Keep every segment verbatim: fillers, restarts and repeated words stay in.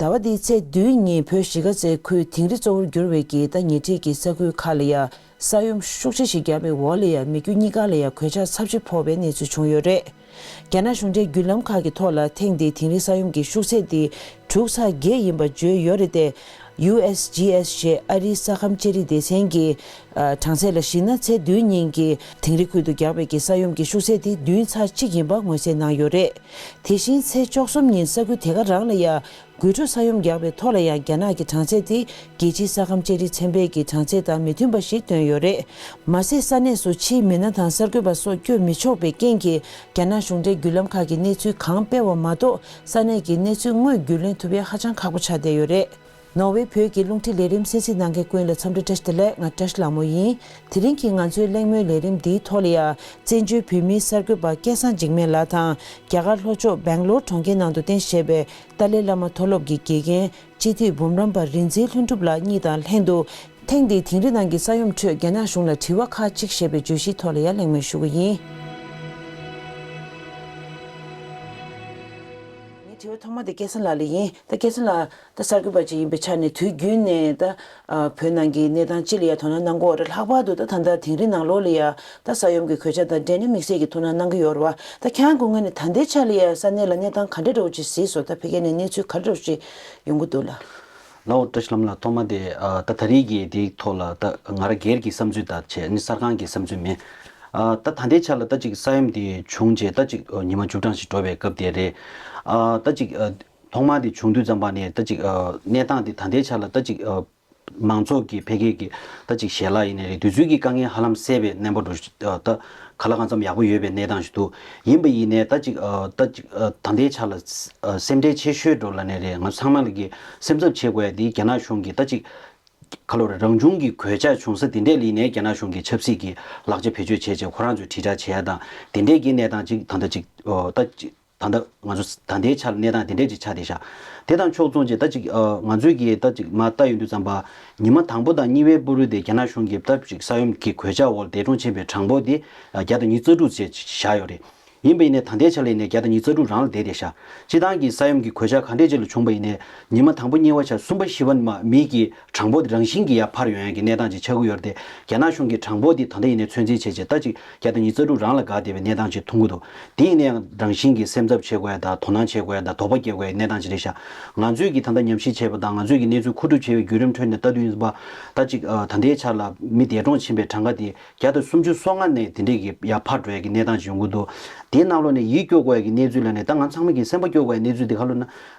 ཟླ་བ་འདིའི་ཚེས་བདུན་ཉིན་བོད་གཞིས་ཀ་རྩེ་ཁུལ་དིང་རི་གཙོ་བོར་གྱུར་བའི་གི་ད་ཉེ་འཁྲིས་ཀྱི་ས་ཁུལ་ཁག་ལ་ཡ་ས་ཡོམ་ཤུགས་ཆེ་ཞིག་བརྒྱབ་པའི་འོག་ལ་ཡ་མི་རྒྱུ་གཉིས་ཀ་ལ་ཡ་གོད་ཆག་ཚབས་ཆེ་ཕོག་པའི་གནས་ཚུལ་བྱུང་ཡོད་རེད། རྒྱ་ནག་གཞུང་འབྲེལ་བརྒྱུད་ལམ་ཁག་གི་ཐོག་ལ་ཐེངས་འདིའི་དིང་རི་ས་ཡོམ་གྱི་ཤུགས་ཚད་དེ་དྲུག་ཚེག་བརྒྱད་ཡིན་པ་བརྗོད་ཡོད་རེད་དེ། ཡུ་ཨེས་ཇི་ཨེས་ཞེས་ཨ་རིའི་ས་ཁམས་ཅ་ལག་སྡེ་ཚན་གྱི་ཨ་གྲངས་ཚད་ལ་གཞིགས་ན་ཚེས་བདུན་ཉིན་གྱི་དིང་རི་ཁུལ་དུ་བརྒྱབ་པའི་གི་ས་ཡོམ་གྱི་ཤུགས་ཚད་དེ་བདུན་ཚེག་གཅིག་ཡིན་པ་ངོས་གསལ་གནང་ཡོད་རེད། དེ་བཞིན་ཚེས་བཅུ་གསུམ་ཉིན་ས་ཁུལ་དེ་ག་རང་ལ་ཡ་དགོད་བྲོ་ས་ཡོམ་བརྒྱབ་པའི་ཐོག་ལ་ཡང་རྒྱ་ནག་གི་གྲངས་ཚད་དེ་རྒྱལ་སྤྱིའི་ས་ཁམས་ཅ་ལག་ཚན་པའི་གི་གྲངས་ཚད་དང་མི་མཐུན་པ་ཞིག་བཏོན་ཡོད་རེད། མ་ཟད་ས་གནས་སུ་ཕྱིའི་མི་སྣ་དང་གསར་འགོད་པ་སོགས་བསྐྱོད་མི་ཆོག་པའི་རྐྱེན་གྱིས་རྒྱ་ནག་གཞུང་འབྲེལ་བརྒྱུད་ལམ་ཁག་གི་གནས་ཚུལ་གང་སྤེལ་བ་མ་གཏོགས་ས་གནས་ཀྱི་གནས་ཚུལ་དངོས་རྒྱུས་ལོན་ཐུབ་ཡ་ཧ་ཅང་ཁག་པོ་ཆགས་བསྡད་ཡོད་རེད། ནོར་ཝེ་བོད་ཀྱི་རླུང་འཕྲིན་ལས་རིམ་གསན་གཟིགས་གནང་མཁན་ཀུན་ལ་འཚམས་འདྲི་བཀྲ་ཤིས་བདེ་ལེགས། ང་བཀྲ་ཤིས་ལྷ་མོ་ཡིན། དེ་རིང་གི་ང་ཚོའི་གླེང་མོལ་ལས་རིམ་འདིའི་ཐོག་ལ་ཡ་བཙན་བྱོལ་བོད་མིའི་གསར་འགོད་པ་སྐལ་བཟང་འཇིགས་མེད་ལགས་དང་རྒྱ་གར་ལྷོ་ཕྱོགས་སྦེང་ལོར་གྲོང་ཁྱེར་ནང་དུ་རྟེན་གཞི་བྱས་པའི་ཏཱ་ལའི་བླ་མ་མཐོ་སློབ་ཀྱི་དགེ་རྒན་སྤྱི་འཐུས་འབུམ་རམས་པ་རིག་འཛིན་ལྷུན་གྲུབ་ལགས་གཉིས་དང་ལྷན་དུ། ཐེངས་འདིའི་དིང་རི་ནང་གི་ས་ཡོམ་ཁྲོད་རྒྱ་ནག་གཞུང་ལ་དྲི་བ་ཁག་ཅིག་ཞེས་པའི་བརྗོད་གཞིའི་ཐོག་ལ་ཡང་གླེང་མོལ་ཞུ་གི་ཡིན། ངའི་དྲི་བ་ཐོག་མ་དེ་སྐལ་བཟང་ལགས་ལ་ཡིན། ད་སྐལ་བཟང་ལགས་ད་གསར་འགོད་པ་ཅིག་ཡིན་པའི་ཆ་ནས་དུས་རྒྱུན་ནས་ད་ཨ་བོད་ནང་གི་གནས་སྟངས་སྤྱི་ལ་ཡང་དོ་སྣང་གནང་གི་ཡོད་རེད། ལྷག་པར་དུ་ད་ད་ལྟ་དིང་རི་ནང་ལོགས་ལ་ཡང་ད་ས་ཡོམ་གྱི་གོད་ཆག་དང་འབྲེལ་ནས་དམིགས་བསལ་གྱི་ཐུགས་སྣང་གནང་གི་ཡོད་རེད་བ། ད་ཁྱེད་རང་གི་ངོས་ནས་ད་ལྟའི་ཆ་ལ་ཡང་ས་གནས་ལ་གནས་སྟངས་ག་འདྲ་འདྲ་བོ་ཅིག་གཟིགས་སོང་། ད་ཕ་གི་ནས་གནས་ཚུལ་ག་འདྲ་འདྲ་བོ་ཅིག་ཡོང་གི་འདུག་ལགས། ལགས་འོ། བཀྲ་ཤིས་ལྷ་མོ་ལགས། ཐོག་མ་དེ་ཨ་ད་ད་རེས་ཀྱི་དེའི་ཐོག་ལ་ད་ང་རང་སྒེར་གྱི་བསམ་ཚུལ་དང་བྱས་ནས་གསར་ཁང་གི་བསམ་ཚུལ་མིན། ཨ་ད་ད་ལྟའི་ཆ་ལ་ད་ཅིག་ས་ཡོམ་དེ་བྱུང་རྗེས་ད་ཅིག་ཨ་ཉི་མ་བཅུ་གྲངས་ཤིག་འགྲོ་བའི་སྐབས་དེ་རེད། ཨ་ད་ཅིག་ཨ་ཐོག་མ་དེ་བྱུང་དུས་ཙམ་པ་ནས་ད་ཅིག་ཨ་གནས་སྟངས་དེ་ད་ལྟའི་ཆ་ལ་ད་ཅིག་ཨ་མང་ཚོགས་ཀྱི་ཕ་གི་གི་ད་ཅིག་ཞལ་ལག་ཡིན་ནའི་རེད། དུས་ཚོད་ཀྱི་དཀའ་ངལ་ཧ་ལམ་སེལ་བའི་གནས་བབ་འགྲོ་ཨ་ད་ག་ལ་གང་འཚམ་ཡག་པོ་ཡོད་པའི་གནས་སྟངས་ཤིག་འདུག། ཡིན་པ་ཡིན་ནའི་ད་ཅིག་ཨ་ད་ཅིག་ཨ་ད་ལྟའི་ཆ་ལ་ཨ་སེམས་ཁྲལ་ཆེ་ཤོས་འགྲོ་ལབ་ནའི་རེད། ང་ཚང་མ་ལ་གི་སེམས་འཚབ་བྱེད་དགོས་ཡ་དེ་རྒྱ་ནག་གཞུང་གིས་ད་ཅིག་ག་ལོ་རེད། རང་བྱུང་གི་གོད་ཆག་བྱུང་ས་དེ་འདྲས་ལ་ཡིན་ནའི་རྒྱ་ནག་གཞུང་གིས་ཆབ་སྲིད་ཀྱི་ལག་ཆ་བེད་སྤྱོད་བྱས་བྱས་ཁོ་རང་ཚོས་དྲིལ་བསྒྲགས་བྱས་ཡ་དང་དེ་འདྲས་ཀྱི་གནས་སྟངས་ཅིག་ད་ལྟ་ཅིག་ཨོ་ད་ཅིག་ད་ལྟ་ང་ཚོ་ད་ལྟའི་ཆར་གནས་སྟངས་དེ་འདྲས་ཅིག་ཆགས་བསྡད་ཤག། དེ་དང་ཕྱོགས་མཚུངས་ཀྱིས་ད་ཅིག་ཨ་ང་ཚོས་ཀྱིས་ད་ཅིག་མར་ལྟ་ཡོང་དུས་ཙམ་པ་ཉི་མ་དང་པོ་དང་གཉིས་པའི་པོ་རུ་དེ་རྒྱ་ནག་གཞུང་གིས་ད་ཅིག་ས་ཡོམ་གྱི་གོད་ཆག་འོག་ལ་འདས་གྲོངས་ཕྱིན་པའི་གྲངས་འབོར་དེ་ཨ་བརྒྱ་དང་ཉི་ཤུ་རྩ་དྲུག་བྱས་བཞག་ཡོད་རེད། ཡིན་པ་ཡིན་ནའི་ད་ལྟའི་ཆ་ལ་ཡིན་ནའི་བརྒྱ་དང་ཉི་ཤུ་རྩ་དྲུག་རང་ལ་བསྡད་བསྡད་ཤག། སྤྱིར་བཏང་གི་ས་ཡོམ་གྱི་གོད་ཆག་ག་འདྲས་ཅིག་ལ་བྱུང་བ་ཡིན་ནའི་ཉི་མ་དང་པོ་གཉིས་པ་ཆ་གསུམ་པ་བཞི་པ་མ་མིའི་གི་གྲངས་འབོར་དེ་རང་བཞིན་གྱིས་ཡར་འཕར་ཡོང་ཡ་གི་གནས་སྟངས་ཅིག་ཆགས་ཀྱི་ཡོད་རེད་དེ། རྒྱ་ནག་གཞུང་གི་གྲངས་འབོར་དེ་ད་ལྟ་ཡིན་ནའི་ཚོད་འཛིན་བྱས་བྱས་ད་ཅིག་བརྒྱ་དང་ཉི་ཤུ་རྩ་དྲུག་རང་ལ་བསྒགས་བསྡད་པའི་གནས་སྟངས་ཅིག་མཐོང་གི་འདུག། དེ་ཡིན་ནའི་རང་བཞིན་གྱིས་སེམས་འཚབ་བྱེད་དགོས་ཡ་དང་དོ་སྣང་བྱེད་དགོས་ཡ་དང་དོགས་པ་སྐྱེ་དགོས་ཡ་གནས་སྟངས་ཅིག་རེད་ཤག། ང་ཚོས་ཀྱིས་ད་ལྟ་ཉམས་ཞིབ་བྱས་པ་དང་ང་ཚོས་ཀྱིས་གནས་ཚུལ་མཁོ་སྒྲུབ་བྱས་པའི་བརྒྱུད་རིམ་ཁྲོད་ནས་ལྟ་དུས་ཡིན་པ་ད་ཅིག་ཨ་ད་ལྟའི་ཆ་ལ་མི་འདས་གྲོངས་ཕྱིན་པའི་གྲངས་ཀ་དེ་བརྒྱ་དང་སུམ་ཅུ་སོ་ལྔ་ནས་དེ་འདྲས་ཀྱི་ཡར་འཕར་འགྲོ་ཡ་གི་གནས་སྟངས་ཅིག་ཡོང་གི་འདུག། དེའི་ནང་ལོགས་ནས་ཡིད་སྐྱོ་དགོས་ཡ་གི་གནས་ཚུལ་ལ་ནས་ད་ང་ཚང་མ་གི་སེམས་པ་སྐྱོ་དགོས་ཡ་གནས་ཚུལ་དེ་ག་ལབ་ན།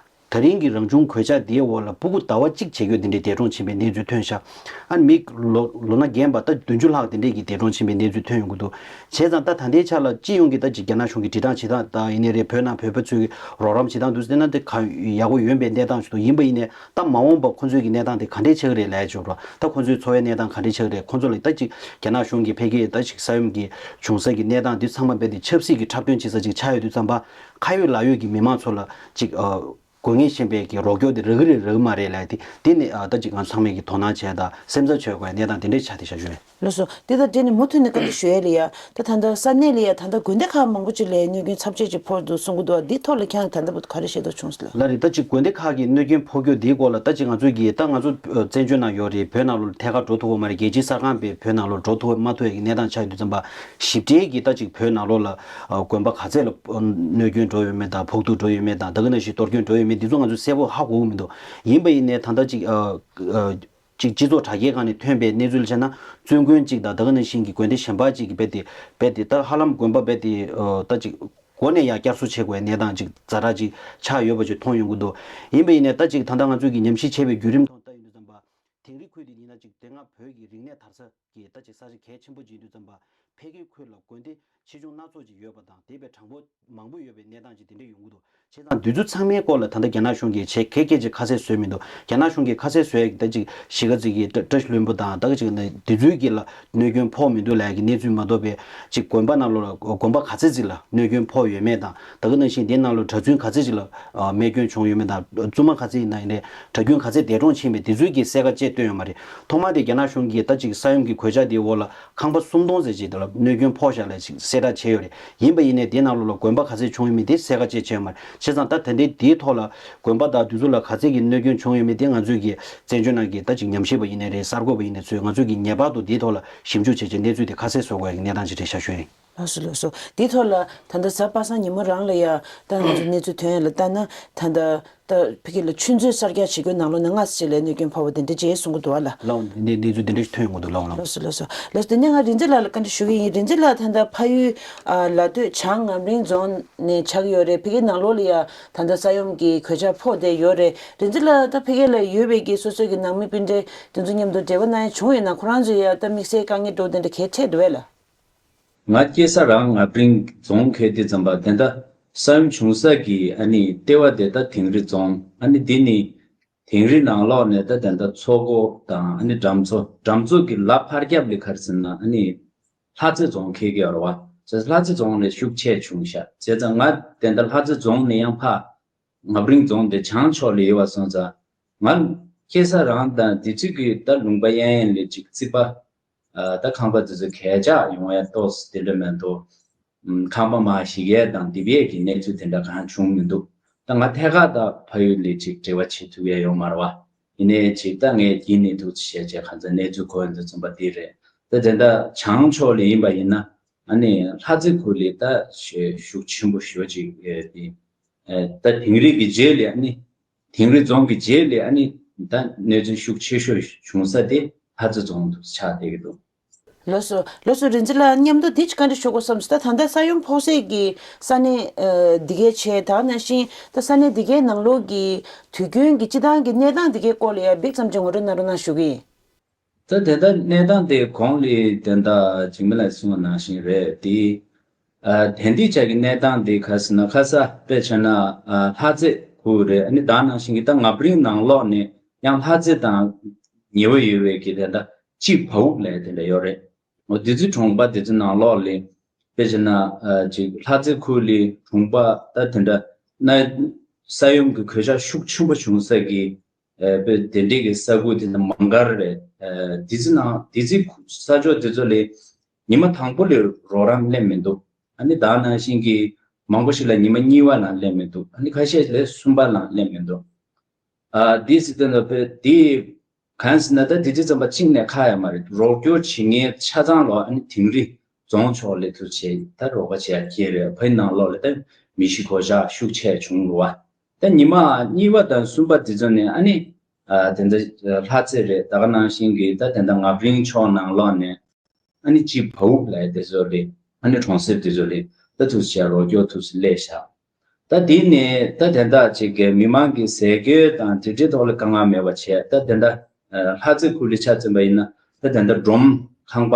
ད་རིང་གི་རང་བྱུང་གོད་ཆག་དེའི་འོག་ལ་ཕྲུ་གུ་ཟླ་བ་གཅིག་བྱེད་རྒྱུ་དེ་འདྲའི་འདས་གྲོངས་ཕྱིན་པའི་གནས་ཚུལ་ཐོན་ཤག། ཨ་ནི་མི་ལོ་ལོ་ན་རྒན་པ་ད་བདུན་ཅུ་ལྷག་དེ་འདྲས་ཀྱི་འདས་གྲོངས་ཕྱིན་པའི་གནས་ཚུལ་ཐོན་ཡོང་གི་འདུག། བྱས་ཙང་ད་ད་ལྟའི་ཆ་ལ་སྤྱི་ཡོངས་ཀྱི་ད་ཅིག་རྒྱ་ནག་གཞུང་གི་འབྲེལ་ཐག་བྱེད་སྟངས་ད་ཡིན་ནའི་རེད། བོད་ནང་བོད་པ་ཚོས་ཀྱི་རོགས་རམ་བྱེད་སྟངས་འདུག་ཟེར་ན་དེ་ག་ཡག་པོ་ཡོད་པའི་གནས་སྟངས་ཤིག་འདུག། ཡིན་པ་ཡིན་ནའི་ད་མ་འོངས་པ་ཁོང་ཚོའི་གི་གནས་སྟངས་དེ་ག་འདྲས་ཆགས་ཀྱི་རེད་ལབ་ཡ་ཅིག་ཡོད་རེད། ད་ཁོང་ཚོའི་འཚོ་བའི་གནས་སྟངས་ག་འདྲས་ཆགས་ཀྱི་རེད། ཁོང་ཚོ་ལ་ད་ཅིག་རྒྱ་ནག་གཞུང་གི་ཕ་གིའི་ད་ཅིག་ས་ཡོམ་གྱི་བྱུང་ས་གི་གནས་སྟངས་འདི་ཚང་མ་རྦད་དེ་ཆབ་སྲིད་ཀྱི་འཁྲབ་སྟོན་བྱེད་ས་ཅིག་ཆགས་ཡོད་དུས་ཙམ་པ་ཁ་ཡོད་ལག་ཡོད་ཀྱི་མི་མང་ཚོ་ལ་ཅིག་ཨ། དགོས་ངེས་ཤེས་པའི་གི་རོགས་སྐྱོར་དེ་རག་གི་རེད་རག་གི་མ་རེད་ལབ་དེ་དེ་ནི་ཨ་ད་ཅིག་ང་ཚང་མས་ཀྱི་དོ་སྣང་བྱས་དང་སེམས་འཚབ་བྱེད་དགོས་གནས་སྟངས་དེ་འདྲས་ཆགས་བསྡད་ཤག་ཞུ་ཡས། ལགས་སོ། དེ་དང་འབྲེལ་ནས་མུ་མཐུད་ནས་བཀའ་འདྲི་ཞུ་ཡས་ལ་ཡ། ད་ད་ལྟ་ས་གནས་ལ་ཡ་ད་ལྟ་དགོན་སྡེ་ཁག་མང་པོ་ཅིག་ལ་ཡ་གནོད་སྐྱོན་ཚབས་ཆེ་ཅིག་ཕོག་འདུག་གསུང་གི་འདུག། འདིའི་ཐོག་ལ་ཁྱེད་རང་ད་ལྟ་བར་དུ་ག་རེ་ཤེས་རྟོགས་བྱུང་སོང་ལགས། ལགས་རེད། ད་ཅིག་དགོན་སྡེ་ཁག་གི་གནོད་སྐྱོན་ཕོག་རྒྱུ་དེའི་སྐོར་ལ་ད་ཅིག་ང་ཚོས་ཀྱི་ད་ང་ཚོ་ཨ་བཙན་བྱོལ་ནང་ཡོད་རེད། བོད་ནང་ལོགས་ལ་ཐད་ཀར་འགྲོ་ཐུབ་ཀྱི་མ་རེད། རྒྱལ་སྤྱིའི་གསར་ཁང་པས་བོད་ནང་ལོགས་འགྲོ་ཐུབ་མ་ཐུབ་ཀྱི་གནས་སྟངས་ཆགས་ཡོད་དུས་ཙམ་པ་ཞིབ་ཕྲའི་གི་ད་ཅིག་བོད་ནང་ལོགས་ལ་ཨ་དགོན་པ་ག་ཚད་ལ་ཨ་གནོད་སྐྱོན་འགྲོ་ཡོད་མེད་དང་ཕོག་ཐུག་འགྲོ་ཡོད་མེད་དང་ད་ག་ནང་བཞིན་གཏོར་སྐྱོན་འགྲོ་ཡོད་མེད་འདི་ཚོ་ང་ཚོས་གསལ་པོ་ཧ་གོ་གི་མི་འདུག། ཡིན་པ་ཡིན་ནའི་ད་ལྟ་ཅིག་ཨ་ཨ་ཅིག་སྤྱི་ཚོགས་དྲ་རྒྱའི་སྒང་ནས་ཐོན་པའི་གནས་ཚུལ་བྱས་ན་བཙུན་དགོན་ཅིག་དང་ད་ག་ནང་བཞིན་གྱི་དགོན་སྡེ་གཞན་པ་ཅིག་གི་རྦད་དེ་རྦད་དེ་ད་ཧ་ལམ་དགོན་པ་རྦད་དེ་ཨ་ད་ཅིག་སྒོ་ནས་ཡང་བསྐྱར་གསོ་བྱེད་དགོས་པའི་གནས་སྟངས་ཅིག་ཛ་དྲག་ཅིག་ཆགས་ཡོད་པ་ཅིག་མཐོང་ཡོང་གི་འདུག། ཡིན་པ་ཡིན་ནའི་ད་ཅིག་ད་ལྟ་ང་ཚོས་ཀྱི་ཉམས་ཞིབ་བྱས་པའི་བརྒྱུད་རིམ་ཐོག་ལྟ་ཡོང་དུས་ཙམ་པ། དིང་རི་ཁུལ་དེ་ཡིན་ན་ཅིག་དེ་སྔ་བོད་ཀྱི་རིག་གནས་དར་ས་ཀྱི་ད་ཅིག་ས་ཆ་གལ་ཆེན་པོ་ཅིག་ཡིན་དུས་ཙམ་པ། ཕ་གིའི་ཁུལ་ལ་དགོན་སྡེ་ཆེ་ཆུང་སྣ་ཚོགས་ཅིག་ཡོད་པ་དང་དེ་བས་གྲངས་འབོར་མང་པོ་ཡོད་པའི་གནས་སྟངས་ཅིག་དེ་འདྲ་ཡོང་གི་འདུག། བྱས་ཙང་འདི་ཚོ་ཚང་མའི་སྐོར་ལ་ད་ལྟ་རྒྱ་ནག་གཞུང་གིས་བྱས་གལ་གལ་ཅིག་ཁ་གསལ་བཟོས་མི་འདུག། རྒྱ་ནག་གཞུང་གིས་ཁ་གསལ་བཟོས་ཡག་ད་ཅིག་གཞིས་ཀ་རྩེ་གི་བཀྲ་བཀྲ་ཤིས་ལྷུན་པོ་དང་ད་ག་ཅིག་ནས་འདི་ཚོའི་གི་ལ་གནོད་སྐྱོན་ཕོག་མི་འདུག་ལབ་ཡག་གི་གནས་ཚུལ་མ་གཏོགས་པའི་ཅིག་དགོན་པ་ནང་ལོགས་ལ་དགོན་པ་ག་ཚད་ཅིག་ལ་གནོད་སྐྱོན་ཕོག་ཡོད་མེད་དང་ད་ག་ནང་བཞིན་དེའི་ནང་ལོགས་གྲྭ་བཙུན་ག་ཚད་ཅིག་ལ་ཨ་རྨས་སྐྱོན་བྱུང་ཡོད་མེད་དང་བཙུན་མ་ག་ཚད་ཡིན་ན་ཡིན་ནའི་གྲྭ་རྒྱུན་ག་ཚད་འདས་གྲོངས་ཕྱིན་མེད་དེ་ཚོའི་གི་གསལ་ཁ་བཅས་བཏོན་ཡོད་མ་རེད། ཐོག་མ་དེ་རྒྱ་ནག་གཞུང་གིས་ད་ཅིག་ས་ཡོམ་གྱི་གོད་ཆག་དེའི་འོག་ལ་ཁང་པ་སུམ་སྟོང་ཙམ་ཅིག་དང་ གནོད་སྐྱོན་ཕོག་བཞག་ལ་ཅིག་གསལ་བསྒྲགས་བྱས་ཡོད་རེད། ཡིན་པ་ཡིན་ནའི་དེའི་ནང་ལོགས་ལ་དགོན་པ་ག་ཚད་བྱུང་ཡོད་མེད་དེ་གསལ་ཁ་བཅད་བྱས་ཡོད་མ་རེད། བྱས་ཙང་ད་ད་ལྟའི་དེའི་ཐོག་ལ་དགོན་པ་དང་དེ་ཚོ་ལ་ག་ཚད་ཀྱི་གནོད་སྐྱོན་བྱུང་ཡོད་མེད་དེ་ང་ཚོས་ཀྱི་བཙན་བྱོལ་ནང་གི་ད་ཅིག་ཉམས་ཞིབ་པ་ཡིན་ནའི་རེད། གསར་འགོད་པ་ཡིན་ནའི་ཚོས་ང་ཚོས་ཀྱི་ངེས་པར་དུ་དེའི་ཐོག་ལ་ཞིབ་འཇུག་བྱས་བྱས་གནས་ཚུལ་དེ་ཁ་གསལ་བཟོ་དགོས་ཡ་གི་གནས་སྟངས་ཅིག་རེད་ཤག་ཞུ་ཡིན། ལགས་སོ་ལགས་སོ། དེའི་ཐོག་ལ་ད་ལྟ་གཟའ་པ་སངས་ཉིན་མོ་རང་ལ་ཡ་ད་ང་ཚོ་གནས་ཚུལ་ཐོན་ཡ་ལ་ལྟ་ན་ད་ལྟ། ད་ཕ་གི་ལ་ཆུ་མཛོད་གསར་རྒྱག་བྱེད་སྒོའི་ནང་ལོགས་ནས་སྔ་ས་ཅིག་ལ་གནོད་སྐྱོན་ཕོག་པ་དེ་འདྲ་ཅིག་གསུང་གི་འདུག་བ་ལ། ལགས་འོང་། དེ་འདྲའི་གནས་ཚུལ་དེ་འདྲ་ཞིག་ཐོན་ཡོང་གི་འདུག་ལགས་འོང་ལགས། ལགས་སོ་ལགས་སོ། ལགས་སོ། དེ་ནས་ང་རིག་འཛིན་ལགས་ལ་བཀའ་འདྲི་ཞུ་གི་ཡིན། རིག་འཛིན་ལགས་ད་ལྟ་ཕ་ཡུལ་ཨ་ལ་སྟོད་བྱང་ངམ་རིང་རྫོང་ནས་ཆགས་ཀྱི་ཡོད་རེད། ཕ་གིའི་ནང་ལོགས་ལ་ཡ་ད་ལྟ་ས་ཡོམ་གྱི་གོད་ཆག་ཕོག་བསྡད་ཡོད་རེད། རིག་འཛིན་ལགས་ད་ཕ་གི་ལ་ཡོད་པའི་གི་སོ་སོའི་གི་ནང་མི་སྤུན་མཆེད་དེ་ཚོ་མཉམ་དུ་འབྲེལ་བ་གནང་ཡ་བྱུང་ཡོད་ན། ཁོ་རང་ཚོས་ཡ་ད་དམིགས་བསལ་དཀའ་ངལ་འདྲ་བོ་དེ་འདྲ་གས་འཕྲད་འདུག་བས་ལ། ང་སྐྱེས་ས་རང་ངམ་རིང་རྫོང་ཁེལ་དུས་ཙམ་པ་དེ་འདྲ་ས་ཡོམ་བྱུང་ས་གི་ཨ་ནི་ལྟེ་བ་དེ་ད་དིང་རི་རྫོང་། ཨ་ནི་འདི་ནི་དིང་རི་ནང་ལོགས་ནས་ད་དེ་འདྲ་མཚོ་སྒོ་དང་ཨ་ནི་གྲམ་མཚོ། གྲམ་མཚོ་གི་ལ་ཕར་རྒྱབ་ལ་ག་རེ་ཟེར་ན་ཨ་ནི་ལྷ་རྩེ་རྫོང་ཁེལ་གི་ཡོད་རེད་བ། བྱས་ཙང་ལྷ་རྩེ་རྫོང་ལ་ཤུགས་ཆེ་བྱུང་ཤག་བྱས་ཙང་ང་དེ་འདྲ་ལྷ་རྩེ་རྫོང་ནས་ཡང་ཕར་ངམ་རིང་རྫོང་དེ་བྱང་ཕྱོགས་ལ་ཡོད་པ་སོང་ཙང་། ང་སྐྱེས་ས་རང་དང་དེ་གཅིག་གི་ད་ལུང་པ་གཡས་གཡོན་ལ་ཅིག་རྩིག་པ། ཨ་ད་ཁང་པ་དེ་ཚོ་གས་ཆག་ཡོང་ཡ་ཏོག་ཙམ་དེ་འདྲ་མི་འདུག་ཨམ། ཁང་པ་མར་ཞིག་ཡས་དང་རྡིབ་ཡས་ཀྱི་གནས་ཚུལ་དེ་འདྲ་གང་བྱུང་མི་འདུག་ད་ང་ཐད་ཀར་ད་ཕ་ཡུལ་ལ་ཅིག་འབྲེལ་བ་བྱེད་ཐུབ་ཡ་ཡོད་མ་རེད་བ། ཡིན་ནའི་ཅིག་ད་ངས་ཡིན་ནའི་ཐུགས་རྗེ་ཆེ་ག་ཚོད་གནས་ཚུལ་གོ་ཡོང་དུས་ཙམ་པ་དེ་རེད། ད་དེ་འདྲ་བྱང་ཕྱོགས་ལ་ཡིན་པ་ཡིན་ན་ཨ་ནི་ལྷ་རྩེ་ཁུལ་ལ་ད་ཤུགས་ཆེན་པོ་ཞེ་པོ་ཅིག་ཨེ་དེ་ཨེ་ད་དིང་རི་གི་རྗེས་ལ་ཨ་ནི་དིང་རི་རྫོང་གི་རྗེས་ལ་ཨ་ནི་ད་གནོད་སྐྱོན་ཤུགས་ཆེ་ཤོས་བྱུང་ས་དེ་ལྷ་རྩེ་རྫོང་དུ་ཆགས་བསྡད་ཀྱི་འདུག་ལགས་སོ་ལགས་སོ། རིག་འཛིན་ལགས་མཉམ་དུ་འདི་ཅིག་བཀའ་འདྲི་ཞུ་དགོས་བསམ་སོང་། ད་ད་ལྟ་ས་ཡོམ་ཕོག་སའི་གི་ས་གནས་ཨ་འདི་གའི་ཆེ་ད་ག་ནང་བཞིན་ད་ས་གནས་འདི་གའི་ནང་ལོགས་ཀྱི་དུས་རྒྱུན་གྱི་སྤྱི་བཏང་གི་གནས་སྟངས་འདི་གའི་སྐོར་ལ་ཡ་འབིག་ཙམ་ཅིག་ངོ་སྤྲོད་གནང་རོགས་གནང་ཞུ་གི་ཡིན། ད་དེ་ལྟར་གནས་སྟངས་དེ་གོང་ལ་དེ་འདྲ་འཇིགས་མེད་ལགས་གསུངས་པ་ནང་བཞིན་རེད་དེ། ཨ་དེང་དུས་ཆ་གི་གནས་སྟངས་དེ་ག་ཟེར་ན་ཁ་ས་དཔེ་བྱས་ན་ཨ་ལྷ་རྩེ་ཁུལ་རེད། ཨ་ནི་ད་ནང་བཞིན་གྱི་ད་ངམ་རིང་ནང་ལོགས་ནས་ཡང་ལྷ་རྩེ་དང་ཉེ་བོ་ཡོད་པའི་གི་དེ་འདྲ་གཅིག་བ་འུག་ལབ་དེ་འདྲ་ཡོད་རེད། འོ་དེ་ཚོའི་གྲོང་པ་དེ་ཚོའི་ནང་ལོགས་ལ་དཔེ་བྱས་ན་ཨ་ཅིག་ལྷ་རྩེ་ཁུལ་ལ་གྲོང་པ་ད་དེ་འདྲ་ན་ས་ཡོམ་གྱི་གོད་ཆག་ཤུགས་ཆེན་པོ་བྱུང་ས་གི་ཨ་དཔེ་དེ་འདྲའི་གི་ས་ཁུལ་དེ་ཚོ་མང་ག་རེད། ཨ་དེ་ཚོའི་ནང་དེ་ཚོའི་ས་ཕྱོགས་དེ་ཚོ་ལ་ཉི་མ་དང་པོ་ལ་རོགས་རམ་སླེབས་མི་འདུག་ཨ་ནི་ད་ནང་བཞིན་གྱི་མང་པོ་ཞིག་ལ་ཉི་མ་གཉིས་པ་ལ་སླེབས་མི་འདུག་ཨ་ནི་ཁ་ཤས་ལ་གསུམ་པ་ལ་སླེབས་མི་འདུག་ཨ་དེ་སྲིད་དོན་དུ་དཔེ་དེ་གང་ཟེར་ན་ད་དེ་དུས་ཙམ་པ་གཅིག་ནས་ཁག་ཡ་མ་རེད། རོགས་སྐྱོར་བྱེད་མཁན་ཆ་ཚང་ལོ་ཨ་ནི་དིང་རི་རྫོང་ཕྱོགས་ལ་ཐུག་བྱས་ད་རོགས་པ་བྱེད་ཡ་ཁྱེད་རེད། ཕ་ཡུལ་ནང་ལོགས་ལ་ད་མེ་ཤི་གོ་ཤག་ཤུགས་ཆེ་བྱུང་རུ་བ། ད་ཉི་མ་གཉིས་པ་དང་གསུམ་པ་དེ་ཚོ་ནས་ཨ་ནི་ཨ་དེ་འདྲ་ལྷ་རྩེ་རེད། ད་ག་ནང་བཞིན་གྱི་ད་དེ་འདྲ་ངམ་རིང་ཕྱོགས་ནང་ལོགས་ནས་ཨ་ནི་གཅིག་བ་འུག་ལབ་ཡ་དེ་ཚོ་ལ་ཨ་ནི་གྲོང་གསེབ་དེ་ཚོ་ལ་ད་ཐུག་བྱས་རོགས་སྐྱོར་ཐུག་སླེབས་ཤག་ད་དེ་ནས་ད་དེ་འདྲ་ཅིག་གི་མི་མང་གི་ཟས་གོས་དང་དེ་འདྲའི་ཐོག་ལ་དཀའ་ངལ་མེད་པ་བྱས། ད་དེ་འདྲ་ལྷ་རྩེ་ཁུལ་ལ་ཆ་མཚོན་པ་ཡིན་ན་ད་དེ་འདྲ་སྒྲོམ་ཁང་པ་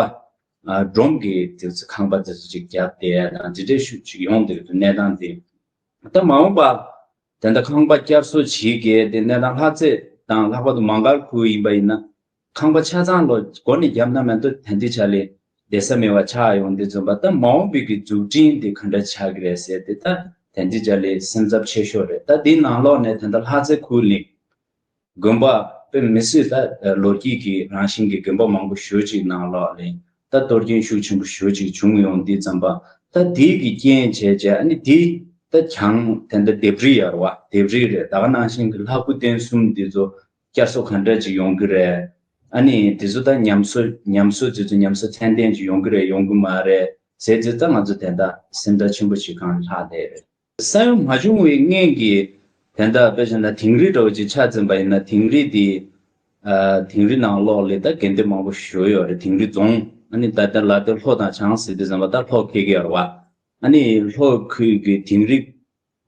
སྒྲོམ་གྱི་དེ་ཚོ་ཁང་པ་དེ་ཚོ་ཅིག་བརྒྱབ་བསྡད་ཡ་དང་དེ་འདྲའི་ཤུགས་ཅིག་ཡོང་བསྡད་ཀྱི་འདུག་གནས་སྟངས་དེ། ད་མ་འོངས་པ་དེ་འདྲ་ཁང་པ་བསྐྱར་གསོ་བྱེད་གི་དེ་གནས་སྟངས་ལྷ་རྩེ་དང་ལྷག་པར་དུ་མང་སྒར་ཁུལ་ཡིན་པ་ཡིན་ན་ཁང་པ་ཆ་ཚང་ལོ་སྒོ་ནས་བརྒྱབ་ན་མ་གཏོགས་དེང་དུས་ཆ་ལ་བསྡད་ས་མེད་པ་ཆགས་ཡོང་དུས་ཙམ་པ་ད་མ་འོངས་པའི་གི་འཛུགས་སྐྲུན་དེ་ག་འདྲ་ཆགས་ཀྱི་རེད་ཟེར་དེ་ད་དེང་དུས་ཆ་ལ་སེམས་འཚབ་ཆེ་ཤོས་རེད། ད་དེའི་ནང་ལོགས་ནས་ད་ལྟ་ལྷ་རྩེ་ཁུལ་ནས་དགོན་པ་དཔེ་མི་སྲིད་ད་ལོ་རྒྱུས་ཀྱི་རང་བཞིན་གྱི་དགོན་པ་མང་པོ་ཞེ་ཅིག་ནང་ལོགས་ལ་ད་གཏོར་སྐྱོན་ཤུགས་ཆེན་པོ་ཞེ་ཅིག་བྱུང་ཡོང་དུས་ཙམ་པ་ད་དེའི་གི་རྐྱེན་བྱས་བྱས་ཨ་ནི་དེ་ད་གྱང་དེ་འདྲ་ལྡེབས་རིས་ཡོད་རེད་བ། ལྡེབས་རིས་རེད། ད་ག་ནང་བཞིན་གྱི་ལྷ་སྐུ་རྟེན་གསུམ་འདི་ཚོ་བསྐྱར་གསོ་ག་འདྲ་ཅིག་ཡོང་གི་རེད། ཨ་ནི་དེ་ཚོ་ད་ཉམས་གསོ་ཉམས་གསོ་དེ་ཚོ་ཉམས་གསོ་ཚད་ལྡན་ཅིག་ཡོང་གི་རེད་ཡོང་གི་མ་རེད་ཟེར་དུས་ད་ང་ཚོ་དེ་འདྲ་སེམས་ཁྲལ་ཆེན་པོ་ཞིག་གང་ལྷག་བསྡད་རེད། ས་ཡོམ་མ་བྱུང་བའི་སྔོན་གྱི་དེ་འདྲ་དཔེ་བཞག་ན་དིང་རི་འདྲ་བོ་ཅིག་ཆ་མཚོན་པ་ཡིན་ན་དིང་རི་དེ་ཨ་དིང་རི་ནང་ལོགས་ལ་ད་དགོན་སྡེ་མང་པོ་ཞེ་ཡོད་རེད། དིང་རི་རྫོང་ཨ་ནི་ད་ལྟ་ལ་དེ་ལྷོ་དང་བྱང་ཟེར་དུས་ཙམ་པ་ད་ལྷོ་ཁེལ་གི་ཡོད་རེད་བ། ཨ་ནི་ལྷོ་ཁུལ་གྱི་དིང་རི་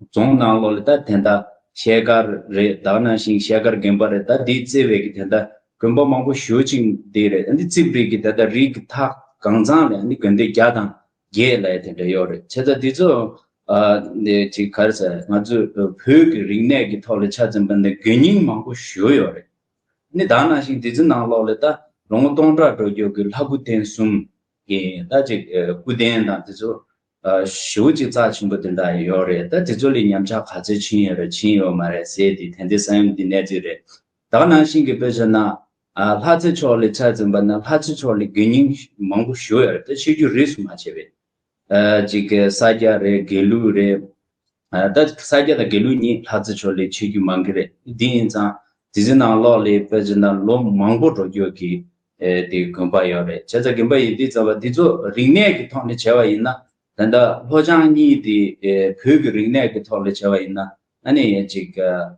རྫོང་ནང་ལོགས་ལ་ད་དེ་འདྲ་ཤེལ་དཀར་རེད། ད་ག་ནང་བཞིན་ཤེལ་དཀར་དགོན་པ་རེད། ད་དེའི་བརྩེ་བའི་གི་དེ་འདྲ་དགོན་པ་མང་པོ་ཞེ་ཅིག་དེ་རེད། ཨ་ནི་རྩིབ་རིགས་ཀྱི་དེ་འདྲ་རིགས་ཀྱི་མཐའ་གང་ཚང་ལ་ཨ་ནི་དགོན་སྡེ་བརྒྱ་དང་བརྒྱད་ལ་ཡ་དེ་འདྲ་ཡོད་རེད། བྱས་ཙང་དེ་ཚོ་ཨ་ནི་ཅིག་ག་རེ་ཟེར་ང་ཚོའི་བོད་ཀྱི་རིག་གནས་ཀྱི་ཐོག་ལ་ཆ་མཚོན་པ་ན་དགོན་རྙིང་མང་པོ་ཞེ་ཡོད་རེད། ནི་ད་ནང་བཞིན་དེ་ཚོའི་ནང་ལོགས་ལ་ད་ལོ་ངོ་སྟོང་ཕྲག་འགྲོ་རྒྱུ་གི་ལྷ་སྐུ་རྟེན་གསུམ་གྱི་ད་ཅིག་ཨ་སྐུ་རྟེན་དང་དེ་ཚོ་ཨ་ཞེ་པོ་ཅིག་རྩ་ཆེན་པོ་དེ་འདྲ་ཡོད་རེད། ད་དེ་ཚོ་ལ་ཉམས་ཆག་ག་ཚོད་ཕྱིན་ཡོད་རེད་ཕྱིན་ཡོད་མ་རེད་ཟེར་དེ་དེ་འདྲའི་ས་ཡོམ་འདི་གནས་ཚུལ་རེད། ད་ག་ནང་བཞིན་གྱི་དཔེ་བཞག་ན་ ཨ་ལྷ་རྩེ་ཕྱོགས་ལ་ཆ་འཛིན་པ་ན་ལྷ་རྩེ་ཕྱོགས་ལ་དགེ་བསྙེན་མང་པོ་ཞིག་ཡོད་རེད། ད་ཆོས་བརྒྱུད་རིས་སུ་མ་ཆད་པའི། ཨ་ཅིག་གི་ས་སྐྱ་རེད། དགེ་ལུགས་རེད། ཨ་ད་ས་སྐྱ་དང་དགེ་ལུགས་གཉིས་ལྷ་རྩེ་ཕྱོགས་ལ་ཆོས་བརྒྱུད་མང་གི་རེད། འདི་ཡིན་ཙང་དེ་ཚོའི་ནང་ལོགས་ལ་དཔེ་བྱས་ན་ལོ་མང་པོ་འགྲོ་རྒྱུ་གི་ཨེ་དེ་དགོན་པ་ཡོད་རེད། བྱས་ཙང་དགོན་པ་ཡིན་དུས་ཙམ་པ་འདི་ཚོ་རིག་གནས་ཀྱི་ཐོག་ནས་བྱས་པ་ཡིན་ན། ད་ལྟ་ལྷོ་བྱང་གཉིས་དེ་ཨེ་བོད་ཀྱི་རིག་གནས་ཀྱི་ཐོག་ལ་བྱས་པ་ཡིན་ན། ཨ་ནི་ཅིག་ཨ་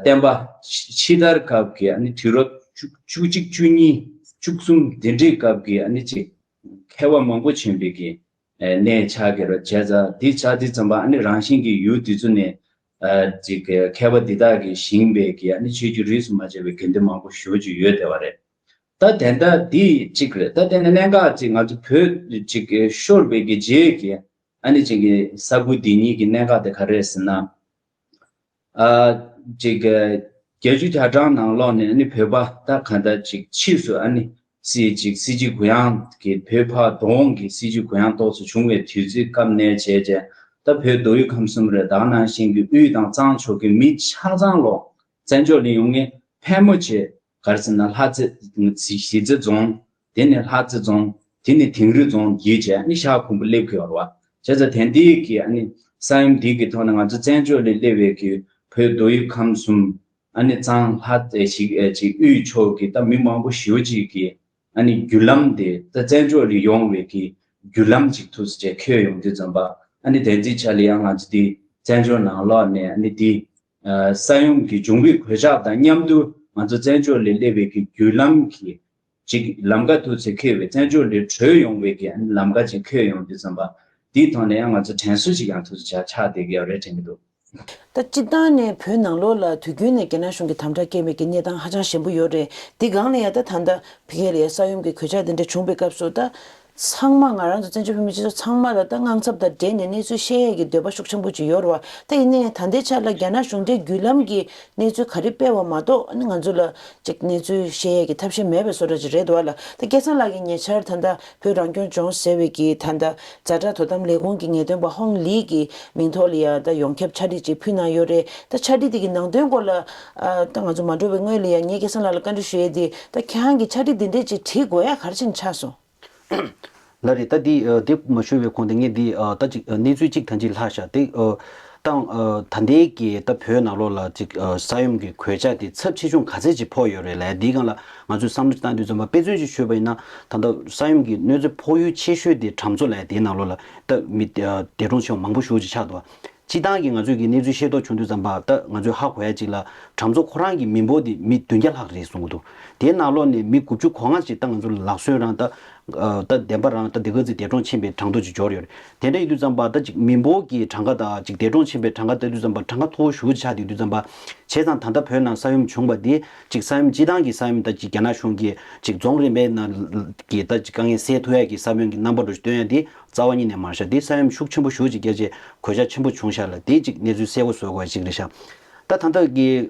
བསྟན་པ་ཕྱི་དར་སྐབས་ཀྱི་ཨ་ནི་དུས་རབས་བཅུ་བཅུ་གཅིག་བཅུ་གཉིས་བཅུ་གསུམ་དེ་འདྲའི་སྐབས་ཀྱི་ཨ་ནི་ཅིག་མཁས་པ་མང་པོ་བྱོན་པའི་གི་ཨེ་གནས་ཆགས་ཀྱི་རེད། བྱས་ཙང་འདི་ཆགས་དུས་ཙམ་པ་ཨ་ནི་རང་བཞིན་གྱི་ཡུལ་དེ་ཚོ་ནས་ཨ་ཅིག་མཁས་པ་འདི་དག་གིས་བཞེངས་པའི་གི་ཨ་ནི་ཆོས་བརྒྱུད་རིས་སུ་མ་ཆད་པའི་དགོན་སྡེ་མང་པོ་ཞེ་པོ་ཅིག་ཡོད་བསྡད་པ་རེད། ད་དེ་འདྲ་འདི་གཅིག་རེད། ད་དེ་ནས་གནད་འགག་ཅིག་ང་ཚོ་བོད་ཅིག་ཤོར་བའི་གི་རྗེས་ཀྱི་ཨ་ནི་ཅིག་གི་ས་ཁུལ་འདི་གཉིས་ཀྱི་གནད་འགག་དེ་ག་རེ་རེད་ཟེར་ན། ཨ་ཅིག་གི་བརྒྱད་ཅུ་གྱ་གྲངས་ནང་ལོགས་ནས་ཨ་ནི་བོད་པ་ད་ག་འདྲ་ཅིག་ཕྱིས་སུ་ཨ་ནི་སྲིད་ཅིག་སྲིད་ཇུས་གུ་ཡངས་ཀྱི་བོད་ཕར་གདོང་གི་སྲིད་ཇུས་གུ་ཡངས་ཏོག་ཙམ་བྱུང་བའི་དུས་ཚོད་སྐབས་ནས་བྱས་རྗེས། ད་བོད་མདོ་དབུས་ཁམས་གསུམ་རེད། ད་ག་ནང་བཞིན་གྱི་དབུས་དང་གཙང་ཕྱོགས་ཀྱི་མི་ཆ་ཚང་ལོག་བཙན་བྱོལ་ལ་ཡོང་མཁན་ཕལ་མོ་ཆེ་ག་རེ་ཟེར་ན་ལྷ་རྩེ་གཞིས་རྩེ་རྫོང་། དེ་ནས་ལྷ་རྩེ་རྫོང་། དེ་ནས་དིང་རི་རྫོང་བརྒྱུད་བྱས་ནས་ཤར་ཁུམ་བུ་སླེབས་ཀྱི་ཡོད་རེད་བ། བྱས་ཙང་དེ་འདི་གི་ཨ་ནི་ས་ཡོམ་འདི་གི་ཐོག་ནས་ང་ཚོ་བཙན་བྱོལ་ལ་སླེབས་པའི་གི་བོད་མདོ་དབུས་ཁམས་གསུམ་ཨ་ནི་གཙང་ལྷ་རྩེ་ཞིག་ཨེ་ཅིག་དབུས་ཕྱོགས་ཀྱི་ད་མི་མང་པོ་ཞེ་པོ་ཅིག་གི་ཨ་ནི་བརྒྱུད་ལམ་དེ་ད་བཙན་བྱོལ་ལ་ཡོང་བའི་གི་བརྒྱུད་ལམ་ཅིག་ཐུགས་སུ་བྱས་འཁོད་ཡོང་དུས་ཙམ་པ། ཨ་ནི་དེ་འདི་ཆ་ལ་ཡང་ང་ཚོ་འདི་བཙན་བྱོལ་ནང་ལོགས་ནས་ཨ་ནི་འདི་ཨ་ས་ཡོམ་གྱི་འབྱུང་བའི་གོད་ཆག་དང་མཉམ་དུ་ང་ཚོ་བཙན་བྱོལ་ལ་སླེབས་པའི་གི་བརྒྱུད་ལམ་གྱི་ཅིག་ལམ་ཀ་ཐུགས་སུ་འཁོད་པའི་བཙན་བྱོལ་ལས་བྲོས་ཡོང་བའི་གི་ལམ་ཀ་ཅིག་འཁོད་ཡོང་དུས་ཙམ་པ། དེའི་ཐོག་ནས་ཡང་ང་ཚོ་དྲན་གསོ་ཞིག་ཡང་ཐུགས་སུ་ཆགས་ཆགས་བསྡད་ཀྱི་ཡོད་རེད་དྲན་གྱི་འདུག་ད་སྤྱིར་བཏང་ནས་བོད་ནང་ལོགས་ལ་དུས་རྒྱུན་ནས་རྒྱ་ནག་གཞུང་གི་དམ་དྲག་བཀལ་བའི་གི་གནས་སྟངས་ཧ་ཅང་ཞན་པོ་ཡོད་རེད། འདི་སྒང་ལ་ཡང་ད་ད་ལྟ་ཕ་གི་ལ་ཡང་ས་ཡོམ་གྱི་གོད་ཆག་འདི་འདྲ་བྱུང་བའི་སྐབས་སུ་ད་ཚང་མ་ང་རང་ཚོ་བཙན་བྱོལ་བོད་མི་སྤྱི་ཚོགས་ཚང་མ་ལ་ད་དངངས་འཚབ་དང་འབྲེལ་ནས་གནས་ཚུལ་བཤད་ཡས་ཀྱི་འདོད་པ་ཤུགས་ཆེན་པོ་ཅིག་ཡོད་རེད་བ། ད་ཡིན་ནའི་ད་ལྟའི་ཆ་ལ་རྒྱ་ནག་གཞུང་འབྲེལ་བརྒྱུད་ལམ་གྱི་གནས་ཚུལ་ག་རེ་སྤེལ་བ་མ་གཏོགས་ཨ་ནི་ང་ཚོ་ལ་ཅིག་གནས་ཚུལ་བཤད་ཡས་ཀྱི་ཐབས་ཤེས་མེད་པའི་བཟོ་འདྲ་ཅིག་རེད་འདུག་བ་ལ། ད་སྐལ་བཟང་ལགས་ཀྱིས་ཉེ་ཆར་ད་ལྟ་བོད་རང་སྐྱོང་ལྗོངས་ཟེར་བའི་གི་ད་ལྟ་ཛ་དྲག་དོ་དམ་ལས་ཁུངས་ཀྱི་ངེས་སྟོན་པ་ཧོང་ལི་གི་མིང་ཐོག་ལ་ཡ་ད་ཡོངས་ཁྱབ་ཕྱག་བྲིས་ཅིག་ཕུལ་གནང་ཡོད་རེད། ད་ཕྱག་བྲིས་དེ་གི་ནང་དོན་སྐོར་ལ་ཨ་ད་ང་ཚོ་མ་འགྲོ་བའི་སྔོན་ལ་ཡ་ངས་སྐལ་བཟང་ལགས་ལ་བཀའ་འདྲི་ཞུ་ཡས་དེ། ད་ཁྱེད་རང་གིས་ཕྱག་བྲིས་འདི་འདྲས་ཅིག་བྲིས་དགོས་ཡ་ག་རེ་བྱས་ནས་ཆགས་སོང་། ལགས་རེད། ད་འདི་ཨ་དེ་མ་ཞུ་བའི་གོང་དེ་ངས་འདི་ཨ་ད་ཅིག་ཨ་གནས་ཚུལ་གཅིག་ཐམས་ཅད་ལྷག་ཤག་དེ་ཨ་ད་ཨ་ད་ལྟའི་གི་ད་བོད་ནང་ལོགས་ལ་ཅིག་ཨ་ས་ཡོམ་གི་གོད་ཆག་དེ་ཚབས་ཆེ་ཆུང་ག་ཚད་ཅིག་ཕོག་ཡོད་རེད་ལབ་ཡ་འདིའི་སྒང་ལ་ང་ཚོས་བསམ་བློ་ཅིག་བཏང་དུས་ཙམ་པ་དཔེ་མཚོན་ཅིག་ཞུས་པ་ཡིན་ན། ད་ལྟ་ས་ཡོམ་གི་གནོད་འཚེ་ཕོག་ཡུལ་ཆེ་ཤོས་དེ་གྲམ་མཚོ་ལབ་ཡ་དེའི་ནང་ལོགས་ལ་ད་མི་ཨ་འདས་གྲོངས་ཆེ་བ་མང་པོ་ཞེ་པོ་ཅིག་ཆགས་འདུག་བ། སྤྱིར་བཏང་གི་ང་ཚོས་ཀྱི་གནས་ཚུལ་ཤེས་རྟོགས་བྱུང་དུས་ཙམ་པ་ད་ང་ཚོས་ཧ་གོ་ཡ་གཅིག་ལ་གྲམ་མཚོ་ཁོ་རང་གི་མི་འབོར་དེ་མི་བདུན་བརྒྱ་ལྷག་རེད་གསུང་གི་འདུག་དེའི་ནང་ལོགས་ནས་མི་དགུ་བཅུ་གོ་ལྔ་ཅིག་ད་ང་ཚོ་ལ་ལག་སོན་རང་ད་ད་བདེན་པ་རང་ད་དེ་ག་ཚོད་འདས་གྲོངས་ཕྱིན་པའི་གྲངས་ཐོ་ཅིག་འབྱོར་ཡོད་རེད། དེ་འདྲ་ཡིན་དུས་ཙམ་པ་ད་ཅིག་མི་འབོར་གྱི་གྲངས་ཀ་དང་ཅིག་འདས་གྲོངས་ཕྱིན་པའི་གྲངས་ཀ་ལྟ་དུས་ཙམ་པ་གྲངས་ཀ་མཐོ་བོ་ཞེ་པོ་ཆགས་བསྡད་དུས་ཙམ་པ། བྱས་ཙང་ད་ལྟ་བོད་ནང་ས་ཡོམ་བྱུང་བ་འདི་ཅིག་ས་ཡོམ་སྤྱིར་བཏང་གི་ས་ཡོམ་ད་ཅིག་རྒྱ་ནག་གཞུང་གིས་ཅིག་རྫོང་རིམ་པའི་ནང་གི་ད་ཅིག་དཀའ་ངལ་སེལ་ཐུབ་ཡ་གི་ས་བོན་གྱི་རྣམ་པ་འདྲ་ཞིག་སྟོན་ཡ་འདི། རྩ་བ་ཉིད་ནས་མ་རེད་ཤག་དེ་ས་ཡོམ་ཤུགས་ཆེན་པོ་ཞེ་པོ་ཅིག་བརྒྱབ་རྗེས་གོད་ཆག་ཆེན་པོ་བྱུང་ཤག་ལ་དེ་ཅིག་གནས་ཚུལ་གསལ་པོ་བཟོ་དགོས་ཅིག་རེད་ཤག་ད་ད་ལྟ་གི་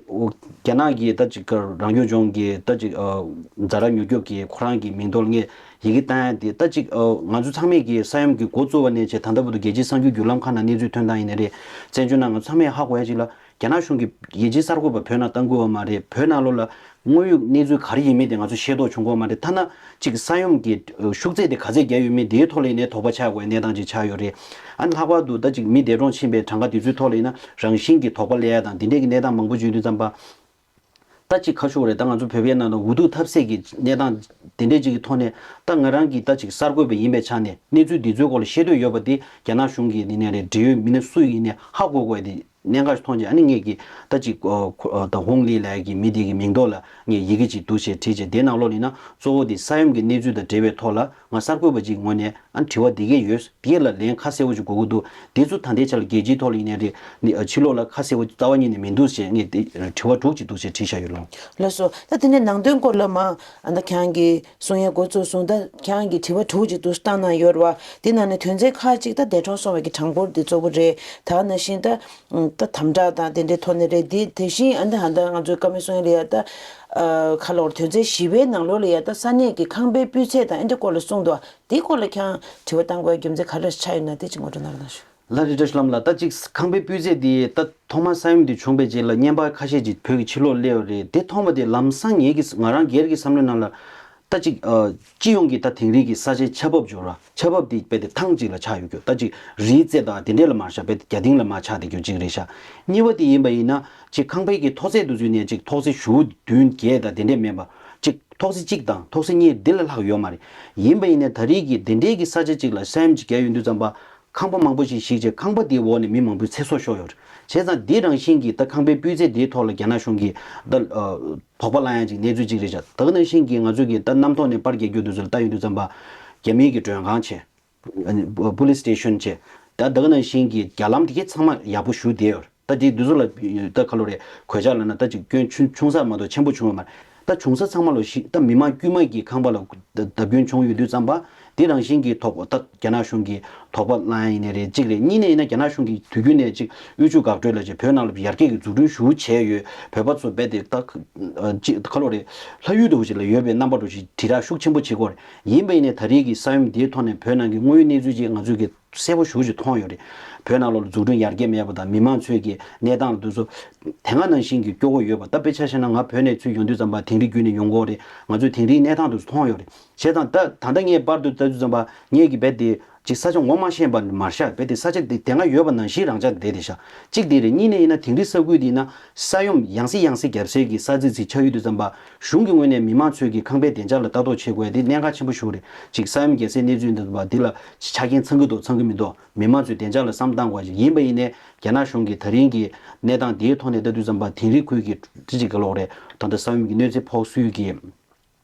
རྒྱ་ནག་གི་ད་ཅིག་རང་སྐྱོང་ལྗོངས་ཀྱི་ད་ཅིག་ཛ་དྲག་མྱུར་སྐྱོབ་ཀྱི་ཁོ་རང་གི་མིང་ཐོག་ལ་ངས་ཡི་གེ་བཏང་ཡ་དེ་ད་ཅིག་ང་ཚོ་ཚང་མས་ཀྱི་ས་ཡོམ་གྱི་འགོ་བཙུགས་པ་ནས་བྱས་ད་ལྟ་བར་དུ་རྒྱལ་སྤྱིའི་གསར་འགྱུར་བརྒྱུད་ལམ་ཁག་ནང་གནས་ཚུལ་ཐོན་སྟངས་ཡིན་ནའི་རེད། བཙན་བྱོལ་ནང་ང་ཚོ་ཚང་མས་ཧ་གོ་ཡ་ཅིག་ལ། རྒྱ་ནག་གཞུང་གིས་རྒྱལ་སྤྱིའི་གསར་འགོད་པ་བོད་ནང་གཏང་དགོས་པ་མ་རེད། བོད་ནང་ལོགས་ལ་དངོས་ཡོད་གནས་ཚུལ་ག་རེ་ཡིན་མིན་དེ་ང་ཚོ་ཤེས་རྟོགས་བྱུང་གི་ཡོད་མ་རེད། ཐ་ན་གཅིག་ས་ཡོམ་གྱི་ཤུགས་ཚད་དེ་ག་ཚད་བརྒྱབ་ཡོད་མེད་དེའི་ཐོག་ལ་ཡིན་ནའི་དོགས་པ་ཆགས་དགོས་པའི་གནས་སྟངས་ཅིག་ཆགས་ཡོད་རེད། ཨ་ནི་ལྷག་པར་དུ་ད་གཅིག་མི་འདས་གྲོངས་ཕྱིན་པའི་གྲངས་ཀ་དེ་ཚོའི་ཐོག་ལ་ཡིན་ན་རང་བཞིན་གྱིས་དོགས་པ་སླེབས་ཡ་དང་དེ་འདྲས་ཀྱི་གནས་སྟངས་མང་པོ་བྱུང་དུས་ཙམ་པ། ད་གཅིག་ཁ་ཤོར་རེད། ད་ང་ཚོ་བོད་པའི་ནང་ལ་འུ་ཐུག་ཐབས་ཟད་ཀྱི་གནས་སྟངས་དེ་འདྲས་ཅིག་གི་ཐོག་ནས་ད་ང་རང་གིས་ད་གཅིག་གསར་འགོད་པ་ཡིན་པའི་ཆ་ནས་གནས་ཚུལ་འདི་ཚོའི་སྐོར་ལ་ཤེས་འདོད་ཡོད་པ་དེ་རྒྱ་ནག་གཞུང་གི་ཡིན་ནའི་རེད། འབྲེལ་ཡོད་མི་སྣ་སུ་ཡིན་ནའི་ཧ་གོ་དགོས་དེ། གནད་འགག་ཞིག་མཐོང་རྗེས་ཨ་ནི་ངས་ཀྱི་ད་ཅིག་ཨ་ཁོ་ཨ་ད་ཧོང་ལི་ལབ་ཡ་གི་མི་དེ་གི་མིང་ཐོག་ལ་ངས་ཡི་གེ་ཅིག་འདུག་ཅེས་བྲིས་རྗེས་དེའི་ནང་ལོགས་ལ་ཡིན་ན་གཙོ་བོ་དེ་ས་ཡོམ་གྱི་གནས་ཚུལ་དང་འབྲེལ་བའི་ཐོག་ལ་ང་གསར་འགོད་པ་ཅིག་ངོས་ནས་ཨ་ནི་དྲི་བ་འདི་གས་ཡོད། དེ་ལ་ལན་ཁ་གསལ་པོ་ཅིག་དགོས་ཀྱི་འདུག་དེ་ཚོ་ད་ལྟའི་ཆ་ལ་རྒྱལ་སྤྱིའི་ཐོག་ལ་ཡིན་ནའི་རེད། ནི་ཨ་ཕྱི་ལོགས་ལ་ཁ་གསལ་པོ་རྩ་བ་ཉིད་ནས་མི་འདུག་ཅེས་ངས་དེ་དྲི་བ་དྲུག་ཅིག་འདུག་ཅེས་བྲིས་བཞག་ཡོད་ལགས། ལགས་སོ། ད་དེ་ནས་ནང་དོན་སྐོར་ལ་མ་ཨ་ད་ཁྱེད་རང་གིས་གསུང་ཡ་འགོ་བཙུགས་སོང་། ད་ཁྱེད་རང་གིས་དྲི་བ་དྲུག་ཅིག་འདུག་བཏང་གནང་ཡོད་རེད་བ། དེ་ནང་ནས་དོན་ཚན་ཁག་ཅིག་ད་འདས་གྲོངས་སོང་བའི་གི་གྲངས་འབོར་དེ་གཙོ་བོ་རེད། ད་ནང་བཞིན་ད། ད་དམ་དྲག་དང་དེ་འདྲའི་ཐོག་ནས་རེད། དེ་དེ་བཞིན་ཨ་འདི་ཧ་ད་ང་ཚོའི་བཀའ་མོལ་གསུང་ཡ་ལ་ཡ་ད་ཨ་ཁ་ལོར་དོན་ཚན་བཞི་པའི་ནང་ལོགས་ལ་ཡ་ད་ས་གནས་ཀྱི་ཁང་པའི་སྤུས་ཚད་དང་ཨ་འདི་སྐོར་ལ་གསུངས་འདུག་དེའི་སྐོར་ལ་ཁྱེད་རང་དྲི་བ་བཏང་དགོས་རྒྱུ་མཚན་ག་རེ་ཆགས་ཡོད་ན་དེ་ཅིག་ངོ་སྤྲོད་གནང་རོགས་གནང་ཞུ། ལ་རི་བཀྲ་ཤིས་ལྷ་མོ་ལགས། ད་ཅིག་ཁང་པའི་སྤུས་ཚད་དེ་ད་ཐོག་མར་ས་ཡོམ་དེ་བྱུང་པའི་རྗེས་ལ་བརྙན་པར་ཁ་ཤས་ཅིག་བོད་ཀྱི་ཕྱི་ལོགས་སླེབས་པ་རེད། དེ་མཐོང་བ་དེ་ལམ་སང་ངེད་ཀྱི་ང་རང་སྒེར་གྱི་བསམ་བློའི་ནང་ལ་ད་ཅིག་ཨ་སྤྱི་ཡོངས་ཀྱི་ད་དེང་རིང་གི་ས་ཆའི་ཆར་འབབ་འབྱོར་བ། ཆར་འབབ་དེ་རྦད་དེ་ཐང་ཅིག་ལ་ཆགས་ཡོད་རྒྱུ། ད་ཅིག་རིའི་རྩེ་དང་དེ་འདྲས་ལ་མར་ཆགས། རྦད་དེ་རྒྱ་སྟེང་ལ་མར་ཆགས་བསྡད་རྒྱུ་ཅིག་རེད་ཤག་གཉིས་པ་དེ་ཡིན་པ་ཡིན་ན་ཅིག་ཁང་པའི་གི་མཐོ་ཚད་དུ་བཟུང་ནས་ཅིག་ཐོག་སེ་ཞུ་བདུན་བརྒྱད་དང་དེ་འདྲས་མེད་པ། ཅིག་ཐོག་སེ་གཅིག་དང་ཐོག་སེ་གཉིས་འདི་ལས་ལྷག་ཡོད་མ་རེད། ཡིན་པ་ཡིན་ནའི་ད་རེས་ཀྱི་དེ་འདྲས་ཀྱི་ས་ཆ་ཅིག་ལ་ས་ཡོམ་ཅིག་བརྒྱབ་ཡོང་དུས་ཙམ་པ། ཁང་པ་མང་པོ་ཞིག་བཤིག་བྱས་ཁང་པ་དེའི་འོག་ནས་མི་མང་པོའི་ཚེ་སྲོག་ཤོར་ཡོད་རེད། བྱས་ཙང་འདི་རང་བཞིན་གྱིས་ད་ཁང་པའི་སྤུས་ཚད་དེའི་ཐོག་ལ་རྒྱ་ནག་གཞུང་གིས་ད་ཨ་དོགས་པ་སློང་ཡ་ཅིག་གནས་ཚུལ་ཅིག་རེད་ཤག་ད་ག་ནང་བཞིན་གྱི་ང་ཚོ་གི་ད་གནམ་ཐོག་ནས་པར་རྒྱག་རྒྱུ་དེ་ཚོ་ལ་ལྟ་ཡོང་དུས་ཙམ་པ། རྒྱ་མིའི་གི་མགྲོན་ཁང་བྱས། ཨ་ནི་པུ་ལིས་སི་ཊེ་ཤན་བྱས། ད་ད་ག་ནང་བཞིན་གྱི་རྒྱ་ལམ་དེ་གའི་ཚང་མ་ཡག་པོ་ཞེ་པོ་བསྡད་ཡོད་རེད། ད་དེ་འདི་ཚོ་ལ་ད་ག་ལོ་རེད། གོད་ཆག་ལབ་ན་ད་ཅིག་སྐྱོན་ཆུང་ཆུང་ས་མ་གཏོགས་ཆེན་པོ་བྱུང་ཡོད་མ་རེད། ད་བྱུང་ས་ཚང་མ་ལོ་ཞིག་ད་མི་མང་དཀྱུས་མ་གི་ཁང་པ་ལ་བརྡབ་སྐྱོན་བྱུང་ཡོད་དུས་ཙམ་པ། དེ་རང་བཞིན་གྱི་དོགས་པ། ད་རྒྱ་ནག་གཞུང་གིས་དོགས་པ་སློང་ཡ་ཡིན་ནའི་རེད། གཅིག་རེད། གཉིས་ནས་ཡིན་ན་རྒྱ་ནག་གཞུང་གིས་དུས་རྒྱུན་ནས་ཅིག་དབུལ་ཕྱུག་འགག་སྒྲོལ་ལ་ཅིག་བོད་ནང་ལ་ཡར་རྒྱས་ཀྱི་འཛུགས་སྐྲུན་ཞེ་པོ་བྱས་ཡོད། བོད་པ་ཚོ་རྦད་དེ་ད་ཅིག་ག་ལོ་རེད། ལྷ་ཡུལ་འདྲ་བོ་ཞིག་ལ་ཡོད་པའི་རྣམ་པ་འདྲ་བོ་ཞིག་དྲིལ་བསྒྲགས་ཤུགས་ཆེན་པོ་བྱེད་ཀྱི་ཡོད་རེད། ཡིན་པ་ཡིན་ནའི་ད་རེས་ཀྱི་ས་ཡོམ་འདིའི་ཐོག་ནས་བོད་ནང་གི་དངོས་ཡོད་གནས་ཚུལ་ཅིག་ང་ཚོས་ཀྱི་གསལ་པོ་ཞེ་པོ་ཅིག་མཐོང་ཡོད་རེད། བོད་ནང་ལོགས་ལ་འཛུགས་སྐྲུན་ཡར་རྒྱས་མེད་པ་དང་། མི་མང་ཚོས་ཀྱི་གནས་སྟངས་ལ་དུས་ཚོད་དེ་སྔ་ནང་བཞིན་གྱི་སྐྱོ་པོ་ཡོད་པ། ད་དཔེ་ཆ་བཞག་ན་ང་བོད་ནས་ཚུར་ཡོང་དུས་ཙམ་པ་དིང་རི་བརྒྱུད་ནས་ཡོང་གི་ཡོད་རེད། ང་ཚོས་དིང་རིའི་གནས་སྟངས་དེ་ཚོ་མཐོང་ཡོད་རེད། བྱས་ཙང་ད་ད་ལྟ་ངས་པར་དུ་ལྟ་དུས་ཙམ་པ་ངས་ཀྱི་རྦད་དེ་ཅིག་ས་ཆ་ངོ་མ་ཤེས་པ་མ་ཤག་རྦད་དེ་ས་ཆ་དེ་དེ་སྔ་ཡོད་པ་ནང་བཞིན་རང་ཆགས་བསྡད་བསྡད་ཤག་གཅིག་དེ་རེད། གཉིས་ནས་ཡིན་ན་དིང་རི་ས་ཁུལ་དེ་ཡིན་ན་ས་ཡོམ་ཡང་སེ་ཡང་སེ་བརྒྱབ་སའི་གི་ས་ཚིགས་ཅིག་ཆགས་ཡོད་དུས་ཙམ་པ། གཞུང་གི་ངོས་ནས་མི་མང་ཚོས་ཀྱི་ཁང་པའི་བདེ་འཇགས་ལ་ལྟ་རྟོག་བྱེད་དགོས་ཡ་དེ་གནད་འགག་ཆེན་པོ་ཞིག་རེད། ཅིག་ས་ཡོམ་བརྒྱབ་སའི་གནས་ཚུལ་འདི་ཚོ་དེ་ལ་ཆ་རྐྱེན་ཚང་གི་འདུག་ཚང་གི་མི་འདུག་མི་མང་ཚོས་བདེ་འཇགས་ལ་བསམ་བཏང་དགོས་ཡ་ཅིག་ཡིན་པ་ཡིན་ནའི་རྒྱ་ནག་གཞུང་གིས་ད་རིང་གི་གནས་སྟངས་དེའི་ཐོག་ནས་ལྟ་དུས་ཙམ་པ་དིང་རི་ཁུལ་གྱི་ཅི་ཅིག་ག་ལོག་རེད། ད་ལྟ་ས་ཡོམ་གྱི་གནོད་འཚེ་ཕོག་སའི་གི་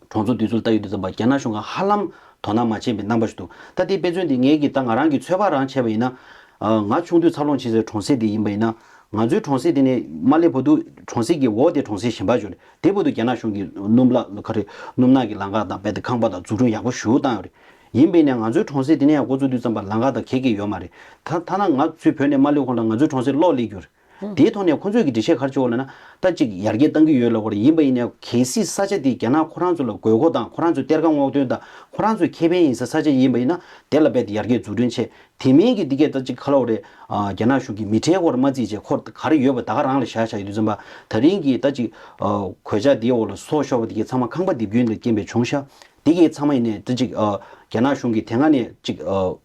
གྲོང་ཚོ་དེ་ཚོ་ལ་ལྟ་ཡོང་དུས་ཙམ་པ་རྒྱ་ནག་གཞུང་གིས་ཧ་ལམ་དོ་སྣང་མ་བྱས་པའི་རྣམ་པ་ཞིག་འདུག་ད་དེ་དཔེ་མཚོན་དེ་ངེད་ཀྱིས་ད་ང་རང་གི་ཚོད་དཔག་རང་བྱས་པ་ཡིན་ན། ང་ཆུང་དུས་འཚར་ལོངས་བྱས་སའི་གྲོང་གསེབ་དེ་ཡིན་པ་ཡིན་ན། ང་ཚོའི་གྲོང་གསེབ་དེ་ནས་མར་སླེབས་བར་དུ་གྲོང་གསེབ་ཀྱི་འོག་དེ་གྲོང་གསེབ་གཞན་པ་ཅིག་རེད། དེ་བར་དུ་རྒྱ་ནག་གཞུང་གིས་སྣུམ་ལག་ག་རེ་སྣུམ་ནག་གི་ལམ་ཁ་དང་རྦད་དེ་ཁང་པ་དང་འཛུགས་སྐྲུན་ཡག་པོ་ཞེ་པོ་བཏང་ཡོད་རེད། ཡིན་པ་ཡིན་ནའི་ང་ཚོའི་གྲོང་གསེབ་དེ་ནས་ཡང་འགོ་བཙུགས་དུས་ཙམ་པ་ལམ་ཁ་དང་ག་གེ་ཡོད་མ་རེད། ད་ཐ་ན་ང་ཚོའི་བོད་ནས་མར་སླེབས་གོང་ལ་ང་ཚོའི་གྲོང་གསེབ་གློག་སླེབས་རྒྱུ་རེད། དེའི་ཐོག་ནས་ཁོང་ཚོས་ཀྱི་འགྲེལ་བཤད་ག་རེ་བྱེད་ཀྱི་ཡོད་ལབ་ན། ད་ཅིག་ཡར་རྒྱས་བཏང་གི་ཡོད་ལབ་ཀྱི་ཡོད་རེད། ཡིན་པ་ཡིན་ནའི་གལ་སྲིད་ས་ཆ་དེ་རྒྱ་ནག་ཁོ་རང་ཚོ་ལ་དགོས་མཁོ་དང་ཁོ་རང་ཚོའི་གཏེར་ཁ་སྔོག་འདོན་དང་ཁོ་རང་ཚོའི་ཁེ་ཕན་ཡིན་ས་ས་ཆ་ཡིན་པ་ཡིན་ན། དེ་ལ་རྦད་དེ་ཡར་རྒྱས་འཛུགས་སྐྲུན་བྱས། དེ་མིན་གྱི་འདི་གས་ད་ཅིག་ག་ལབ་དགོས་རེད། ཨ་རྒྱ་ནག་གཞུང་གིས་མི་ཁྲའི་སྐོར་མ་བརྩིས་བྱས་ཁོ་ག་རེ་ཡོད་པ་ད་ག་རང་ལ་བཞག་བཞག་ཡོད་དུས་ཙམ་པ། ད་རིང་གི་ད་ཅིག་ཨ་གོད་ཆག་འདིའི་འོག་ལ་སྲོག་ཤོར་བ་འདི་གས་ཚང་མ་ཁང་པ་རྡིབ་སྐྱོན་ལ་རྐྱེན་པས་བྱུང་ཤག་འདི་གས་ཚང་མ་ཡིན་ནའི་ད་ཅིག་ཨ་རྒྱ་ནག་གཞུང་གིས་དེ་སྔ་ནས་ཅིག་ཨ་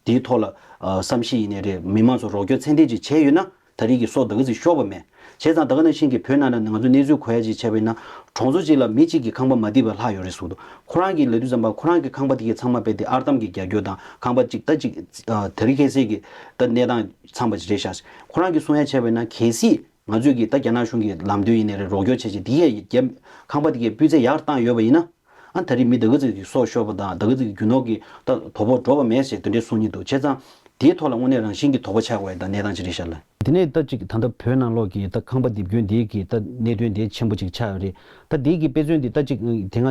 དེའི་ཐོག་ལ་ཨ་བསམ་ཤེས་ཡིན་ནའི་རེད། མི་མང་ཚོ་རོགས་སྐྱོར་ཚད་ལྡན་ཅིག་བྱས་ཡོད་ན། ད་རིང་གི་སྲོག་ད་ག་ཚོད་ཤོར་བ་མེད། བྱས་ཙང་ད་ག་ནང་བཞིན་གྱི་བོད་ནང་ལ་ང་ཚོ་གནས་ཚུལ་གོ་ཡ་ཅིག་བྱས་པ་ཡིན་ན། གྲོང་ཚོ་གཅིག་ལ་མི་གཅིག་གིས་ཁང་པ་མ་རྡིབ་པ་ལྷག་ཡོད་རེད་གསུངས་འདུག་ཁོ་རང་གིས་ལབ་དུས་ཙམ་པ་ཁོ་རང་གི་ཁང་པ་དེ་གའི་ཚང་མ་རྦད་དེ་ཨར་འདམ་གྱིས་རྒྱག་རྒྱུ་དང་ཁང་པ་གཅིག་ད་གཅིག་ཨ་དེ་རིང་ཁ་སང་གི་ད་གནས་སྟངས་ཚང་པ་ཅིག་རེད་ཤག་ཁོ་རང་གིས་གསུང་ཡ་བྱས་པ་ཡིན་ན། གལ་སྲིད་ང་ཚོས་ཀྱིས་ད་རྒྱ་ནག་གཞུང་གི་ལམ་སྟོན་ཡིན་ནའི་རེད། རོགས་སྐྱོར་བྱས་བྱས་དེ་གའི་རྒྱ་ཁང་པ་དེ་གའི་སྤུས་ཚད་ཡར་བཏང་ཡོད་པ་ཡིན་ན། ཨ་ད་རེས་མི་ད་ག་ཚོད་ཀྱི་སྲོག་ཤོར་བ་དང་ད་ག་ཚོད་ཀྱི་རྒྱུ་ནོར་གྱི་ད་དོ་ཕོག་འགྲོ་བ་མེད་ཅེས་དེ་འདྲའི་གསུང་གི་འདུག་བྱས་ཙང་དེའི་ཐོག་ལ་དངོས་གནས་རང་བཞིན་གྱི་དོགས་པ་ཆགས་དགོས་ཡ་ད་གནས་སྟངས་ཅིག་རེད་ཤག་ལགས། དེ་ནས་ད་ཅིག་ད་ལྟ་བོད་ནང་ལོགས་ཀྱི་ད་ཁང་པ་རྡིབ་སྐྱོན་དེའི་གི་ད་གནད་དོན་དེ་ཆེན་པོ་ཅིག་ཆགས་ཡོད་རེད། ད་དེའི་གི་དཔེ་མཚོན་དེ་ད་ཅིག་དེ་སྔ་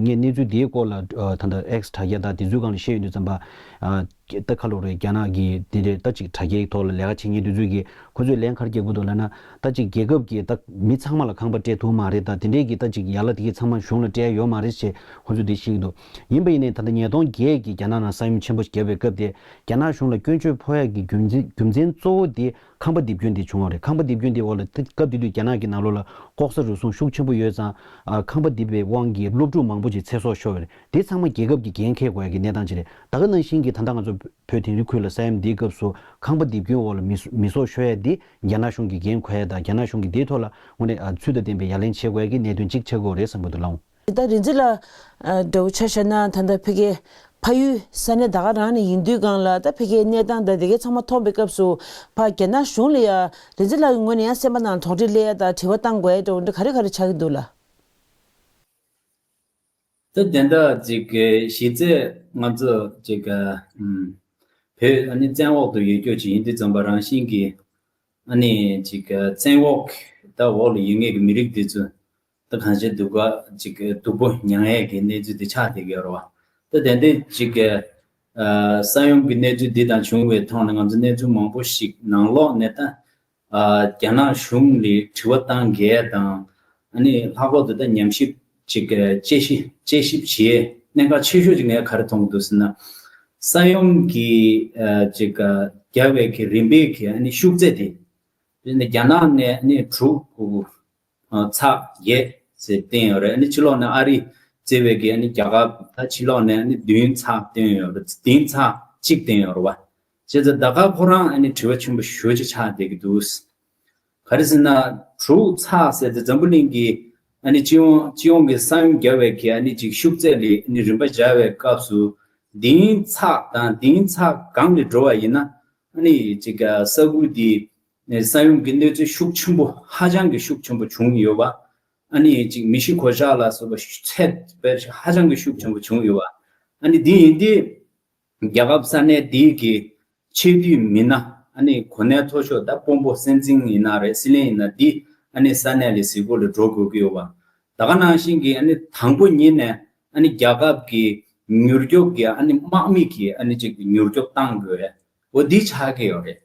ངས་གནས་ཚུལ་དེའི་སྐོར་ལ་ད་ལྟ་ཨེགས་དྲ་རྒྱ་དང་དེ་ཚོའི་སྒང་ལ་བཤད་ཡོང་དུས་ཙམ་པ། ད་ག་ལབ་དགོས་རེད། རྒྱ་ནག་གི་དེ་འདྲའི་ད་ཅིག་དྲ་རྒྱའི་ཐོག་ལ་ལས་ཀ་བྱེད་མཁན་དེ་ཚོས་ཀྱིས་ཁོ་ཚོས་ལན་ག་རེ་རྒྱག་གི་འདུག་ལབ་ན། ད་ཅིག་རྒྱལ་ཁབ་ཀྱིས་ད་མི་ཚང་མ་ལ་ཁང་པ་སྤྲད་ཐུབ་མ་རེད། ད་དེ་འདྲའི་གི་ད་ཅིག་ཡན་ལག་དེ་གའི་ཚང་མ་གཞུང་ལ་སྤྲད་ཡ་ཡོད་མ་རེད་ཅེས་ཁོ་ཚོས་དེ་བཤད་ཀྱི་འདུག་ཡིན་པ་ཡིན་ནའི་ད་ལྟ་ཉིས་སྟོང་བརྒྱད་ཀྱི་རྒྱ་ནག་ནང་ས་ཡོམ་ཆེན་པོ་བརྒྱབ་པའི་སྐབས་དེ་རྒྱ་ནག་གཞུང་ལ་སྐྱོན་བརྗོད་ཕོག་ཡ་གི་རྒྱུ་མཚན་རྒྱུ་མཚན་གཙོ་བོ་དེ་ཁང་པ་རྡིབ་སྐྱོན་དེ་བྱུང་བ་རེད། ཁང་པ་རྡིབ་སྐྱོན་དེ་འོག་ལ་ད་སྐབས་དེ་དུས་རྒྱ་ནག་གི་ནང་ལོགས་ལ་ལྐོག་ཟ་རུལ་སུངས་ཤུགས་ཆེན་པོ་ཡོད་ཙང་། ཨ་ཁང་པ་རྡིབ་པའི་དབང་གིས་སློབ་ཕྲུག་མང་པོ་ཅིག་ཚེ་སྲོག་ཤོར་བ་རེད། དེ་ཚང་མ་རྒྱལ་ཁབ་ཀྱིས་འགན་འཁྱེར་དགོས་ཡ་གི་གནས་སྟངས་ཅིག་རེད། ད་ག་ནང་བཞིན་གྱི་ད་ལྟ་ང་ཚོ་བོད་དིང་རི་ཁུལ་ལ་ས་ཡོམ་འདིའི་སྐབས་སུ་ཁང་པ་རྡིབ་སྐྱོན་འོག་ལ་མི་མི་སྲོག་ཤོར་ཡ་འདི་རྒྱ་ནག་གཞུང་གིས་འགན་འཁུར་ཡ་དང་རྒྱ་ནག་གཞུང་གིས་འདིའི་ཐོག་ལ་དངོས་གནས་ཨ་ཚུལ་དང་ལྡན་པའི་ཡ་ལན་བྱེད་དགོས་ཡ་གི་གནད་དོན་གཅིག་ཆགས་ཀྱི་ཡོད་རེད་བསམ་གྱི་འདུག་ལགས། ད་རིག་འཛིན་ལགས་འདྲ་བོ་ཆ་བཞག་ན་ད་ལྟ་ཕ་གིའི་ཕ་ཡུལ་ས་གནས་ད་ག་རང་ནས་ཡིན་དུས་སྒང་ལ་ད་ཕ་གིའི་གནས་སྟངས་དང་དེ་གའི་ཚང་མ་མཐོང་བའི་སྐབས་སུ་ཕ་རྒྱ་ནག་གཞུང་ལ་ཡ་རིག་འཛིན་ལགས་ཀྱི་ངོས་ནས་ཡང་སེམས་པ་ནང་དོགས་འདྲི་སླེབས་ཡ་དང་དྲི་བ་བཏང་དགོས་ཡ་འདྲ་བོ་འདྲ་ག་རེ་ག་རེ་ཆགས་ཀྱི་འདུག་ལགས། ད་དེ་འདྲ་ཅིག་གཞི་རྩའི་ང་ཚོ་ཅིག་ཨམ་བོད་ཨ་ནི་བཙན་འོག་ཏུ་ཡོད་རྒྱུ་ཅིག་ཡིན་དུས་ཙམ་པ་རང་བཞིན་གྱིས་ཨ་ནི་ཅིག་བཙན་འོག་ད་འོག་ལ་ཡོད་མཁན་གྱི་མི་རིགས་འདི་ཚོ་ད་གང་ཅི་སྡུག་ག་ཅིག་སྡུག་པོ་མྱངས་ཡས་ཀྱི་གནས་ཚུལ་དེ་ཆགས་བསྡད་ཀྱི་ཡོད་རེད་བ། ད་དེ་འདྲ་ཅིག་ཨ་ས་ཡོམ་གྱི་གནས་ཚུལ་འདི་དང་བྱུང་བའི་ཐོག་ནས་ང་ཚོ་གནས་ཚུལ་མང་པོ་ཞིག་ནང་ལོགས་ནས་ད། ཨ་རྒྱ་ནག་གཞུང་ལ་དྲི་བ་བཏང་གལ་དང་། ཨ་ནི་ལྷག་པར་དུ་ད་ཉམས་ཞིབ་ཅིག་དཔྱད་ཞིབ་དཔྱད་ཞིབ་བྱེད་གནད་འགག་ཆེ་ཤོས་ཅིག་ངས་ག་རེ་མཐོང་གི་འདུག་ཟེར་ན། ས་ཡོམ་གྱི་ཨ་ཅིག་ཨ་ བརྒྱབ་པའི་གི་རིམ་པའི་གི་ཨ་ནི་ཤུགས་ཚད་དེ། དེ་ནི་རྒྱ་ནག་ནས་ཨ་ནི་དྲུག་ཚེག་བརྒྱད་ཟེར་བསྟན་ཡོད་རེད། ཨ་ནི་ཕྱི་ལོགས་ནས་ཨ་རི་བརྩི་བའི་གི་ཨ་ནི་རྒྱལ་ཁབ་ད་ཕྱི་ལོགས་ནས་ཨ་ནི་བདུན་ཚེག་བསྟན་ཡོད་རེད། བདུན་ཚེག་གཅིག་བསྟན་ཡོད་རེད་བ། བྱས་ཙང་ད་ག་ཁོ་རང་ཨ་ནི་དྲི་བ་ཆེན་པོ་ཞེ་པོ་ཅིག་ཆགས་བསྡད་ཀྱི་འདུག་ག་རེ་ཟེར་ན། དྲུག་ཚེག་ཟེར་དེ་འཛམ་བུ་གླིང་གི་ཨ་ནི་སྤྱི་ཡོངས་སྤྱི་ཡོངས་ཀྱི་ས་ཡོམ་བརྒྱབ་པའི་གི་ཨ་ནི་ཅིག་ཤུགས་ཚད་ལས་ཨ་ནི་རིམ་པ་སྦྱར་བའི་སྐབས་སུ། བདུན་ཚེག་དང་བདུན་ཚེག་སྒང་ལ་འགྲོ་བ་ཡིན་ན། ཨ་ནི་ཅིག་ས་ཁུལ་འདི་ས་ཡོམ་གྱི་གནོད་འཚེ་ཤུགས་ཆེན་པོ་ཧ་ཅང་གི་ཤུགས་ཆེན་པོ་བྱུང་ཡོད་པ། ཨ་ནི་ཅིག་མི་ཤི་གོད་ཆག་ལ་སོགས་པ་ཚད་དཔེ་ཧ་ཅང་གི་ཤུགས་ཆེན་པོ་བྱུང་ཡོད་པ། ཨ་ནི་འདི་ཡིན་དུས། རྒྱལ་ཁབ་ས་གནས་འདིའི་གི་ཆེས་མཐོའི་མི་སྣ། ཨ་ནི་གོ་གནས་མཐོ་ཤོས་ད་དཔོན་པོ་སྲིད་འཛིན་ཡིན་ན་རེད། སྲིད་བློན་ཡིན་ན་འདི་ཨ་ནི་ས་གནས་ལས་གཟིགས་སྐོར་ལ་འགྲོ་དགོས་ཀྱི་ཡོད་པ། ད་ག་ནང་བཞིན་གྱི་ཨ་ནི་དང་པོ་ཉིད་ནས་ཨ་ནི་རྒྱལ་ཁབ་ཀྱི་མྱུར་སྐྱོབ་ཀྱི་ཨ་ནི་དམག་མི་གི་ཨ་ནི་ཅིག་མྱུར་སྐྱོབ་བཏང་དགོས་རེད། འོ་འདི་ཆགས་ཀྱི་ཡོད་རེད།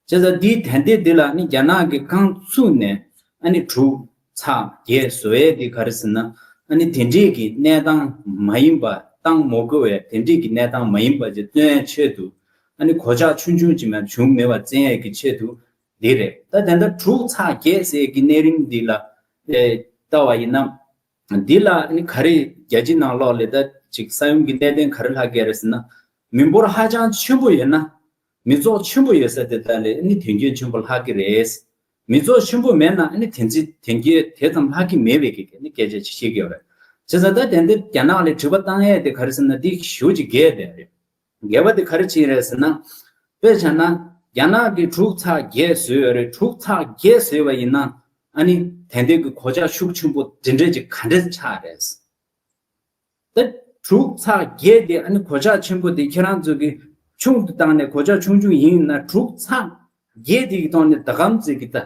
བྱས་ཙང་འདིའི་ད་ལྟའི་འདི་ལ་ནི་རྒྱ་ནག་གིས་རྐང་བཙུགས་ནས་ཨ་ནི་དྲུག་ཚེག་བརྒྱད་བཟོ་ཡས་འདི་ག་རེ་ཟེར་ན། ཨ་ནི་དེ་འདྲས་ཀྱི་གནས་སྟངས་མ་ཡིན་པ། བཏང་མ་དགོས་པའི་དེ་འདྲས་ཀྱི་གནས་སྟངས་མ་ཡིན་པ་ཅིག་སྟོན་ཡས་ཆེད་དུ། ཨ་ནི་གོད་ཆག་ཆུང་ཆུང་ཅིག་མ་བྱུང་མེད་པ་བཙན་ཡས་ཀྱི་ཆེད་དུ་འདི་རེད། ད་ད་ལྟ་དྲུག་ཚེག་བརྒྱད་ཟེར་ཡས་ཀྱི་གནས་རིམ་འདི་ལ་ཨེ་ལྟ་བ་ཡིན་ན། འདི་ལ་ནི་ག་རེ་རྒྱལ་སྤྱིའི་ནང་ལོགས་ལ་ད་ཅིག་ས་ཡོམ་གྱི་གནད་དོན་ག་རེ་ལྷག་གི་རེད་ཟེར་ན། མི་འབོར་ཧ་ཅང་ཆེན་པོ་ཡོད་ན། མི་ཚོགས་ཆེན་པོ་ཡོད་ས་དེ་དག་ལ་ནི་དོན་འཁྱོལ་ཆེན་པོ་ལྷག་གི་རེད། མི་ཚོགས་ཆེན་པོ་མེད་ན་ནི་དེ་ཚོ་དོན་འཁྱོལ་དེ་ཙམ་ལྷག་གི་མེད་པའི་གི་ནི་སྐད་ཆ་ཅིག་བཤད་ཀྱི་ཡོད་རེད། བྱས་ཙང་ད་དེ་འདི་རྒྱ་ནག་ལ་དྲི་བ་བཏང་ཡས་དེ་ག་རེ་ཟེར་ན། འདི་ཞེ་པོ་ཅིག་འགལ་བསྡད་རེད། འགལ་བ་དེ་ག་རེ་བྱས་རེད་ཟེར་ན། དཔེ་བྱས་ན་རྒྱ་ནག་གིས་དྲུག་ཚེག་བརྒྱད་བཟོས་ཡོད་རེད། དྲུག་ཚེག་བརྒྱད་བཟོས་པ་ཡིན་ན། ཨ་ནི་དེ་འདྲའི་གི་གོད་ཆག་ཤུགས་ཆེན་པོ་དེ་འདྲ་ཅིག་ག་འདྲ་ཆགས་རེད། ད་དྲུག་ཚེག་བརྒྱད་དེ་ཨ་ནི་གོད་ཆག་ཆེན་པོ་དེ་ཁྱེད་རང་ཚོ་གིས་ཆུང་དུ་བཏང་ནས་གོད་ཆག་ཆུང་ཆུང་ཡིན་ན། དྲུག་ཚེག་བརྒྱད་དེ་གི་ཐོག་ནས་ད་གམ་ཚིག་གི་ད་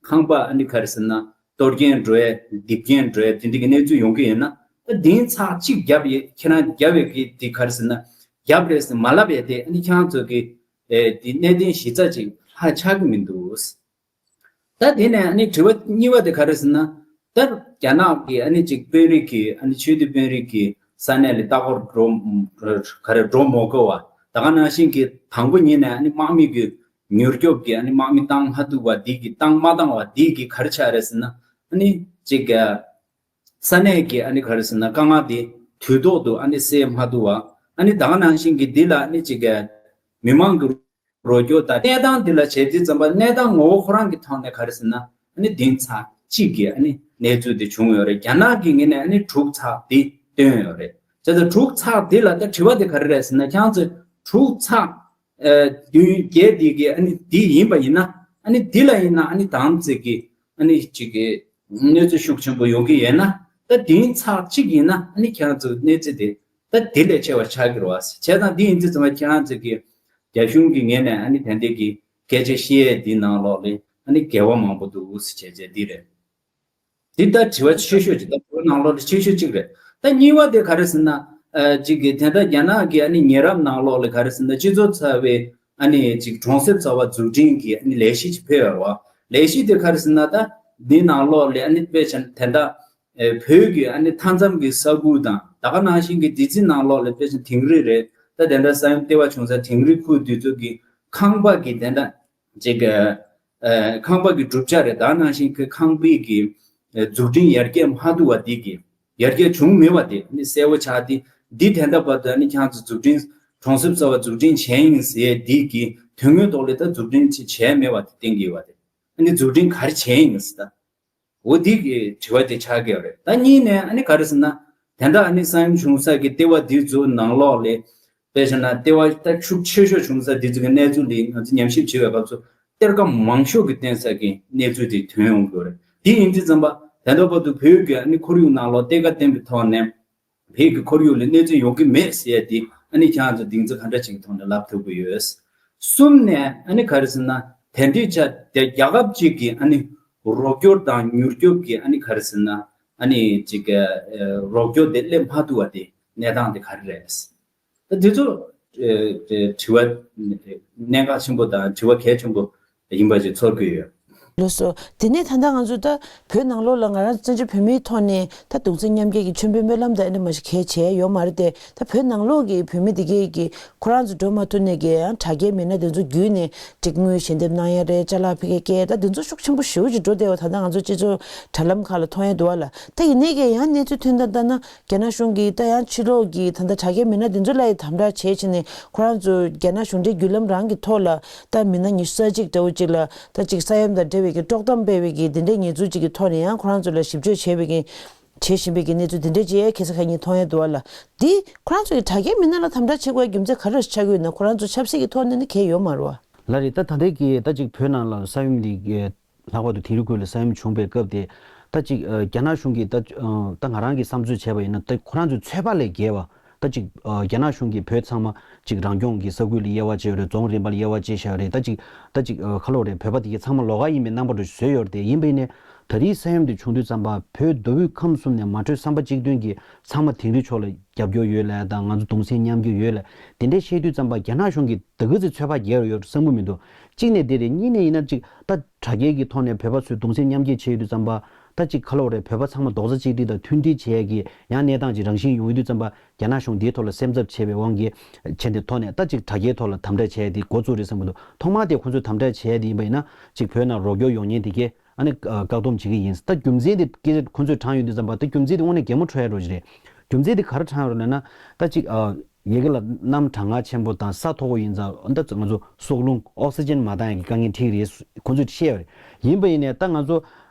ཁང་པ་ཨ་ནི་ག་རེ་ཟེར་ན། གཏོར་སྐྱོན་འགྲོ་ཡས། རྡིབ་སྐྱོན་འགྲོ་ཡས་དེ་འདྲ་གི་གནས་ཚུལ་ཡོང་གི་ཡོད་ན། ད་བདུན་ཚེག་གཅིག་བརྒྱབ་ཡས། ཁྱེད་རང་བརྒྱབ་ཡས་གི་དེ་ག་རེ་ཟེར་ན། བརྒྱབ་རེད་ཟེར་མ་ལབ་ཡས་དེ་ཨ་ནི་ཁྱེད་རང་ཚོ་གི་ཨེ་དེ་གནད་དོན་གཞི་རྩ་ཅིག་ཧ་ཆགས་གི་མི་འདུག་ད་དེ་ནས་ཨ་ནི་དྲི་བ་གཉིས་པ་དེ་ག་རེ་ཟེར་ན། ད་རྒྱ་ནག་གི་ཨ་ནི་ཅིག་དཔོན་རིགས་ཀྱི་ཨ་ནི་ཆོས་དད་དཔོན་རིགས་ཀྱི་ས་གནས་ལ་ལྟ་སྐོར་འགྲོ་ག་རེ་འགྲོ་མ་དགོས་པ། ད་ག་ནང་བཞིན་གྱི་དང་པོ་ཉིད་ནས་ཨ་ནི་དམག་མི་གི་མྱུར་སྐྱོབ་ཀྱི་ཨ་ནི་དམག་མི་བཏང་མ་ཐུབ་པ་འདི་གི་བཏང་མ་བཏང་བ་འདི་གི་ག་རེ་ཆགས་རེད་ཟེར་ན། ཨ་ནི་ཅིག་ས་གནས་ཀྱི་ཨ་ནི་ག་རེ་ཟེར་ན། དཀའ་ངལ་དེ་དུས་ཐོག་ཏུ་ཨ་ནི་སེལ་མ་ཐུབ་པ། ཨ་ནི་ད་ག་ནང་བཞིན་གྱི་འདི་ལ་ཨ་ནི་ཅིག་མི་མང་གི་རོགས་སྐྱོར་དང་གནས་སྟངས་འདི་ལ་བྱས་དུས་ཙམ་པ། གནས་སྟངས་ངོ་བོ་ཁོ་རང་གི་ཐོག་ནས་ག་རེ་ཟེར་ན། ཨ་ནི་བདུན་ཚེག་གཅིག་གི་ཨ་ནི་གནས་ཚུལ་དེ་བྱུང་ཡོད་རེད། རྒྱ་ནག་གི་ངོས་ནས་ཨ་ནི་དྲུག་ཚེག་དེ་བཏོན་ཡོད་རེད། བྱས་ཙང་དྲུག་ཚེག་དེ་ལ་ད་དྲི་བ་དེ་ག་རེ་རེད་ཟེར་ན། ཁྱེད་རང་ཚོས་དྲུག་ཚེག་ཨ་བདུན་བརྒྱད་དེ་གི་ཨ་ནི་དེ་ཡིན་པ་ཡིན་ན། ཨ་ནི་དེ་ལ་ཡིན་ན་ཨ་ནི་དམ་ཚིག་གི་ཨ་ནི་གཅིག་གི་གནོད་འཚེ་ཤུགས་ཆེན་པོ་ཡོང་གི་ཡོད་ན། ད་བདུན་ཚེག་གཅིག་ཡིན་ན་ཨ་ནི་ཁྱེད་རང་ཚོ་གནོད་འཚེ་དེ་ད་དེ་ལས་ཆེ་བ་ཆགས་ཀྱི་རེད་བ། བྱས་ཙང་འདི་ཡིན་དུས་ཙམ་པ་ཁྱེད་རང་ཚོ་གི་རྒྱ་གཞུང་གི་ངོས་ནས་ཨ་ནི་དེ་འདྲའི་གི་སྐད་ཆ་བཤད་ཡས་འདི་ནང་ལོགས་ལ་ཨ་ནི་འགལ་བ་མང་པོ་འདུག་ཟེར་བྱས་བྱས་འདི་རེད། འདི་ད་དྲི་བ་ཆེ་ཤོས་ཅིག་ད་བོད་ནང་ལོགས་ལ་ཆེ་ཤོས་གཅིག་རེད། ད་གཉིས་པ་དེ་ག་རེ་ཟེར་ན། ཨ་ཅིག་གི་དེ་ལྟར་རྒྱ་ནག་གི་ཨ་ནི་ཉེ་རབས་ནང་ལོགས་ལ་ག་རེ་ཟེར་ན། སྤྱི་ཚོགས་རྩ་བའི་ཨ་ནི་ཅིག་གྲོང་གསེབ་གསར་པ་འཛུགས་སྐྲུན་གྱི་ཨ་ནི་ལས་གཞི་ཅིག་ཕེབས་ཡོད་རེད་བ། ལས་གཞི་དེ་ག་རེ་ཟེར་ན། ད་འདི་ནང་ལོགས་ལ་ཨ་ནི་དཔེ་ཆ་དེ་འདྲ་ཨེ་བོད་ཀྱི་ཨ་ནི་མཐའ་མཚམས་ཀྱི་ས་ཁུལ་དང་། ད་ག་ནང་བཞིན་གྱི་འདི་ཚོའི་ནང་ལོགས་ལ་དཔེ་ཆ་དིང་རི་རེད། ད་དེ་འདྲ་ས་ཡོམ་ལྟེ་བ་བྱུང་ས་དིང་རི་ཁུལ་འདི་ཚོ་གི་ཁང་པ་གི་དེ་འདྲ་ཅིག་ཨ་ཁང་པ་གི་གྲུབ་ཆ་རེད། ད་ག་ནང་བཞིན་གྱི་ཁང་པའི་གི་ཨེ་འཛུགས་སྐྲུན་ཡར་རྒྱས་མ་ཐུབ་པ་འདི་གི། ཡར་རྒྱས་བྱུང་མེད་པ་དེ་ནི་གསལ་པོ་ཆགས་ཏེ། འདི་དེ་འདྲ་བར་དུ་ནི་ཁྱེད་ཚོ་འཛུགས་སྐྲུན། གྲོང་གསེབ་གསར་པ་འཛུགས་སྐྲུན་བྱས་ཡིན་ཟེར་འདི་གི་དོན་དངོས་ཐོག་ལ་ད་འཛུགས་སྐྲུན་ཅིག་བྱས་མེད་པ་དེ་བསྟན་གྱི་ཡོད་པ་དེ། ཨ་ནི་འཛུགས་སྐྲུན་ག་རེ་བྱས་ཡིན་ཟེར་ད། འོ་འདི་གི་དྲི་བ་དེ་ཆགས་ཀྱི་ཡོད་རེད། ད་གཉིས་ནས་ཨ་ནི་ག་རེ་ཟེར་ན། དེ་འདྲ་ཨ་ནི་ས་ཡོམ་བྱུང་ས་གི་ལྟེ་བ་འདི་ཚོ་ནང་ལོགས་ལ། དཔེ་བཞག་ན་ལྟེ་བ་ད་ཤུགས་ཆེ་ཤོས་བྱུང་ས་འདི་ཚོ་གི་གནས་ཚུལ་ལ་ང་ཚོ་ཉམས་ཞིབ་བྱེད་པའི་སྐབས་སུ། གཏེར་ཁ་མང་ཤོས་ཀྱི་བཏོན་ས་གི་གནས་ཚུལ་དེ་ཐོན་ཡོང་གི་ཡོད་རེད། དེ་ཡིན་དུས་ཙམ་པ། ད་ལྟ་བར་དུ་བོད་ཀྱི་ཨ་ནི་ཁོར་ཡུག་ནང་ལོགས་གཏེར་ཁ་བཏོན་པའི་ཐོག་ནས་བོད་ཀྱི་ཁོར་ཡུག་ལ་གནོད་འཚེ་ཡོང་གི་མེད་ཟེར་ཡ་དེ་ཨ་ནི་ཁྱེད་རང་ཚོ་གདེང་ཚོད་ག་འདྲ་ཅིག་གི་ཐོག་ནས་ལབ་ཐུབ་ཀྱི་ཡོད། གསུམ་ནས་ཨ་ནི་ག་རེ་ཟེར་ན། དེ་འདྲའི་ཆ་དེ་རྒྱལ་ཁབ་ཅིག་གི་ཨ་ནི་རོགས་སྐྱོར་དང་མྱུར་སྐྱོབ་ཀྱི་ཨ་ནི་ག་རེ་ཟེར་ན། ཨ་ནི་ཅིག་གི་ཨ་རོགས་སྐྱོར་དེ་སླེབས་མ་ཐུབ་པ་དེ་གནས་སྟངས་དེ་ག་རེ་རེད། ད་དེ་ཚོ་ཨེ་ཨེ་དྲི་བ་གནད་འགག་ཆེན་པོ་དང་དྲི་བ་གལ་ཆེན་པོ་ཡིན་པ་ཞིག་ཚོར་གྱི་ཡོད། ལགས་སོ། དེ་ནས་ད་ལྟ་ང་ཚོ་ད་བོད་ནང་ལོགས་ལ་ང་རང་བཙན་བྱོལ་བོད་མིའི་ཐོག་ནས་ད་གདུང་སེམས་མཉམ་སྐྱེད་ཀྱི་མཆོད་འབུལ་སྨོན་ལམ་དང་ཨ་ནི་མ་གཞི་གལ་ཆེ་ཡོད་མ་རེད་དེ། ད་བོད་ནང་ལོགས་ཀྱི་བོད་མི་དེ་གས་ཀྱིས་ཁོ་རང་ཚོ་འགྲོ་མ་ཐུབ་ནས་ཀྱི་ཡང་དྲ་རྒྱའི་མི་སྣ་དེ་ཚོ་བརྒྱུད་ནས་ཅིག་དངུལ་ཞལ་འདེབས་གནང་ཡ་རེད། ཅ་ལག་ཕ་གིར་སྐྱེལ་ད་དེ་ཚོ་ཤུགས་ཆེན་པོ་ཞེ་པོ་ཅིག་འགྲོ་བསྡད་པ་ད་ལྟ་ང་ཚོ་སྤྱི་ཚོགས་དྲ་ལམ་ཁག་ལ་མཐོང་ཡ་འདུག་བ་ལ། ད་ཡིན་ནའི་ཀྱི་ཡང་གནས་ཚུལ་ཐོན་སྟངས་ལྟར་ན་རྒྱ་ནག་གཞུང་གིས་ད་ཡང་ཕྱི་ལོགས་ཀྱི་ད་ལྟ་དྲ་རྒྱའི་མི་སྣ་དེ་ཚོ་ལ་ཡི་དམ་དྲག་བྱས་བྱས་ནས་ཁོ་རང་ཚོ་རྒྱ་ནག་གཞུང་འབྲེལ་བརྒྱུད་ལམ་རང་གི་ཐོག་ལ་ད་མི་སྣ་ཉི་ཤུ་རྩ་གཅིག་འདྲ་བོ་ཅིག་ལ་ད་ཅིག་ས་ཡོམ་དང་འབྲེལ་བའི་གི་དཀྲོག་གཏམ་སྤེལ་བའི་གི་དེ་འདྲའི་ཉེས་འཛུགས་ཅིག་གི་ཐོག་ནས་ཡང་ཁོ་རང་ཚོ་ལ་ཞིབ་དཔྱོད་བྱས་པའི་གི་བྱེད་བཞིན་པའི་གི་གནས་ཚུལ་དེ་འདྲ་ཅིག་ཡང་ཁ་སང་ཁ་ཉིན་མཐོང་ཡ་འདུག་བ་ལ། འདི་ཁོ་རང་ཚོ་གི་དྲ་རྒྱའི་མི་སྣ་ལ་དམ་དྲག་བྱེད་དགོས་རྒྱུ་མཚན་ག་རེ་ཆགས་ཀྱི་ཡོད་ན། ཁོ་རང་ཚོ་ཆབ་སྲིད་ཀྱི་ཐོག་ནས་ནི་གལ་ཡོད་མ་རེད་བ། ལགས་རེད། ད་ད་ལྟའི་གི་ད་ཅིག་བོད་ནང་ལ་ས་ཡོམ་འདི་གི་ལྷག་པར་དུ་དིང་རི་ཁུལ་ལ་ས་ཡོམ་བྱུང་པའི་སྐབས་དེ་ད་ཅིག་ཨ་རྒྱ་ནག་གཞུང་གིས་ད་ཨ་ད་ང་རང་གིས་བསམ་ཚུལ་བྱས་པ་ཡིན་ན་ད་ཁོ་རང་ཚོའི་ཚོད་དཔག་ལས་བརྒལ་བ། ད་ཅིག་ཨ་རྒྱ་ནག་གཞུང་གིས་བོད་ཚང་མ་ཅིག་རང་སྐྱོང་གི་ས་ཁུལ་ལ་དབྱེ་བ་ཕྱེ་ཡོད་རེད། རྫོང་རིམ་པ་ལ་དབྱེ་བ་ཕྱེ་བཞག་ཡོད་རེད། ད་ཅིག་ད་ཅིག་ཨ་ག་ལབ་དགོས་རེད། བོད་པ་དེ་གའི་ཚང་མ་ལོགས་ཀ་ཡིན་པའི་རྣམ་པ་འདྲ་བཟོས་ཡོད་རེད་དེ། ཡིན་པ་ཡིན་ནའི་ད་རེས་ས་ཡོམ་དེ་བྱུང་དུས་ཙམ་པ་བོད་མདོ་དབུས་ཁམས་གསུམ་ནས་མ་གྲོས་བསམ་པ་གཅིག་མཐུན་གྱིས་ཚང་མ་དིང་རི་ཕྱོགས་ལ་རྒྱབ་སྐྱོར་ཡོད་ལབ་དང་། ང་ཚོ་གདུང་སེམས་མཉམ་སྐྱེད་ཡོད་ལབ་དེ་འདྲས་བཤད་དུས་ཙམ་པ་རྒྱ་ནག་གཞུང་གིས་ད་ག་ཚོད་ཚོད་དཔག་བརྒྱབ་ཡོད་བསམ་གྱི་མི་འདུག་གཅིག་ནས་དེ་རེད། གཉིས་ནས་ཡིན་ན་ཅིག་ད་དྲ་རྒྱའི་གི་ཐོག་ནས་བོད་པ་ཚོས་གདུང་སེམས་མཉམ་སྐྱེད་བྱེད་ཡོད་དུས་ཙམ་པ་ད་ཅིག་ག་ལབ་དགོས་རེད། བོད་པ་ཚང་མ་རྡོག་རྩ་གཅིག་སྒྲིལ་དང་མཐུན་སྒྲིལ་བྱེད་ཡས་ཀྱི་ཡང་གནས་སྟངས་ཅིག་རང་བཞིན་ཡོང་ཡོད་དུས་ཙམ་པ་རྒྱ་ནག་གཞུང་འདིའི་ཐོག་ལ་སེམས་འཚབ་བྱས་པའི་དབང་གིས་བྱས་འདི་ཐོག་ནས་ད་ཅིག་དྲ་རྒྱའི་ཐོག་ལ་དམ་དྲག་བྱས་ཏེ་འགོ་བཙུགས་རེད་བསམ་གྱི་འདུག་ཐོག་མར་དེ་ཁོ་ཚོས་དམ་དྲག་བྱས་ཏེ་ཡིན་པ་ཡིན་ན་ཅིག་བོད་ནང་རོགས་སྐྱོར་ཡོང་མཁན་དེ་གས་ཨ་ནི་ཨ་བཀག་སྡོམ་བྱེད་ཀྱི་ཡིན། ད་རྒྱུ་མཚན་དེ་སྐད་ཆ་ཁོ་ཚོས་དྲངས་ཡོང་དུས་ཙམ་པ་ད་རྒྱུ་མཚན་དེ་དངོས་གནས་གད་མོ་འཕྲོ་ཡ་འགྲོ་གི་རེད། རྒྱུ་མཚན་དེ་ག་རེ་དྲངས་ཡོད་རེད་ལབ་ན་ད་ཅིག་ཨ་ཡ་གི་ལ་གནམ་གྲང་ངར་ཆེན་པོ་དང་ས་མཐོ་པོ་ཡིན་ཙང་ད་ང་ཚོ་སྲོག་རླུང་ཨོག་སི་ཇན་མ་འདང་ཡ་གི་དཀའ་ངལ་འཕྲད་ཀྱི་རེད། ཁོ་ཚོས་བཤད་ཡོད་རེད། ཡིན་པ་ཡིན་ནའི་ད་ང་ཚོ་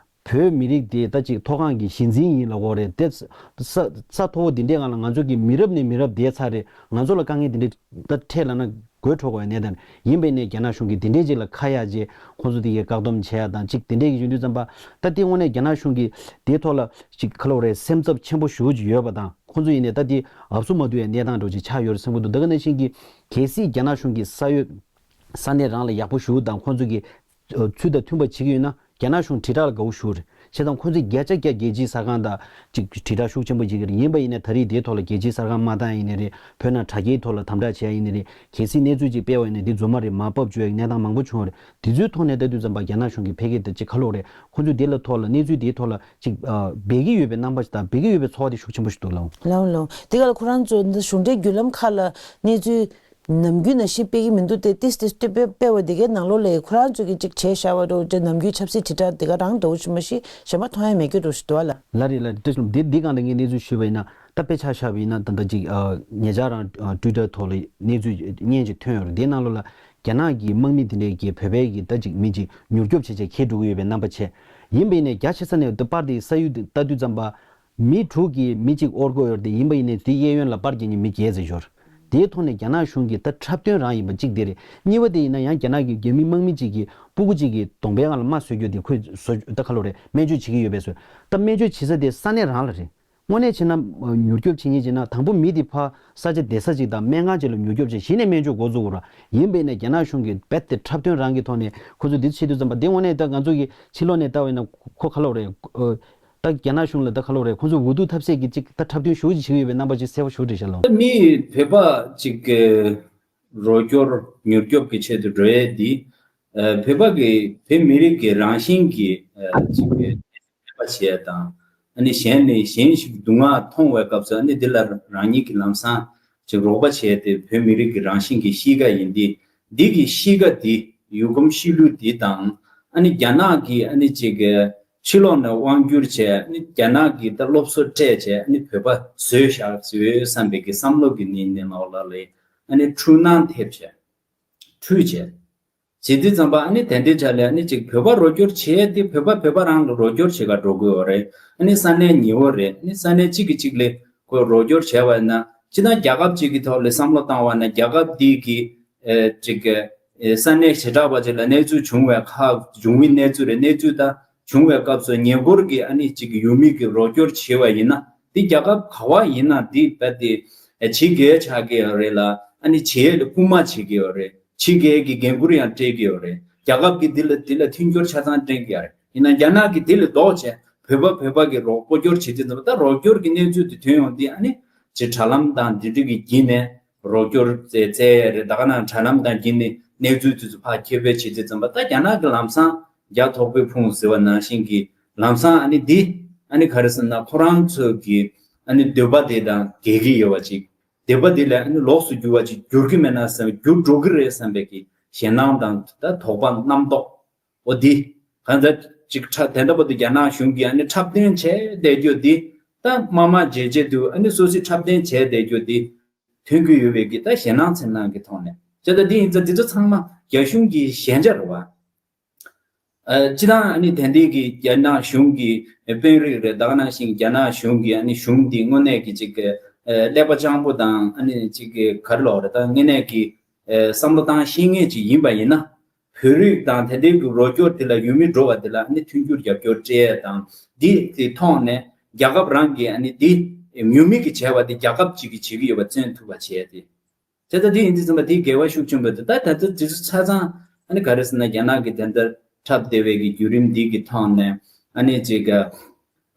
བོད་མི་རིགས་དེ་ད་ཅིག་མཐོ་སྒང་གི་གཞི་འཛིན་ཡིན་ལབ་དགོས་རེད་དེ། ས་ས་མཐོ་པོ་འདི་འདྲའི་སྒང་ལ་ང་ཚོ་གི་མི་རབས་ནས་མི་རབས་བསྡད་ཚར་རེད། ང་ཚོ་ལ་དཀའ་ངལ་འདི་འདྲའི་ད་འཕྲད་ལབ་ན་དགོད་བྲོ་དགོས་ཡ་གནས་སྟངས་ཡིན་པ་ཡིན་ནའི་རྒྱ་ནག་གཞུང་གིས་འདི་འདྲའི་ཅིག་ལ་ཁ་གཡར་རྗེས་ཁོང་ཚོ་དེ་གའི་བཀག་སྡོམ་བྱས་ཡ་དང་ཅིག་དེ་འདྲའི་གི་ཡོང་དུས་ཙམ་པ་ད་དེ་དངོས་གནས་རྒྱ་ནག་གཞུང་གིས་དེའི་ཐོག་ལ་ཅིག་ག་ལབ་དགོས་རེད། སེམས་འཚབ་ཆེན་པོ་ཞེ་པོ་ཅིག་ཡོད་པ་དང་། ཁོང་ཚོ་ཡིན་ནའི་ད་དེ་འབབ་སུ་མ་བསྡུ་བའི་གནས་སྟངས་འདྲ་བོ་ཅིག་ཆགས་ཡོད་རེད་བསམ་གྱི་འདུག་ད་ག་ནང་བཞིན་གྱི་གལ་སྲིད་རྒྱ་ནག་གཞུང་གིས་ས་ཡོད་ས་གནས་རང་ལ་ཡག་པོ་ཞུ་དང་ཁོང་ཚོ་གི་ཨ་ཚུལ་དང་མཐུན་པ་བྱེད་ཀྱི་ཡོད་ན་རྒྱ་ནག་གཞུང་དྲིལ་བསྒྲགས་ལ་དགའ་བོ་ཞུ་རེད། བྱས་ཙང་ཁོང་ཚོས་བརྒྱ་ཆ་བརྒྱ་རྒྱལ་སྤྱིའི་གསར་ཁང་དང་ཅིག་དྲིལ་བསྒྲགས་ཤུགས་ཆེན་པོ་བྱེད་ཀྱི་རེད། ཡིན་པ་ཡིན་ནའི་ད་རེས་དེའི་ཐོག་ལ་རྒྱལ་སྤྱིའི་གསར་ཁང་མ་བཏང་ཡིན་ནའི་རེད། བོད་ནང་དྲ་རྒྱའི་ཐོག་ལ་དམ་དྲག་བྱས་ཡིན་ནའི་རེད། གལ་སྲིད་གནས་ཚུལ་ཅིག་སྤེལ་བ་ཡིན་ན་འདི་རྫུན་མ་རེད། མར་ཕབ་བཅུག་ཡ་གི་གནས་སྟངས་མང་པོ་བྱུང་བ་རེད། དེ་ཚོའི་ཐོག་ནས་ལྟ་དུས་ཙམ་པ་རྒྱ་ནག་གཞུང་གིས་ཕ་གི་དེ་ཅིག་ག་ལབ་དགོས་རེད། ཁོང་ཚོས་དེ་ལ་ཐོག་ལ་གནས་ཚུལ་དེའི་ཐོག་ལ་ཅིག་ཨ་འབད་ཀྱི་ཡོད་པའི་རྣམ་པ་ཞིག་དང་འབད་ཀྱི་ཡོད་པའི་ཚོར་བ་དེ་ཤུགས་ཆེན་པོ་ཞིག་འདུག་ལགས། ལགས་ལགས། དེ་ག་ལ་ཁོ་རང་ཚོ་འདི་གཞུང་འབྲེལ་བརྒྱུད་ལམ་ཁག་ལ་གནས་ཚུལ་ནམ་རྒྱུན་ནང་བཞིན་སྤེལ་གྱི་མི་འདུག་སྟེ། ཏིས་ཏིས་ཏི་སྤེལ་སྤེལ་བ་དེ་གའི་ནང་ལོགས་ལ་ཁོ་རང་ཚོ་གིས་ཅིག་བྱས་བཞག་པ་འདྲ་བོ་ཅིག་ནམ་རྒྱུན་ཆབ་སྲིད་དྲིལ་བསྒྲགས་དེ་ག་རང་འདྲ་བོ་ཞིག་མ་གཞི་གཞན་པ་མཐོང་ཡ་མེད་རྒྱུ་འདྲ་བོ་ཞིག་འདུག་ལགས། ལགས་རེད་ལགས་རེད། བཀྲ་ཤིས་ལགས། འདི་འདི་སྒང་ལ་ངས་གནས་ཚུལ་ཞུས་པ་ཡིན་ན་ད་དཔེ་ཆ་བཞག་པ་ཡིན་ན་ད་ལྟ་ཅིག་ཨ་ཉེ་ཆར་རང་ཨ་ཊུའི་ཊར་ཐོག་ལ་གནས་ཚུལ་བརྙན་ཅིག་ཐོན་ཡོད་རེད། དེའི་ནང་ལོགས་ལ་རྒྱ་ནག་གི་དམག་མི་དེ་འདྲས་ཀྱིས་བོད་པའི་གི་ད་ཅིག་མི་ཅིག་མྱུར་སྐྱོབ་བྱས་བྱས་ཁྱེར་འགྲོ་གི་ཡོད་པའི་རྣམ་པ་བྱས། ཡིན་པ་ཡིན་ནའི་རྒྱ་ཆེ་ས་ནས་དེ་པར་དེ་ས་ཡུལ་དེ་ལྟ་དུས་ཙམ་པ། མི་དྲུག་གིས་མི་གཅིག་དབོར་དགོས་ཡོད་རེད་དེ། ཡིན་པ་ཡིན་ནའི་དེའི་གཡས་གཡོན་ལ་པར་རྒྱག་མཁན་མི་བརྒྱད་ཙམ་ཡོད་རེད། དེའི་ཐོག་ནས་རྒྱ་ནག་གཞུང་གིས་ད་འཁྲབ་སྟོན་རང་ཡིན་པ་གཅིག་དེ་རེད། གཉིས་པ་དེ་ཡིན་ན་ཡང་རྒྱ་ནག་གི་རྒྱ་མི་དམག་མི་གཅིག་གིས་སྤུ་གུ་གཅིག་གི་གདོང་པའི་སྒང་ལ་རྨ་བཟོས་རྒྱུ་དེ་ཁོས་བཟོ་ད་ག་ལབ་རེད། སྨན་བཅོས་བྱེད་ཀྱི་ཡོད་པས་བཟོས། ད་སྨན་བཅོས་བྱེད་ས་དེ་ས་གནས་རང་ལ་རེད། དངོས་གནས་བྱས་ན་མྱུར་སྐྱོབ་བྱེད་མཁན་བྱས་ན་དང་པོ་མི་དེ་ཕར་ས་ཆ་བསྡད་ས་གཅིག་དང་སྨན་ཁང་གཅིག་ལ་མྱུར་སྐྱོབ་བྱས་གཞི་ནས་སྨན་བཅོས་འགོ་བཙུགས་དགོས་ར། ཡིན་པས་ན་རྒྱ་ནག་གཞུང་གིས་རྦད་དེ་འཁྲབ་སྟོན་རང་གི་ཐོག་ནས་ཁོ་ཚོ་འདི་བྱེད་དུས་ཙམ་པ་འདི་དངོས་གནས་ད་ང་ཚོ་གི་ཕྱི་ལོགས་ནས་ལྟ་བས་ན་ཁོ་ག་ལབ་རེད། ད་རྒྱ་ནག་གཞུང་ལ་ད་ག་ལབ་རེད། ཁོང་ཚོ་འུ་ཐུག་ཐབས་ཟད་ཀྱི་ཅིག་ད་འཁྲབ་སྟོན་ཞེ་པོ་ཅིག་བྱེད་ཀྱི་ཡོད་པའི་རྣམ་པ་ཅིག་གསལ་པོ་ཞེ་པོ་རེད་ཤག་ལགས། ད་མི་བོད་པ་ཅིག་གི་རོགས་སྐྱོར་མྱུར་སྐྱོབ་ཀྱི་ཆེད་དུ་འགྲོ་ཡས་འདི་ཨ་བོད་པ་གི་བོད་མི་རིགས་ཀྱི་རང་བཞིན་གྱི་ཨ་ཅིག་གི་ཕན་པ་བྱེད་ཡས་དང་། ཨ་ནི་གཞན་ནས་གཞན་ཞིག་སྡུག་བསྔལ་མཐོང་བའི་སྐབས་སུ་ཨ་ནི་འདི་ལ་རང་ཉིད་ཀྱི་ལམ་སང་ཅིག་རོགས་པ་བྱས་ཏེ་བོད་མི་རིགས་ཀྱི་རང་བཞིན་གྱི་གཤིས་ཀ་ཡིན་ཏེ། འདི་གི་གཤིས་ཀ་འདི་ཡུལ་གོམས་གཤིས་ལུགས་འདི་དང་། ཨ་ནི་རྒྱ་ནག་གི་ཨ་ནི་ཅིག་གི་ཕྱི་ལོགས་ནས་དབང་བསྒྱུར་བྱས། ཨ་ནི་རྒྱ་ནག་གི་ད་སློབ་གསོ་སྤྲད་བྱས། ཨ་ནི་བོད་པ་བཟོས་བཞག་བཟོས་བསམ་པའི་གི་བསམ་བློ་གི་ནི་ནི་ནང་ལ་ལས་ཨ་ནི་འཁྲུལ་སྣང་ཐེབས་བྱས། འཁྲུལ་བྱས། བྱེད་དུས་ཙམ་པ་ཨ་ནི་དེ་འདྲའི་ཆ་ལས་ཨ་ནི་ཅིག་བོད་པ་རོགས་སྐྱོར་བྱེད་དེ་བོད་པ་བོད་པ་རང་ལ་རོགས་སྐྱོར་བྱེད་ག་འགྲོ་དགོས་པ་རེད། ཨ་ནི་ས་གནས་ཉེ་བོ་རེད། ཨ་ནི་ས་གནས་གཅིག་གིས་གཅིག་ལ་ཁོས་རོགས་སྐྱོར་བྱས་པ་ཡིན་ན། སྤྱིར་བཏང་རྒྱལ་ཁབ་གཅིག་གི་ཐོག་ལ་བསམ་བློ་བཏང་བ་ན་རྒྱལ་ཁབ་འདི་གི་ཨེ་ཅིག་ཨེ་ས་གནས་བྱེ་བྲག་པ་ཅིག་ལ་གནས་ཚུལ་བྱུང་བའི་ཁག་བྱུང་བའི་གནས་ཚུལ་རེད། གནས་ཚུལ་ད་བྱུང་བའི་སྐབས་སུ་ཉེ་འཁོར་གྱི་ཨ་ནི་ཅིག་ཡུལ་མི་གི་རོགས་སྐྱོར་བྱས་པ་ཡིན་ན་འདི་རྒྱལ་ཁབ་ག་བ་ཡིན་ན་འདི་རྦད་དེ་ཨེ་ཕྱི་རྒྱལ་ཆགས་ཀྱི་ཡོད་རེད་ལ། ཨ་ནི་བྱེད་ཡས་ལ་སྐུལ་མ་བྱེད་ཀྱི་ཡོད་རེད། ཕྱི་རྒྱལ་གྱི་འགན་འཁུར་ཡང་སྤྲད་ཀྱི་ཡོད་རེད། རྒྱལ་ཁབ་ཀྱིས་འདི་ལ་འདི་ལ་མཐུན་འགྱུར་ཆ་ཚང་སྤྲད་ཀྱི་ཡོད་རེད། ཡིན་ན་རྒྱ་ནག་གིས་འདི་ལས་ལྡོག་བྱས་བོད་པ་བོད་པ་གི་རོགས་སྐོར་སྐྱོར་བྱེད་དུས་ཙམ་པ་ད་རོགས་སྐྱོར་གྱི་གནས་ཚུལ་དེ་ཐོན་ཡོང་དུས་ཨ་ནི་ཅིག་དྲ་ལམ་དང་འདི་འདྲ་གི་བརྒྱུད་ནས་རོགས་སྐྱོར་བཙལ་བཙལ་ཡ་རེད། ད་ག་ནང་དྲ་ལམ་དང་བརྒྱུད་ནས་གནས་ཚུལ་དེ་ཚོ་ཕར་ཁྱབ་སྤེལ་བྱེད་དུས་ཙམ་པ་ད་རྒྱ་ནག་གི་ལམ་སང་ རྒྱ་ཐོག་པའི་ཕུང་ཟེར་བ་ནང་བཞིན་གྱི་ལམ་སང་ཨ་ནི་འདི་ཨ་ནི་ག་རེ་ཟེར་ན་ཁོ་རང་ཚོ་གི་ཨ་ནི་འདོད་པ་དེ་དང་འགལ་གྱི་ཡོད་པ་ཅིག་འདོད་པ་དེ་ལས་ཨ་ནི་ལོགས་སུ་གྱུར་པ་ཅིག་འགྱུར་གྱི་མེད་ན་བསམ་འགྱུར་འགྲོ་གི་རེད་བསམ་པའི་གི་ཞེད་སྣང་དང་ད་དོགས་པ་རྣམ་རྟོག་འོ་འདི། གང་ལྟར་ཅིག་ཁྲ་དེ་འདྲ་པོ་དེ་རྒྱ་ནག་གཞུང་གིས་ཨ་ནི་འཁྲབ་སྟོན་བྱས་བསྡད་རྒྱུ་འདི་ད་དམར་དམར་རྗེན་རྗེན་དུ་ཨ་ནི་སོ་སོས་འཁྲབ་སྟོན་བྱས་བསྡད་རྒྱུ་འདི་ཐོན་གྱི་ཡོད་པའི་གི་ད་ཞེད་སྣང་འཚེར་སྣང་གི་ཐོག་ནས་བྱས་ད་འདི་ཡིན་ཙང་འདི་ཚོ་ཚང་མ་རྒྱ་གཞུང་གི་ཞན་ཆ་རེད་བ། ཨ་སྤྱི་བཏང་ཨ་ནི་དེ་འདྲའི་གི་རྒྱ་ནག་གཞུང་གི་དཔོན་རིགས་རེད་ད་ག་ནང་བཞིན་རྒྱ་ནག་གཞུང་གི་ཨ་ནི་གཞུང་འདི་དངོས་གནས་ཀྱི་ཅིག་གི་ཀླད་པ་སྤྱང་པོ་དང་ཨ་ནི་ཅིག་གི་ག་རེ་ལབ་རེད་ད་དངོས་གནས་ཀྱི་བསམ་བློ་བཏང་ཤེས་མཁན་ཅིག་ཡིན་པ་ཡིན་ན། བོད་རིགས་དང་དེ་འདྲའི་གི་རོགས་སྐྱོར་དེ་ལ་ཡུལ་མི་འགྲོ་བ་དེ་ལ་ཨ་ནི་མཐུན་འགྱུར་རྒྱབ་སྐྱོར་སྤྲད་ཡས་དང་འདི་དེ་ཐོག་ནས་རྒྱལ་ཁབ་རང་གི་ཨ་ནི་འདི་ཉུང་མི་གི་བྱས་པ་དེ་རྒྱལ་ཁབ་ཅིག་གི་བྱེད་ཀྱི་ཡོད་པ་བརྩོན་ཐུབ་པ་བྱས་ཏེ། དེ་ལྟ་འདི་ཡིན་དུས་ཙམ་པ་འདི་འགལ་བ་ཤུགས་ཆེན་པོ་འདུག་ད་ད་ལྟ་དེ་ཚོ་ཆ་ཚང་ཨ་ནི་ག་རེ་ཟེར་ན་རྒྱ་ནག་གི་དེ་འདྲ་འཁྲབ་བསྡད་པའི་གི་བརྒྱུད་རིམ་འདི་གི་ཐོག་ནས་ཨ་ནི་ཅིག་ག་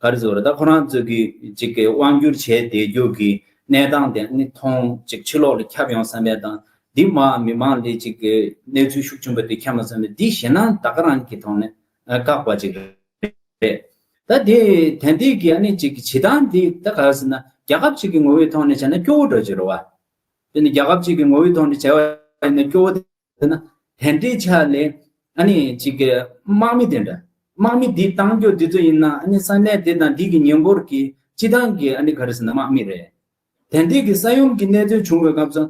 རེ་ཟེར་བ་རེད་ད་ཁོ་རང་ཚོ་གི་ཅིག་གི་དབང་སྒྱུར་བྱས་བསྡད་རྒྱུ་གི་གནས་སྟངས་དེ་ཨ་ནི་མཐོང་ཅིག་ཕྱི་ལོགས་ལ་ཁྱབ་ཡོང་བསམ་པའི་དང་འདི་མ་མི་མང་ལ་ཅིག་གི་གནས་ཚུལ་ཤུགས་ཆེན་པོ་དེ་ཁྱབ་མ་བསམ་པའི་འདི་ཞེད་སྣང་ད་ག་རང་གི་ཐོག་ནས་བཀག་པ་ཅིག་རེད། རེད། ད་དེ་དེ་འདྲའི་གི་ཨ་ནི་ཅིག་བྱེད་སྟངས་འདི་ད་ག་རེ་ཟེར་ན་རྒྱལ་ཁབ་ཅིག་གི་ངོ་བོའི་ཐོག་ནས་བྱས་ན་སྐྱོ་བོ་འདྲ་ཅིག་རེད་བ། དེ་ནི་རྒྱལ་ཁབ་ཅིག་གི་ངོ་བོའི་ཐོག་ནས་བྱས་པ་ཡིན་ན་སྐྱོ་བོ་དེ་ན་དེ་འདྲའི་ཆ་ལས་ཨ་ནི་ཅིག་གི་དམག་མི་དེ་འདྲ་དམག་མི་འདི་བཏང་རྒྱུ་འདི་ཚོ་ཡིན་ན་ཨ་ནི་ས་གནས་དེ་དང་འདི་གི་ཉེ་འཁོར་གྱི་སྤྱི་བཏང་གི་ཨ་ནི་ག་རེ་ཟེར་ན་དམག་མི་རེད། དེ་འདྲའི་གི་ས་ཡོམ་གྱི་གནད་དོན་བྱུང་བའི་སྐབས་སུ་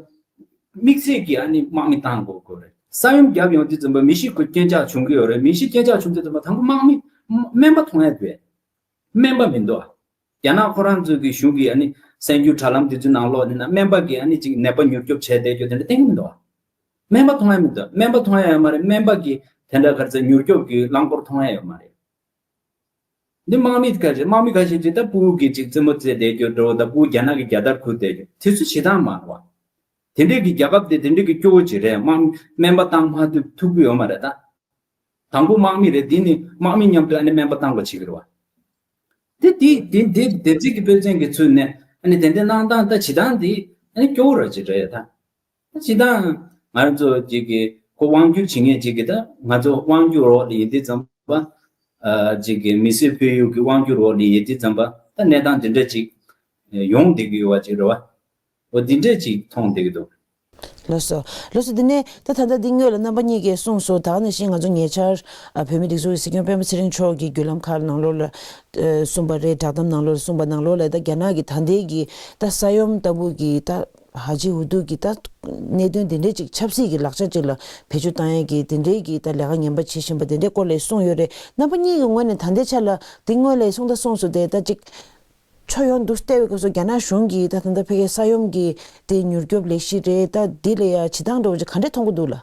དམིགས་བསལ་གྱི་ཨ་ནི་དམག་མི་བཏང་དགོས་དགོས་རེད། ས་ཡོམ་བརྒྱབ་ཡོང་དུས་ཙམ་པ་མི་ཤི་དགོས་རྐྱེན་ཆག་བྱུང་གི་ཡོད་རེད། མི་ཤི་རྐྱེན་ཆག་བྱུང་དུས་ཙམ་པ་དང་པོ་དམག་མི་སྨན་པ་མཐོང་ཡ་དགོས། སྨན་པ་མི་འདུག་ཨ། རྒྱ་ནག་ཁོ་རང་ཚོའི་གི་གཞུང་གི་ཨ་ནི་གསར་འགྱུར་དྲ་ལམ་དེ་ཚོའི་ནང་ལོགས་ནས་ན་སྨན་པ་གི་ཨ་ནི་ཅིག་ནད་པ་མྱུར་སྐྱོབ་བྱས་བསྡད་རྒྱུ་དེ་འདྲ་གཏན་གྱི་མི་འདུག་ཨ། སྨན་པ་མཐོང་ཡ་མི་འདུག་སྨན་པ་མཐོང་ཡ་ཡོད་མ་རེད། སྨན་པ་གི་དེ་འདྲ་ག་རེ་ཟེར་མྱུར་སྐྱོབ་གི་རླངས་འཁོར་མཐོང་ཡ་ཡོད་མ་རེད། འདི་དམག་མི་ཁ་ཤས་དམག་མི་ཁ་ཤས་ཅིག་ད་ཕྲུ་གུ་གི་ཅིག་རྩེད་མོ་རྩེ་བསྡད་རྒྱུ་འགྲོ་ད་ཕྲུ་གུ་རྒྱ་ནག་གི་རྒྱལ་དར་འཁུར་བསྡད་རྒྱུ་དེ་ཚོ་བྱེད་སྟངས་མ་རེད་བ། དེ་འདྲས་ཀྱི་རྒྱལ་ཁབ་དེ་དེ་འདྲས་ཀྱི་སྐྱོ་བོ་ཅིག་རེད། དམག་སྨན་པ་བཏང་མ་ཐུབ་ཐུབ་ཀྱི་ཡོད་མ་རེད་ད། དང་པོ་དམག་མི་རེད། དེ་ནི་དམག་མི་མཉམ་དུ་ཨ་ནི་སྨན་པ་བཏང་དགོས་བྱེད་ཀྱི་རེད་བ། དེ་དེ་དེ་དེ་དེབ་རྩིས་ཀྱི་དཔེ་མཚོན་གྱི་ཚུལ་ནས་ཨ་ནི་དེ་འདྲས་གནང་སྟངས་ད་བྱེད་སྟངས་དེ་ཨ་ནི་སྐྱོ་བོ་ར་ཅིག་རེད་ད། སྤྱིར་བཏང་ང་རང་ཚོ་ཅིག་གི་ཁོ་དབང་སྒྱུར་བྱེད་མཁན་ཅིག་གི་ད་ང་ཚོ་དབང་སྒྱུར་འོག་ལ་ཡིན་དུས་ཙམ་པ། ཨ་ཅིག་གི་མི་སེར་ཕན་ཡོན་གྱི་དབང་སྒྱུར་འོག་ལ་ཡིན་དུས་ཙམ་པ་ད་གནས་སྟངས་འདི་འདྲ་ཅིག་ཡོང་བསྡད་ཀྱི་ཡོད་པ་ཅིག་རེད་བ། འོ་འདི་འདྲ་ཅིག་མཐོང་བསྡད་ཀྱི་འདུག་ལགས་སོ། ལགས་སོ། འདི་ནས་ད་ད་ལྟ་འདི་སྔོན་ལ་རྣམ་པ་གཉིས་ཀས་གསུངས་སོང་། ད་ག་ནང་བཞིན་ང་ཚོ་ཉེ་ཆར་ཨ་བོད་མི་སྒྲིག་འཛུགས་ཀྱི་སྲིད་སྐྱོང་སྤེན་པ་ཚེ་རིང་མཆོག་གིས་བརྒྱུད་ལམ་ཁག་ནང་ལོགས་ལ་ཨ་གསུངས་པ་རེད། བསྒྲགས་གཏམ་ནང་ལོགས་ལ་གསུངས་པ་ནང་ལོགས་ལ་ད་རྒྱ་ནག་གི་ད་ལྟའི་གི་ད་ས་ཡོམ་ལྟ་བུ་གི་ད། ཧ་ཅི་ཧུ་ཏུ་གི་ད་གནད་དོན་དེ་འདྲས་ཅིག་ཆབ་སྲིད་ཀྱི་ལག་ཆ་ཅིག་ལ་བེད་སྤྱོད་བཏང་ཡས་ཀྱི་དེ་འདྲས་ཀྱི་ད་ལས་ཀ་ངན་པ་བྱེད་བཞིན་པ་དེ་འདྲས་སྐོར་ལ་གསུངས་ཡོད་རེད། རྣམ་པ་གཉིས་ཀྱི་ངོས་ནས་ད་ལྟའི་ཆ་ལ་དེ་སྔོན་ལ་གསུངས་ད་གསུངས་སོང་། དེ་ད་ཅིག་ཕྱོགས་ཡོངས་འདུ་བལྟས་པའི་སྐབས་སུ་རྒྱ་ནག་གཞུང་གིས་ད་ད་ལྟ་ཕ་གིའི་ས་ཡོམ་གྱི་དེ་མྱུར་སྐྱོབ་ལས་གཞི་རེད། ད་འདི་ལ་ཡ་བྱེད་སྟངས་འདྲ་བོ་ཅིག་ག་འདྲས་མཐོང་གི་འདུག་ལགས།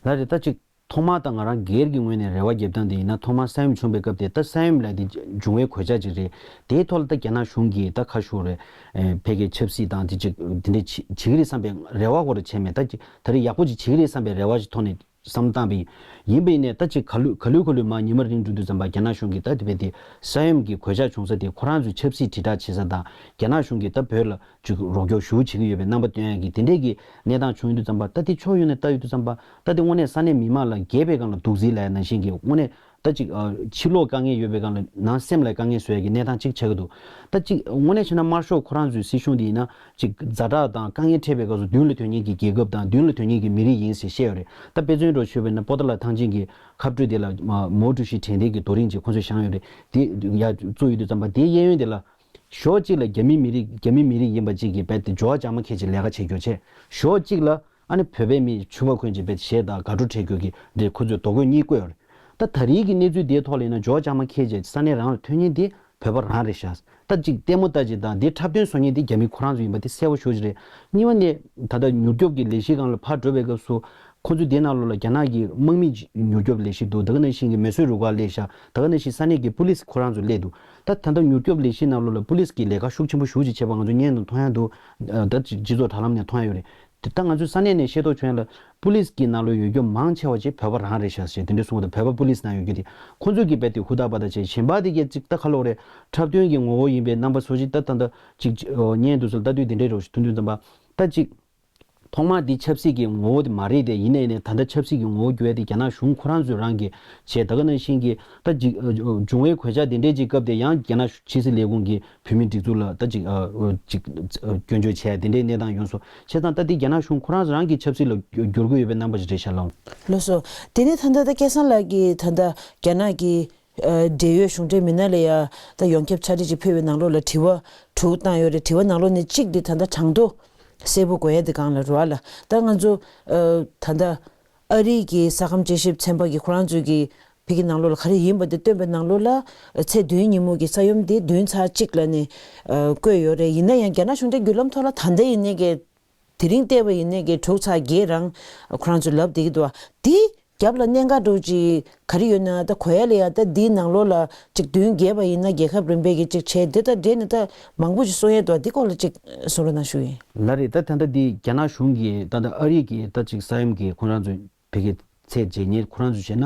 ལགས་རེད། ད་ཅིག་ཐོག་མར་ད་ང་རང་སྒེར་གྱི་ངོས་ནས་རེ་བ་རྒྱབ་སྟངས་དེ་ཡིན་ན། ཐོག་མར་ས་ཡོམ་བྱུང་བའི་སྐབས་དེ་ད་ས་ཡོམ་ལབ་དེ་འབྱུང་བའི་གོད་ཆག་ཅིག་རེད། དེའི་ཐོག་ལ་ད་རྒྱ་ནག་གཞུང་གིས་ད་ཁ་ཤོར་རེད། ཨེ་ཕ་གིའི་ཆབ་སྲིད་དང་དེ་ཅིག་དེ་འདྲ་བྱེད་བྱེད་ཀྱི་རེད་བསམ་པའི་རེ་བ་སྐོར་བྱས་མེད། ད་ཅིག་ད་རེས་ཡག་པོ་ཅིག་བྱེད་ཀྱི་རེད་བསམ་པའི་རེ་བ་ཞིག་ཐོག་ནས་བསམ་བློ་བཏང་བ་ཡིན་པ་ཡིན་ནའི། ད་ཅིག་ག་ལུ་ག་ལུ་ག་ལུ་མར་ཉི་མ་རིང་འགྲོ་དུས་ཙམ་པ་རྒྱ་ནག་གཞུང་གིས་ད་དེ་བས་དེ་ས་ཡོམ་གྱི་གོད་ཆག་བྱུང་ས་དེ་ཁོ་རང་ཚོའི་ཆབ་སྲིད་དྲིལ་བསྒྲགས་བྱེད་ས་དང་རྒྱ་ནག་གཞུང་གིས་ད་བོད་ལ་ཅིག་རོགས་སྐྱོར་ཞེ་པོ་བྱེད་ཀྱི་ཡོད་པའི་རྣམ་པ་སྟོན་ཡག་གི་དེ་འདྲས་ཀྱི་གནས་སྟངས་བྱུང་ཡོང་དུས་ཙམ་པ། ད་དེ་ཕྱོགས་ཡོངས་ནས་ལྟ་ཡོང་དུས་ཙམ་པ། ད་དེ་དངོས་གནས་ས་གནས་མི་མང་ལ་རྒས་པའི་སྒང་ལ་དུག་རྫི་ལབ་ཡ་ནང་བཞིན་གྱི་དངོས་གནས་ད་ཅིག་ཨ་ཕྱི་ལོགས་དཀའ་ངལ་ཡོད་པའི་སྒང་ལ་ནང་སེམས་ལ་དཀའ་ངལ་བཟོ་ཡ་གི་གནས་སྟངས་ཅིག་ཆགས་ཀྱི་འདུག་ད་ཅིག་དངོས་གནས་བྱས་ན་དམར་ཤོག་ཁོ་རང་ཚོའི་སྲིད་གཞུང་དེ་ཡིན་ན་ཅིག་ཛ་དྲག་དང་དཀའ་ངལ་འཕྲད་པའི་སྐབས་སུ་མདུན་ལ་ཐོན་མཁན་གྱི་རྒྱལ་ཁབ་དང་མདུན་ལ་ཐོན་མཁན་གྱི་མི་རིགས་ཡིན་ཟེར་བཤད་ཡོད་རེད། ད་དཔེ་མཚོན་འདྲ་ཞུས་པ་ཡིན་ན་པོ་ཏཱ་ལ་ཐང་ཆེན་གྱི་ཁ་སྤྲོད་དེ་ལ་མའོ་ཀྲུའུ་ཞི་དྲན་རྟེན་གྱི་རྡོ་རིང་ཅིག་ཁོ་ཚོས་བཞེངས་ཡོད་རེད། དེ་ཡར་བཙུགས་ཡོང་དུས་ཙམ་པ་དེའི་གཡས་གཡོན་དེ་ལ། ཕྱོགས་གཅིག་ལ་རྒྱ་མི་མི་རིགས་རྒྱ་མི་མི་རིགས་ཡིན་པ་གཅིག་གིས་རྦད་དེ་ཇོ་བོ་བྱམས་མ་མཁས་ཅིག་ལས་ཀ་བྱེད་རྒྱུ་བྱས། ཕྱོགས་གཅིག་ལ་ཨ་ནི་བོད་པའི་མི་ཕྱུ་པ་འཁོན་ཅིག་རྦད་དེ་གཞས་དང་དགའ་སྤྲོ་འཁྲབ་རྒྱུ་གི་འདི་ཁོ་ཚོས་རྡོ་བརྐོས་གཉིས་བརྐོས་ཡོད་རེད། ད་ད་རེས་ཀྱི་གནས་ཚུལ་འདིའི་ཐོག་ལ་ཡིན་ན་ཇོ་བོ་བྱམས་མ་མཁས་ཅིག་ས་གནས་རང་ལ་ཐོན་མཁན་འདི་བོད་པ་རང་རེད་ཤག་ད་གཅིག་ལྟད་མོ་ལྟ་ཅིག་དང་འདི་འཁྲབ་སྟོན་བཟོ་མཁན་འདི་རྒྱ་མི་ཁོ་རང་ཚོ་ཡིན་པ་འདི་གསལ་པོ་ཞེ་པོ་ཅིག་རེད། གཉིས་པ་ནས་ད་ལྟ་མྱུར་སྐྱོབ་ཀྱི་ལས་གཞི་སྒང་ལ་ཕར་འགྲོ་བའི་སྐབས་སུ། ཁོ་ཚོ་དེའི་ནང་ལོགས་ལ་རྒྱ་ནག་གི་དམག་མི་མྱུར་སྐྱོབ་ལས་གཞི་འདུག་ད་ག་ནང་བཞིན་གྱི་མེ་གསོད་རུ་ཁག་སླེབས་ཤག་ད་ག་ནང་བཞིན་ས་གནས་ཀྱི་པུ་ལིས་ཁོ་རང་ཚོ་སླེབས་འདུག་ད་ད་ལྟ་མྱུར་སྐྱོབ་ལས་གཞི་ནང་ལོགས་ལ་པུ་ལིས་ཀྱི་ལས་ཀ་ཤུགས་ཆེན་པོ་ཞེ་པོ་ཅིག་བྱས་པ་ང་ཚོ་བརྙན་དུ་མཐོང་ཡ་འདུག་ད་སྤྱི་ཚོགས་དྲ་ལམ་ནས་མཐོང་ཡ་ཡོད་རེད། དེ་ད་ང་ཚོའི་ས་གནས་ནས་ཤེས་རྟོགས་བྱུང་ཡ་ལ་པུ་ལིས་ཀྱི་ནང་ལོགས་ཡོད་རྒྱུ་མང་ཆེ་བ་ཅིག་བོད་པ་རང་རེད་ཤག་ཟེར་དེ་འདྲ་གསུངས་པ་དང་། བོད་པ་པུ་ལིས་ནང་ཡོད་རྒྱུ་དེ་ཁོ་ཚོས་ཀྱི་རྦད་དེ་ཧུར་ཐག་པ་ཐག་བྱས། གཞན་པ་དེ་གས་ཅིག་ད་ཁ་ལོག་རེད། འཁྲབ་སྟོན་གྱི་ངོ་བོ་ཡིན་པའི་རྣམ་པ་བཟོ་ཅིག་ད་ད་ལྟ་ཅིག་བརྙན་དུ་ཚོ་ལྟ་དུས་དེ་འདྲའི་རོ་ཞིག་མཐོང་དུས་ཙམ་པ་ད་ཅིག་ཐོག་མར་འདི་ཆབ་སྲིད་ཀྱི་ངོ་བོ་དེ་མ་རེད་དེ། ཡིན་ནའི་ནས་ད་ལྟ་ཆབ་སྲིད་ཀྱི་ངོ་བོ་འགྱུར་བ་དེ་རྒྱ་ནག་གཞུང་ཁོ་རང་ཚོས་རང་གིས་བྱས། ད་ག་ནང་བཞིན་གྱི་ད་ཅིག་འབྱུང་བའི་གོད་ཆག་དེ་འདྲའི་ཅིག་སྐབས་དེ་ཡང་རྒྱ་ནག་ཕྱི་སྲིད་ལས་ཁུངས་ཀྱིས་བོད་མིའི་སྒྲིག་འཛུགས་ལ་ད་ཅིག་ཅིག་སྐྱོན་བརྗོད་བྱས་དེ་འདྲའི་གནས་སྟངས་ཡོང་སོང་། བྱས་ཙང་ད་དེ་རྒྱ་ནག་གཞུང་ཁོ་རང་ཚོ་རང་གི་ཆབ་སྲིད་ལ་འགྱུར་གྱི་ཡོད་པའི་རྣམ་པ་ཞིག་རེད་ཤག་ལགས། ལགས་སོ། དེ་ནས་ད་ལྟ་ད་སྐལ་བཟང་ལགས་ཀྱིས་ད་ལྟ་རྒྱ་ནག་གི་འབྲེལ་ཡོད་གཞུང་འབྲེལ་མི་སྣ་ལ་ཡ་ད་ཡོངས་ཁྱབ་ཕྱག་བྲིས་ཅིག་ཕུལ་བའི་ནང་ལོགས་ལ་དྲི་བ་དྲུག་བཏང་ཡོད་རེད། དྲི་བ་ནང་ལོགས་ནས་གཅིག་དེ་ད་ལྟ་གྲངས་ཐོ་གསལ་པོ་དགོས་ཡ་དེ་སྒང་ལ་རེད་བ་ལ། ད་ང་ཚོ་ད་ལྟ་ཨ་རི་གི་ས་ཁམས་དཔྱད་ཞིབ་ཚན་པ་གིས་ཁོ་རང་ཚོའི་གི་ཕ་གི་ནང་ལོགས་ལ་ག་རེ་ཡིན་པ་དེ་བཏོན་པའི་ནང་ལོགས་ལ་ཚེས་བདུན་ཉིན་མོ་གི་ས་ཡོམ་དེ་བདུན་ཚེག་གཅིག་ལ་ནས་བཀོད་ཡོད་རེད། ཡིན་ན་ཡང་རྒྱ་ནག་གཞུང་འབྲེལ་བརྒྱུད་ལམ་ཐོག་ལ་ད་ལྟ་ཡིན་ནའི་གི་དེ་རིང་བལྟས་པ་ཡིན་ནའི་གི་དྲུག་ཚེག་བརྒྱད་རང་ཁོ་རང་ཚོས་ལབ་བསྡད་ཀྱི་འདུག་བ། དེ་རྒྱབ་ལ་གནད་འགག་འདྲ་བོ་ཅིག་ག་རེ་ཡོད་ན་ད་གོ་ཡ་ལ་ཡ། ད་འདིའི་ནང་ལོགས་ལ་ཅིག་བདུན་བརྒྱབ་པ་ཡིན་ན་རྒྱལ་ཁབ་རིམ་པས་ཀྱི་ཅིག་བྱས་འདི་ད་འདྲེས་ནས་ད་མང་པོ་ཅིག་གསུང་ཡས་འདུག་འདི་སྐོར་ལ་ཅིག་གསུང་རོགས་གནང་ཞུ་ཡིན། ལགས་རེད། ད་ད་ལྟ་འདི་རྒྱ་ནག་གཞུང་གིས་ད་ལྟ་ཨ་རི་གིས་ད་ཅིག་ས་ཡོམ་གྱི་ཁོ་རང་ཚོའི་བོད་ཀྱི་ཚད་འཇལ་མཁན་ཁོ་རང་ཚོས་བྱས་ན་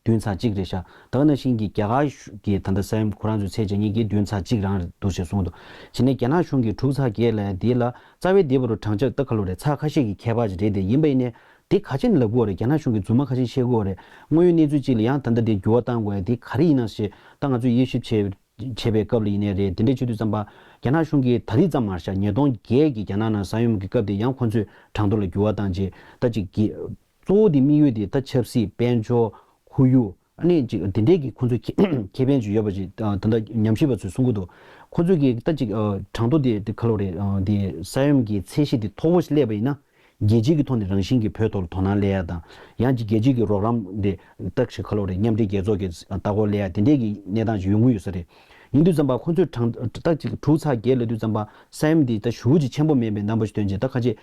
བདུན་ཚེག་གཅིག་རེད་ཤག་ད་ག་ནང་བཞིན་གྱི་རྒྱ་གར་གྱི་ད་ལྟ་ས་ཡོམ་ཁོ་རང་ཚོའི་ཚད་འཇལ་མཁན་གྱི་བདུན་ཚེག་གཅིག་རང་རེད་འདུག་ཅེས་གསུངས་འདུག་བྱས་ནས་རྒྱ་ནག་གཞུང་གིས་དྲུག་ཚེག་བརྒྱད་ལབ་ཡ་འདི་ལ་རྩ་བའི་འདི་བར་དུ་གྲངས་ཆ་ད་ག་ལོ་རེད། ཚེག་ཁ་ཤས་ཀྱི་ཁྱད་པར་ཅིག་རེད་དེ། ཡིན་པ་ཡིན་ནའི་དེ་ག་ཅིག་ལབ་དགོས་རེད། རྒྱ་ནག་གཞུང་གིས་རྫུན་མ་ག་ཅིག་བཤད་དགོས་རེད། དངོས་ཡོད་གནས་ཚུལ་གཅིག་ལ་ཡང་ད་ལྟ་དེ་འགྱུར་བ་གཏང་དགོས་ཡ་དེ་ག་རེ་ཡིན་ན་ཞེས་ད་ང་ཚོས་དབྱེ་ཞིབ་བྱས་བྱས་པའི་སྐབས་ལ་ཡིན་ནའི་རེད། དེ་འདྲ་བྱེད་དུས་ཙམ་པ་རྒྱ་ནག་གཞུང་གིས་ད་རེས་ཙམ་མ་རེད་ཤག་ཉིས་སྟོང་བརྒྱད་ཀྱི་རྒྱ་ནག་ནང་ས་ཡོམ་གྱི་སྐབས་དེ་ཡང་ཁོ་ཚོས་གྲངས་ཐོ་ལ་འགྱུར་བ་བཏང་རྗེས་ད་ཅིག་གི་གཙོ་བོ་དེ་དམིགས་ཡུལ་དེ་ད་ཆབ་སྲིད། དཔལ་འབྱོར། ཁོར་ཡུག་ཨ་ནི་ཅིག་དེ་འདྲས་ཀྱི་ཁོ་ཚོའི་ཁེ་ཁེ་ཕན་ཅིག་ཡོད་པ་ཅིག་ད་ད་ལྟ་ཉམས་ཞིབ་པ་ཚོས་གསུང་གི་འདུག་ཁོ་ཚོས་ཀྱི་ད་ཅིག་གྲངས་ཐོ་དེ་དེ་ག་ལོ་རེད། དེ་ས་ཡོམ་གྱི་ཚད་གཞི་དེ་མཐོ་པོ་ཞིག་སླེབས་པ་ཡིན་ན། རྒྱལ་སྤྱི་གི་ཐོག་ནས་རང་བཞིན་གྱིས་བོད་ཐོག་ལ་དོ་སྣང་སླེབས་ཡ་དང་། ཡང་ཅིག་རྒྱལ་སྤྱི་གི་རོགས་རམ་དེ་ད་ཅིག་ག་ལོ་རེད། མཉམ་འབྲེལ་རྒྱལ་ཚོགས་ཀྱི་ལྟ་སྐོར་སླེབས་ཡ་དེ་འདྲས་ཀྱི་གནས་སྟངས་ཅིག་ཡོང་གི་ཡོད་ས་རེད། ཡིན་དུས་ཙམ་པ་ཁོ་ཚོས་གྲངས་ད་ཅིག་དྲུག་ཚེག་བརྒྱད་ལབ་དུས་ཙམ་པ་ས་ཡོམ་འདི་ད་ཞེ་པོ་ཅིག་ཆེན་པོ་མིན་པའི་རྣམ་པ་ཞིག་སྟོན་བྱས། ད་ཁ་ཅིག་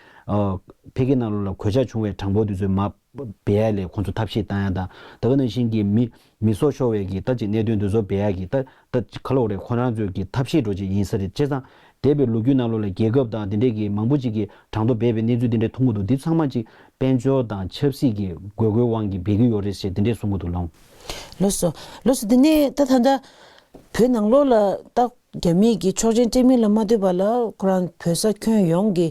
ཕ་གི་ནང་ལོགས་ལ་གོད་ཆག་བྱུང་བའི་གྲངས་འབོར་དེ་ཚོ་མར་སྦས་ཡ་ལས་ཁོ་ཚོ་ཐབས་ཤེས་བཏང་ཡ་དང་། ད་ག་ནང་བཞིན་གྱི་མི་མི་སྲོག་ཤོར་བའི་གི་ད་ཅིག་གནད་དོན་དེ་ཚོ་སྦས་ཡ་གི་ད་ད་ག་ལོ་རེད། ཁོ་རང་ཚོའི་གི་ཐབས་ཤེས་འདྲ་ཅིག་ཡིན་ས་རེད། བྱས་ཙང་འདས་པའི་ལོ་རྒྱུས་ནང་ལོགས་ལ་རྒྱལ་ཁབ་དང་དེ་འདྲས་ཀྱི་མང་པོ་ཅིག་གིས་གྲངས་ཐོ་སྦས་པའི་གནས་ཚུལ་དེ་འདྲས་མཐོང་གི་འདུག་འདི་ཚང་མ་ཅིག་དཔལ་འབྱོར་དང་ཆབ་སྲིད་ཀྱི་དགོས་མཁོའི་དབང་གིས་སྦས་ཀྱི་ཡོད་རེད་ཞེས་དེ་འདྲས་གསུང་གི་འདུག་ལགས། ལགས་སོ། ལགས་སོ། དེ་ནས་ད་ད་ལྟ་བོད་ནང་ལོགས་ལ་ད་རྒྱ་མིས་ཀྱི་ཆོག་མཆན་སྤྲད་མིན་ལ་མ་ལྟོས་པ་ལ་ཁོ་རང་བོད་ས་ཁྱོན་ཡོངས་ཀྱི་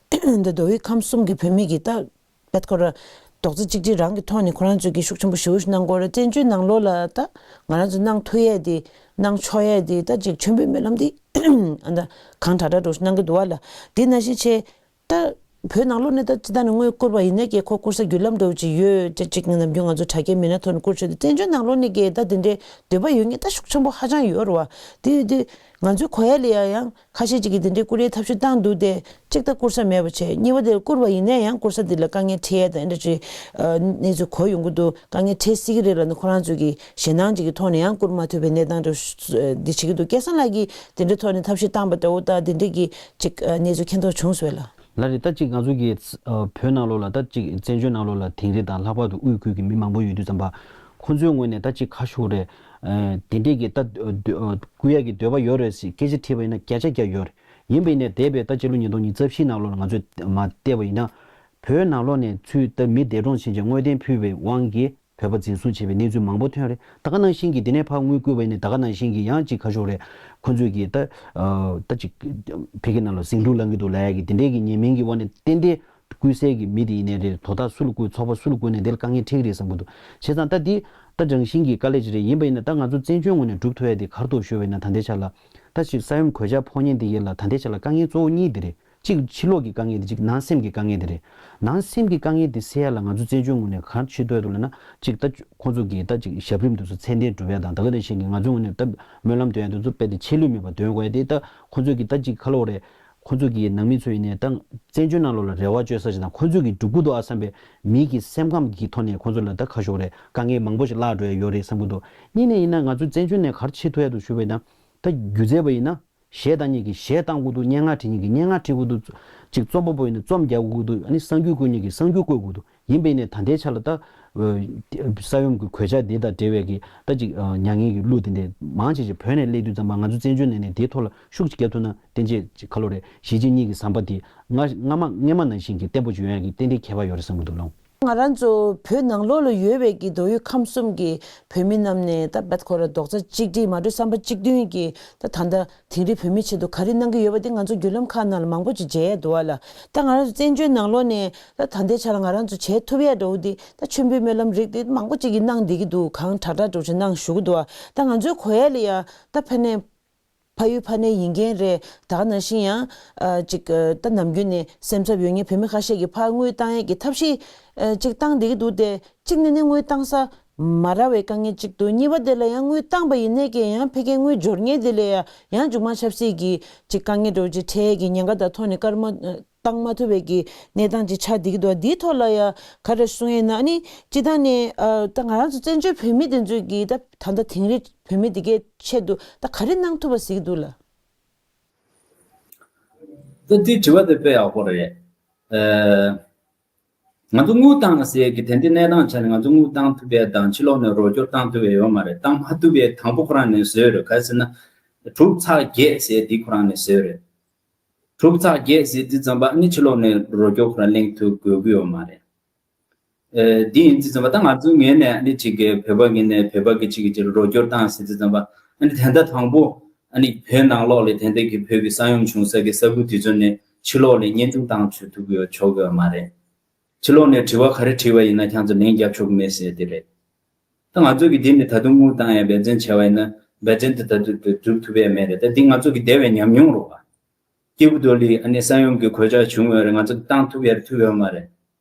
ད་མདོ་དབུས་ཁམས་གསུམ་གྱི་བོད་མི་གི་ད་བེད་ཁོ་ར་རྡོག་རྩ་གཅིག་སྒྲིལ་རང་གི་ཐོག་ནས་ཁོ་རང་ཚོས་ཀྱི་ཤུགས་ཆེན་པོ་ཞེ་པོ་ཞིག་གནང་དགོས་རེད། བཙན་བྱོལ་ནང་ལོགས་ལ་ད་ང་རང་ཚོ་གནང་ཐུབ་ཡས་དེ་གནང་ཆོག་ཡས་དེ་ད་ཅིག་མཆོད་འབུལ་སྨོན་ལམ་དེ་ཨ་ད་གང་དྲག་དྲག་འགྲོ་ཞིག་གནང་གི་འདུག་བ་ལ། དེ་ནང་བཞིན་བྱས། ད་བོད་ནང་ལོགས་ནས་ད་སྤྱི་བཏང་ནས་དངུལ་བསྐུར་བ་ཡིན་ན་ཀྱེ་ཁོ་བསྐུར་ས་བརྒྱུད་ལམ་འདྲ་བོ་ཅིག་ཡོད་ཅེས་ཅིག་ནམ་རྒྱུན་ང་ཚོ་དྲ་རྒྱའི་མི་སྣ་ཐོག་ནས་བསྐུར་ཆོག་དེ་བཙན་བྱོལ་ནང་ལོགས་ནས་ཀྱེ་ད་དེ་འདྲའི་འདོད་པ་ཡོད་མཁན་ད་ཤུགས་ཆེན་པོ་ཧ་ཅང་ཡོད་རེད་བ། དེ་ཡོད་དུས་ང་ཚོའི་གོ་ཡ་ལ་ཡ་ཡང་ཁ་ཤས་ཅིག་གིས་དེ་འདྲའི་བསྐུར་ཡའི་ཐབས་ཤེས་བཏང་འདུག་སྟེ་གཅིག་ད་བསྐུར་ས་མེད་པ་བྱས། གཉིས་པ་དེ་བསྐུར་བ་ཡིན་ན་ཡང་བསྐུར་ས་དེ་ལ་དཀའ་ངལ་འཕྲད་ཡ་དང་འདྲ་ཅིག་གནས་ཚུལ་གོ་ཡོང་གི་འདུག་དཀའ་ངལ་འཕྲད་སྲིད་ཀྱི་རེད་ལབ་ནས་ཁོ་རང་ཚོས་ཀྱི་ཞེད་སྣང་ཅིག་གི་ཐོག་ནས་ཡང་བསྐུར་མ་ཐུབ་པའི་གནས་སྟངས་འདྲ་བོ་འདི་བྱེད་ཀྱི་འདུག་སྐལ་བཟང་ལགས་ཀྱིས་དེ་འདྲའི་ཐོག་ནས་ཐབས་ཤེས་བཏང་པ་འདྲ་བོ་ད་དེ་འདྲའི་གི་ཅིག་གནས་ཚུལ་མཁྱེན་རྟོགས་བྱུང་སོང་ལ། ལགས་རེད། ད་ཅིག་ང་ཚོ་གི་བོད་ནང་ལོགས་ལ་ད་ཅིག་བཙན་བྱོལ་ནང་ལོགས་ལ་དིང་རི་དང་ལྷག་པར་དུ་དབུས་ཁུལ་གྱི་མི་མང་པོ་ཡོད་དུས་ཙམ་པ་ཁོང་ཚོའི་ངོས་ནས་ད་ཅིག་ཁ་ཤོར་རེད། དེ་འདྲས་ཀྱི་ད་བསྐུར་ཡ་གི་འདོད་པ་ཡོད་རེད་ཟེར་སྐད་ཆ་དྲིས་པ་ཡིན་ན་བརྒྱ་ཆ་བརྒྱ་ཡོད་རེད། ཡིན་པ་ཡིན་ནའི་འདས་པའི་ད་སྤྱི་ལོ་ཉིས་སྟོང་ཉི་ཤུ་རྩ་བཞི་ནང་ལོགས་ལ་ང་ཚོས་མར་བལྟས་པ་ཡིན་ན། བོད་ནང་ལོགས་ནས་ཚུར་ད་མི་འདས་གྲོངས་ཕྱིན་རྗེས་བསྔོ་རྟེན་ཕུལ་བའི་དབང་གིས་བོད་པ་འཛིན་བཟུང་བྱས་པའི་གནས་ཚུལ་མང་པོ་ཐོན་རེད། ད་ག་ནང་བཞིན་གྱི་འདི་ནས་ཕར་དངུལ་བསྐུར་བ་ཡིན་ནའི་ད་ག་ནང་བཞིན་གྱི་ཡང་ཅིག་ཁ་ཤོར་རེད། ཁོང་ཚོས་ཀྱིས་ད་ད་ཅིག་ཕ་གི་ནང་ལ་ཟིང་འཁྲུག་ལངས་ཀྱི་འདུག་ལབ་ཡ་གི་དེ་འདྲས་ཀྱི་ཉེས་མིང་གི་དབང་ནས་གཏན་གཏན་བསྐུར་སའི་གི་མི་དེ་ཡིན་ནའི་རེད། དོ་བདག་སུ་ལ་བསྐུར། ཚོགས་པ་སུ་ལ་བསྐུར་ནའི་དེ་ལ་དཀའ་ངལ་འཕྲད་ཀྱི་རེད་བསམ་གྱི་འདུག་བྱས་ཙང་ད་འདི་ད་རང་བཞིན་གྱི་དཀའ་ལས་ཅིག་རེད། ཡིན་པ་ཡིན་ན་ད་ང་ཚོ་བཙན་བྱོལ་ངོས་ནས་སྒྲུབ་ཐུབ་ཡ་དེ་ག་རེ་འདུག་ཞུས་པ་ཡིན་ན། ད་ལྟའི་ཆ་ལ་ད་ཅིག་ས་ཡོམ་གོད་ཆག་ཕོག་མཁན་དེ་ཡིན་ལ་ད་ལྟའི་ཆ་ལ་དཀའ་ངལ་གཙོ་བོ་གཉིས་དེ་རེད། གཅིག་ཕྱི་ལོགས་ཀྱི་དཀའ་ངལ་དེ། གཅིག་ནང་སེམས་ཀྱི་དཀའ་ངལ་དེ་རེད། ནང་སེམས་ཀྱི་དཀའ་ངལ་དེ་སེལ་ཡ་ལ་ང་ཚོ་བཙན་བྱོལ་ངོས་ནས་ག་རེ་བྱེད་ཐུབ་ཡ་འདུག་ལབ་ན། གཅིག་ད་ཁོང་ཚོ་གིས་ད་ཅིག་ཞབས་རིམ་དེ་ཚོ་ཚད་ལྡན་སྒྲུབ་ཡ་དང་། ད་ག་ནང་བཞིན་གྱི་ང་ཚོའི་ངོས་ནས་ད་སྨོན་ལམ་འདོན་ཡ་དེ་ཚོ་རྦད་དེ་ཆད་ལུས་མེད་པ་འདོན་དགོས་ཡ་དེ། ད་ཁོང་ཚོ་གིས་ད་ཅིག་ག་ལབ་དགོས་རེད། ཁོང་ཚོ་གི་ནང་མི་ཚོ་ཡིན་ནའི་ད་བཙན་བྱོལ་ནང་ལོགས་ལ་རེ་བ་བཅོལ་ས་ཞིག་དང་། ཁོང་ཚོ་གིས་སྒྲུབ་ཀྱི་འདུག་ཨ་བསམ་པའི་མི་གི་སེམས་ཁམས་ཀྱི་ཐོག་ནས་ཁོང་ཚོ་ལ་ད་ཁ་ཤོར་རེད། དཀའ་ངལ་མང་པོ་ཞིག་བརླག་འགྲོ་ཡ་ཡོད་རེད་བསམ་གྱི་འདུག་གཉིས་ནས་ཡིན་ན་ང་ཚོ་བཙན་བྱོལ་ནས་ག་རེ་བྱེད་ཐུབ་ཡ་འདུག་ཞུས་པ་ཡིན་ན། ད་སྒྱུ་རྩལ་པ་ཡིན་ན་གཞས་བཏང་མཁན་གྱིས་གཞས་བཏང་དགོས་འདུག་སྙན་ངག་བྲིས་མཁན་གྱིས་སྙན་ངག་བྲིས་དགོས་འདུག་གཅིག་རྩོམ་པ་པོ་ཡིན་ན་རྩོམ་རྒྱག་དགོས་འདུག་ཨ་ནི་གསར་འགྱུར་བཀོད་མཁན་གྱིས་གསར་འགྱུར་བཀོད་དགོས་འདུག་ཡིན་པ་ཡིན་ནའི་ད་ལྟའི་ཆ་ལ་ད་ས་ཡོམ་གྱི་གོད་ཆག་འདི་དང་འབྲེལ་བའི་གི་ད་ཅིག་མྱ་ངན་གྱི་གླུ་དེ་འདྲའི་མང་ཆེ་ཆེ་བོད་ནས་སླེབས་དུས་ཙམ་པ་ང་ཚོ་བཙན་བྱོལ་ནང་ནས་དེའི་ཐོག་ལ་ཤུགས་ཅིག་རྒྱབ་ཐུབ་ན། བསྟན་བཅོས་ཅིག་ག་ལབ་དགོས་རེད། གཞིས་བྱེས་གཉིས་ཀྱི་ཟམ་པ་དེ་སྔ་སྔ་མ་སྔ་མ་ནང་བཞིན་གྱི་བརྟན་པོ་ཅིག་ཡོང་ཡ་གི་ཏན་ཏན་ཁྱད་པར་ཡོད་རེད་བསམ་གྱི་འདུག་ལགས། ང་རང་ཚོ་བོད་ནང་ལོགས་ལ་ཡོད་པའི་གི་མདོ་དབུས་ཁམས་གསུམ་གྱི་བོད་མི་རྣམས་ནས་ད་རྦད་ཁོ་ར་རྡོག་རྩ་གཅིག་སྒྲིལ་མ་གཏོགས་བསམ་པ་གཅིག་མཐུན་གྱི་ད་ད་ལྟ་དིང་རི་བོད་མི་ཆེད་དུ་ག་རེ་གནང་གི་ཡོད་པ་དེ་ང་ཚོ་བརྒྱུད་ལམ་ཁག་ནང་ལ་མང་པོ་ཅིག་མཇལ་ཡ་འདུག་བ་ལ། ད་ང་རང་ཚོ་བཙན་བྱོལ་ནང་ལོགས་ནས་ད་ད་ལྟའི་ཆ་ལ་ང་རང་ཚོ་བྱེད་ཐུབ་ཡ་འདྲ་བོ་འདི་ད་མཆོད་འབུལ་སྨོན་ལམ་རིགས་དེ་མང་པོ་ཅིག་གིས་གནང་བསྡད་ཀྱི་འདུག་གང་དྲག་དྲག་འགྲོ་ཆེ་གནང་བཞུགས་ཀྱི་འདུག་བ། ད་ང་ཚོའི་གོ་ཡ་ལ་ཡ་ད་ཕ་ནས་ཕ་ཡུལ་ཕ་ནས་ཡིན་མཁན་རེད། ད་ག་ནང་བཞིན་ཡང་ཨ་ཅིག་ཨ་ད་ནམ་རྒྱུན་ནས་སེམས་འཚབ་ཡོད་མཁན་བོད་མི་ཁ་ཤས་ཀྱིས་ཕར་དངུལ་བཏང་ཡས་ཀྱི་ཐབས་ཤེས་ཨ་ཅིག་བཏང་བསྡད་ཀྱི་འདུག་སྟེ། གཅིག་ནས་ནི་དངུལ་བཏང་ས་མ་རག་པའི་དཀའ་ངལ་གཅིག་འདུག་གཉིས་པ་དེ་ལ་ཡང་དངུལ་བཏང་པ་ཡིན་ནའི་ཀྱང་ཡང་ཕ་གིའི་དངུལ་འབྱོར་མཁན་དེ་ལ་ཡང་ཡང་མཇུག་མ་ཆབ་སྲིད་ཀྱི་ཅིག་དཀའ་ངལ་འདྲ་བོ་ཅིག་འཕྲད་ཀྱི་ཉེན་ཁ་དང་ཐོག་ནས་སྐར་མ་བཏང་མ་ཐུབ་པའི་གི་གནས་སྟངས་ཅིག་ཆགས་བསྡད་ཀྱི་འདུག་འདིའི་ཐོག་ལ་ཡང་ག་རེ་གསུང་ཡས་ན། ཨ་ནི་སྤྱིར་བཏང་ནས་ཨ་ད་ང་རང་ཚོ་བཙན་བྱོལ་བོད་མི་དེ་ཚོས་ཀྱིས་ད་ད་ལྟ་དིང་རི་བོད་མི་དེ་གའི་ཆེད་དུ་ད་ག་རེ་གནང་ཐུབ་པ་ཟེར་གྱི་འདུག་ལ། ད་འདི་དྲི་བ་དེ་དཔེ་ཡག་པོ་རེད། ཨ་ང་ཚོ་དངུལ་བཏང་ཟེར་གྱི་དེ་འདྲའི་གནས་སྟངས་ཆ་ནས་ང་ཚོ་དངུལ་བཏང་ཐུབ་པའི་དང་ཕྱི་ལོགས་ནས་རོགས་སྐྱོར་བཏང་ཐུབ་པའི་ཡོད་མ་རེད། བཏང་མ་ཐུབ་པའི་དང་པོ་ཁོ་རང་ནས་བཟོས་རེད། ག་རེ་ཟེར་ན་དྲུག་ཚེག་བརྒྱད་ཟེར་འདི་ཁོ་རང་ནས་བཟོས་རེད། དྲུག་ཚེག་བརྒྱད་ཟེར་དུས་ཙམ་པ་ནི་ཕྱི་ལོགས་ནས་རོགས་སྐྱོར་ཁོ་རང་གླེང་ཐུབ་དགོས་ཀྱི་ཡོད་མ་རེད། ཨེ་འདི་ཡིན་དུས་ཙམ་པ་ད་ང་ཚོའི་ངོས་ནས་ནི་གཅིག་གི་བོད་པ་གི་ནས་བོད་པ་གི་གཅིག་གི་གཅིག་རོགས་སྐྱོར་བཏང་ཟེར་དུས་ཙམ་པ། ཨ་ནི་དེ་འདྲ་དང་པོ་ཨ་ནི་བོད་ནང་ལོགས་ལ་དེ་འདྲ་གི་བོད་ཀྱི་ས་ཡོམ་བྱུང་ས་གི་ས་ཁུལ་དེ་ཚོ་ནས་ཕྱི་ལོགས་ལ་བརྙན་ཐུང་བཏང་ཆོག་ཐུབ་ཀྱི་ཡོད་ཆོག་གི་ཡོད་མ་རེད། ཕྱི་ལོགས་ནས་དྲི་བ་ག་རེ་དྲིས་པ་ཡིན་ན་ཁྱེད་ཚོ་ལན་རྒྱབ་ཆོག་གི་མེད་ཟེར་དེ་རེད། ད་ང་ཚོ་གི་འདི་ནས་ད་དུང་དངུལ་བཏང་ཡ་འབད་བརྩོན་བྱས་པ་ཡིན་ན་འབད་བརྩོན་དེ་ད་དུང་སྒྲུབ་ཐུབ་ཡ་མེད་རེད། ད་འདི་ང་ཚོ་གི་འདས་པའི་ཉམས་མྱོང་རེད་བ། སྐྱེས་བུ་དོལ་ལི་ཨ་ནི་ས་ཡོམ་གྱི་གོད་ཆག་བྱུང་ཡོད་རེད། ང་ཚོ་གི་བཏང་ཐུབ་ཡ་ཐུབ་ཡོད་མ་རེད།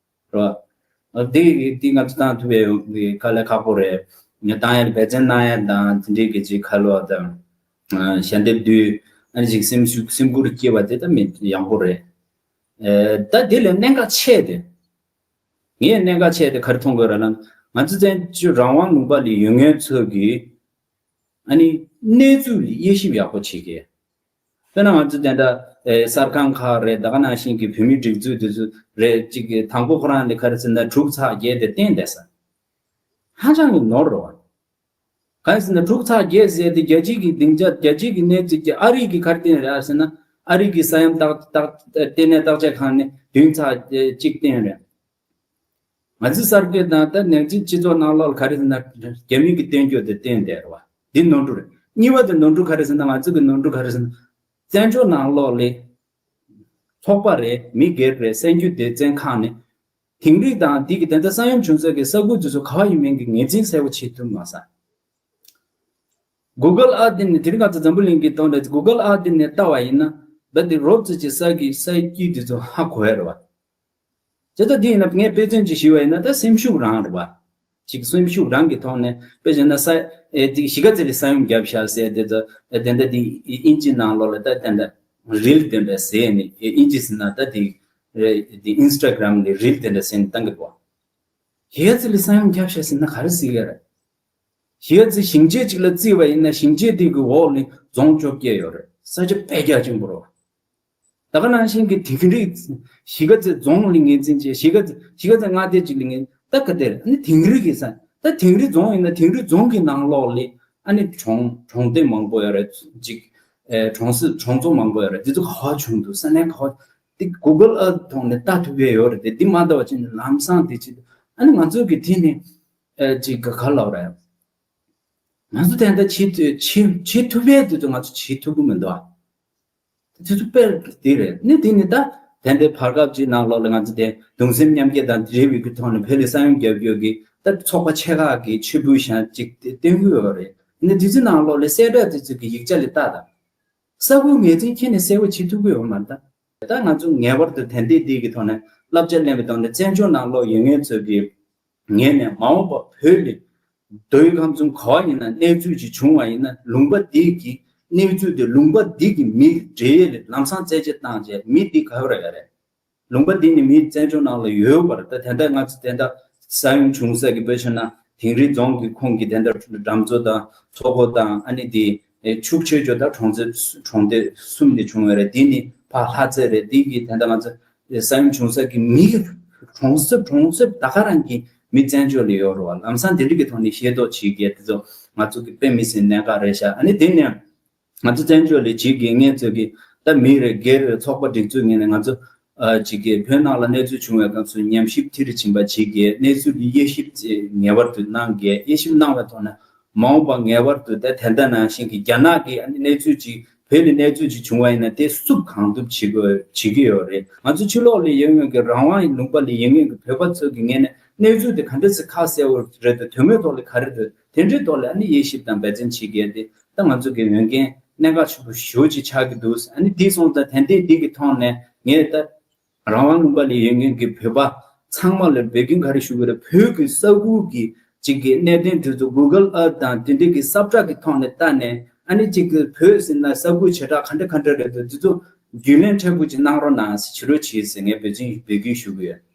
རེད་བ། འདི་འདི་ང་ཚོ་བཏང་ཐུབ་ཡ་ཡོང་གི་དཀའ་ལས་ཁག་པོ་རེད། ངས་བཏང་ཡ་འབད་བརྩོན་གནང་ཡ་དང་དེ་འདྲའི་གི་ཅིག་ཁ་ལོ་དང་ཞལ་འདེབས་བསྡུས་ཨ་ནི་ཅིག་སེམས་ཤུགས་སེམས་ཁུར་སྐྱེས་པ་དེ་ད་མི་ཡག་པོ་རེད། ད་དེ་ལས་གནད་འགག་ཆེ་དེ། ངས་གནད་འགག་ཆེ་དེ་ག་རེ་མཐོང་དགོས་རེད་ལབ་ན། ང་ཚོ་བཙན་བྱོལ་རང་དབང་ལུང་པ་ལ་ཡོད་མཁན་ཚོ་གིས་ཨ་ནི་གནས་ཚུལ་ལ་དབྱེ་ཞིབ་ཡག་པོ་བྱེད་དགོས། དཔེར་ན་ང་ཚོ་དེ་འདྲ་ཨེ་གསར་ཁང་ཁག་རེད། ད་ག་ནང་བཞིན་གྱི་བོད་མིའི་སྒྲིག་འཛུགས་དེ་ཚོ་རེད། གཅིག་གི་དང་པོ་ཁོ་རང་ལ་ག་རེ་ཟེར་ན་དྲུག་ཚེག་བརྒྱད་དེ་བསྟན་བསྡད་ས་ཧ་ཅང་གི་ནོར་རེད་བ། གང་ཡིན་ཟེར་ན་དྲུག་ཚེག་བརྒྱད་ཟེར་དེ་རྒྱལ་སྤྱིའི་གི་སྡིངས་ཆ་རྒྱལ་སྤྱིའི་གི་གནས་ཚུལ་གྱི་ཨ་རི་གི་ག་རེ་བསྟན་རེད་ཟེར་ན། ཨ་རི་གི་ས་ཡོམ་བརྟག་བརྟག་ལྟེ་གནས་བརྟག་དཔྱད་ཁང་ནས་བདུན་ཚེག་གཅིག་བསྟན་རེད། ང་ཚོའི་གསར་འགོད་དང་ད་ནང་ཆོས་སྤྱི་ཚོགས་ནང་ལོགས་ལ་ག་རེ་ཟེར་ན་རྒྱ་མི་གི་བསྟན་བཅོས་དེ་བསྟན་བསྡད་རེད་བ། འདི་ནོར་འཁྲུལ་རེད། གཉིས་པ་དེ་ནོར་འཁྲུལ་ག་རེ་ཟེར་ན། ང་ཚོ་གི་ནོར་འཁྲུལ་ག་རེ་ཟེར་ན། བཙན་བྱོལ་ནང་ལོགས་ལ་ཚོགས་པ་རེད། མི་སྒེར་རེད། གསར་འགོད་སྡེ་ཚན་ཁག་ནས་དིང་རི་དང་འདི་གི་དེ་འདྲ་ས་ཡོམ་བྱུང་ས་གི་ས་ཁུལ་དེ་ཚོ་ག་བ་ཡིན་མིན་གྱི་ངོས་འཛིན་གསལ་པོ་བྱེད་ཐུབ་མ་སོང་། Google Earth་ནས་དེ་རིང་ང་ཚོ་འཛམ་བུ་གླིང་གི་ཐོག་ནས་Google Earth་ནས་ལྟ་བ་ཡིན་ན་ད་དེ་རོབ་ཙམ་གྱི་ས་གི་ས་དཀྱིལ་དེ་ཚོ་ཧ་གོ་ཡ་རེད་བ། བྱས་ཙང་འདི་ཡིན་ན་ངས་དཔེ་མཚོན་ཅིག་ཞུས་པ་ཡིན་ན་ད་སེམས་ཤུགས་རང་རེད་བ། ཅིག་སེམས་ཤུགས་རང་གི་ཐོག་ནས་དཔེ་བྱས་ན་ས་ཨེ་འདི་གཞིས་ཀ་རྩེ་ལ་ས་ཡོམ་བརྒྱབ་ཤག་ཟེར་དེ་ཚོ་ཨེ་དེ་འདྲ་འདི་དབྱིན་ཇི་ནང་ལོགས་ལ་ད་དེ་འདྲ་རིལ་དེ་འདྲ་ཟེར་ནས་ཨེ་དབྱིན་ཇི་ཟེར་ན་ད་འདི་ཨེ་འདི་Instagram་ལ་རིལ་དེ་འདྲ་ཟེར་ནས་བཏང་གི་འདུག་བ། གཞིས་ཀ་རྩེ་ལ་ས་ཡོམ་བརྒྱབ་ཤག་ཟེར་ན་ག་རེ་ཟེར་གི་རེད། གཞིས་ཀ་རྩེ་ཞིང་ཆེན་ཅིག་ལ་བརྩིས་པ་ཡིན་ན་ཞིང་ཆེན་དེ་གི་འོག་ནས་རྫོང་བཅོ་བརྒྱད་ཡོད་རེད། ས་ཆ་དཔེ་རྒྱ་ཆེན་པོ་རེད། ད་ག་ནང་བཞིན་གྱི་དིང་རི་གཞིས་ཀ་རྩེ་རྫོང་ལ་ངོས་འཛིན་བྱས། གཞིས་ཀ་རྩེ་གཞིས་ཀ་རྩེ་མངའ་སྡེ་གཅིག་ལ་ངོས་ད་ག་དེར་ཨ་ནི་དིང་རི་གི་ས་ད་དིང་རི་རྫོང་ཡིན་ན་དིང་རི་རྫོང་གི་ནང་ལོགས་ལ་ཨ་ནི་གྲོང་གྲོང་སྡེ་མང་པོ་ཡོད་རེད། ཅིག་ཨེ་གྲོང་གསེབ་གྲོང་ཚོ་མང་པོ་ཡོད་རེད། འདི་ཚོ་ག་བ་བྱུང་འདུག་ས་གནས་ག་བ་དེ་Google Earth་ཐོག་ནས་ལྟ་ཐུབ་ཡས་ཡོད་རེད་དེ། འདི་མ་ལྟ་བ་བྱས་ནས་ལམ་སང་དེ་བྱེད་དུས་ཨ་ནི་ང་ཚོ་གི་དེ་ནི་ཨེ་ཅིག་ག་ག་ལབ་རེད། ང་ཚོ་དེ་འདྲ་བྱེད་ཐུབ་བྱེད་བྱེད་ཐུབ་པའི་དུས་ཚོད་ང་ཚོ་བྱེད་ཐུབ་ཀྱི་མི་འདུག་ཨ། དེ་ཚོ་དཔེ་དེ་རེད། ནི་དེ་ནི་ད་དེ་འདྲའི་བར་སྐབས་ཅིག་ནང་ལོགས་ལ་ང་ཚོ་དེ་གདུང་སེམས་མཉམ་སྐྱེད་དང་འབྲེལ་བའི་གི་ཐོག་ནས་བོད་ལ་ས་ཡོམ་བརྒྱབ་ཡོད་གི་ད་ཚོགས་པ་ཆེ་ཁག་གི་མཆོད་འབུལ་ཞལ་གཅིག་དེ་བཏོན་གི་ཡོད་རེད། ནི་དེ་ཚོའི་ནང་ལོགས་ལ་གསལ་བསྒྲགས་དེ་ཚོ་གི་ཡིག་ཆ་ལ་ལྟ་དང་། ས་ཁུལ་ངོས་འཛིན་ཁྱེད་ནས་གསལ་པོ་བྱེད་ཐུབ་ཀྱི་ཡོད་མ་རེད་ད། ད་ང་ཚོ་ངེས་པར་དུ་དེ་འདྲའི་འདི་གི་ཐོག་ནས་བསླབ་བྱ་ལེན་པའི་ཐོག་ནས་བཙན་བྱོལ་ནང་ལོགས་ཡོད་མཁན་ཚོ་གི་ངོས་ནས་མ་འོངས་པ་བོད་ལ་མདོ་དབུས་ཁམས་གསུམ་ག་བ་ཡིན་ན་གནས་ཚུལ་ཅིག་བྱུང་བ་ཡིན་ན་ལུང་པ་འདི་གི་གནས་ཚུལ་དེ་ལུང་པ་འདི་གི་མི་འབྲེལ་ཡོད་ལ་ལམ་སང་རྩད་གཅོད་བཏང་རྗེས་མི་འདི་ག་བ་རེད་ག་རེད། ལུང་པ་འདི་ནི་མི་བཙན་བྱོལ་ནང་ལ་ཡོད་པར་ད་དེ་འདྲ་ང་ཚོ་དེ་འདྲ་ས་ཡོམ་བྱུང་ས་གི་དཔེ་མཚོན་ན་དིང་རི་རྫོང་གི་ཁོངས་ཀྱི་དེ་འདྲ་འགྲམ་ཚོ་དང་ཚོ་སྒོ་དང་ཨ་ནི་དེ་ཨེ་ཆུ་ཆེ་ཆུང་དང་གྲོང་ཚོ་གྲོང་སྡེ་གསུམ་ནས་བྱུང་བ་རེད། དེ་ནི་ཕ་ལྷ་རྩེ་རེད། དེ་གི་དེ་འདྲ་ང་ཚོ་ས་ཡོམ་བྱུང་ས་གི་མི་གྲོང་གསེབ་གྲོང་གསེབ་ད་ག་རང་གི་མི་བཙན་བྱོལ་ལ་ཡོད་རེད་བ། ལམ་སང་དེ་འདྲ་གི་ཐོག་ནས་ཤེས་རྟོགས་བྱེད་མཁན་དེ་ཚོ་ང་ཚོ་གི་དཔེ་མི་སྲིད་གནད་འགག་རེད་ཤག་ཨ་ནི་དེ་ནས་ང་ཚོ་བཙན་བྱོལ་ལ་བྱེད་དགོས་མཁན་ཚོ་གི་ད་མི་རེ་སྒེར་རེ་ཚོགས་པ་སྒྲིག་འཛུགས་ངོས་ནས་ང་ཚོ་ ཨ་ཅིག་གི་བོད་ནང་ལ་གནས་ཚུལ་བྱུང་བའི་སྐབས་སུ་ཉམས་ཞིབ་མཐིལ་ཕྱིན་པ་ཅིག་གི་གནས་ཚུལ་དབྱེ་ཞིབ་ཅིག་ངེས་པར་དུ་གནང་གི། དབྱེ་ཞིབ་གནང་བའི་ཐོག་ནས་མ་འོངས་པ་ངེས་པར་དུ་ད་དེ་འདྲ་ནང་བཞིན་གྱི་རྒྱ་ནག་གི་ཨ་ནི་གནས་ཚུལ་ཅིག་བོད་ལ་གནས་ཚུལ་ཅིག་བྱུང་བ་ཡིན་ན་དེ་བསུབ་གང་ཐུབ་བྱེད་དགོས་བྱེད་ཀྱི་ཡོད་རེད། ང་ཚོ་ཕྱི་ལོགས་ལ་ཡོད་མཁན་གྱི་རང་དབང་ལུང་པ་ལ་ཡོད་མཁན་གྱི་བོད་པ་ཚོ་གི་ངོས་ནས་གནས་ཚུལ་དེ་ག་འདྲ་ཞིག་ཁ་གསལ་བོ་རེད་འདུག་དོན་དངོས་ཐོག་ལ་ག་རེ་འདུག་དེ་འདྲའི་ཐོག་ལ་ཨ་ནི་དབྱེ་ཞིབ་དང་འབད་བརྩོན་བྱེད་ཀྱི་ཡོད་དེ། ད་ང་ཚོ་གི་འོས་འགན་གནད་འགག་ཆེན་པོ་ཞེ་པོ་ཅིག་ཆགས་ཀྱི་འདུག་ཨ་ནི་དེ་སོང་ཙང་དེ་འདྲའི་འདི་གི་ཐོག་ནས་ངས་ད་རང་དབང་ལུང་པ་ལ་ཡོད་མཁན་གྱི་བོད་པ་ཚང་མ་ལ་འབོད་སྐུལ་ག་རེ་ཞུ་གི་རེད། བོད་ཀྱི་ས་ཁུལ་གྱི་ཅིག་གི་གནད་དོན་དེ་ཚོ་Google Earth དང་དེ་འདྲའི་གི་ས་བཀྲ་གི་ཐོག་ནས་བལྟས་ནས། ཨ་ནི་ཅིག་གི་བོད་ཟེར་ན་ས་ཁུལ་བྱེ་བྲག་ག་འདྲ་ག་འདྲ་རེད་འདུག་དེ་ཚོ་རྒྱུས་ལོན་ཕྲན་བུ་ཅིག་གནང་རོགས་གནང་ཟེར་ཞུ་རོགས་བྱེད་ཟེར་ངས་འབོད་ཚིག་འབོད་སྐུལ་ཞུ་གི་ཡོད།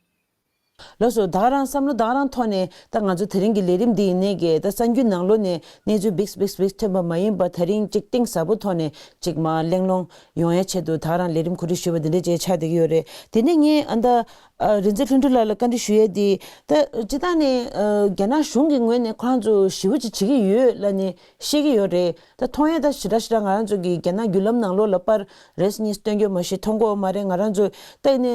ལགས་སོ། ད་ག་རང་བསམ་བློ་ད་ག་རང་ཐོག་ནས་ད་ང་ཚོ་དེ་རིང་གི་ལས་རིམ་འདི་ཡིན་ནའི་གི་ད་གསར་འགྱུར་ནང་ལོགས་ནས་གནས་ཚུལ་བིགས་བིགས་བིགས་ཐོན་པ་མ་ཡིན་པ། དེ་རིང་གཅིག་གཏིང་ཟབ་པོ་ཐོག་ནས་གཅིག་མར་གླེང་སློང་ཡོང་ཡའི་ཆེད་དུ་ད་ག་རང་ལས་རིམ་གོ་སྒྲིག་ཞུས་པ་འདི་འདྲ་བྱས་ཆགས་བསྡད་ཀྱི་ཡོད་རེད། དེ་ནས་ངས་ཨ་ད་ཨ་རིག་འཛིན་ལྷུན་གྲུབ་ལགས་ལ་བཀའ་འདྲི་ཞུ་ཡས་འདི། ད་སྤྱིར་བཏང་ནས་ཨ་རྒྱ་ནག་གཞུང་གི་ངོས་ནས་ཁོ་རང་ཚོ་ཞེ་པོ་ཅིག་བྱེད་ཀྱི་ཡོད་ལབ་ནས་བཤད་ཀྱི་ཡོད་རེད། ད་མཐོང་ཡས་ད་ཞེ་དྲག་ཞེ་དྲག་ང་རང་ཚོ་གི་རྒྱ་ནག་བརྒྱུད་ལམ་ནང་ལོགས་ལ་པར་རེས་གཉིས་སྟོན་རྒྱུ་མ་གཞི་མཐོང་གི་ཡོད་མ་རེད། ང་རང་ཚོ་ད་ཡིན་ནའི་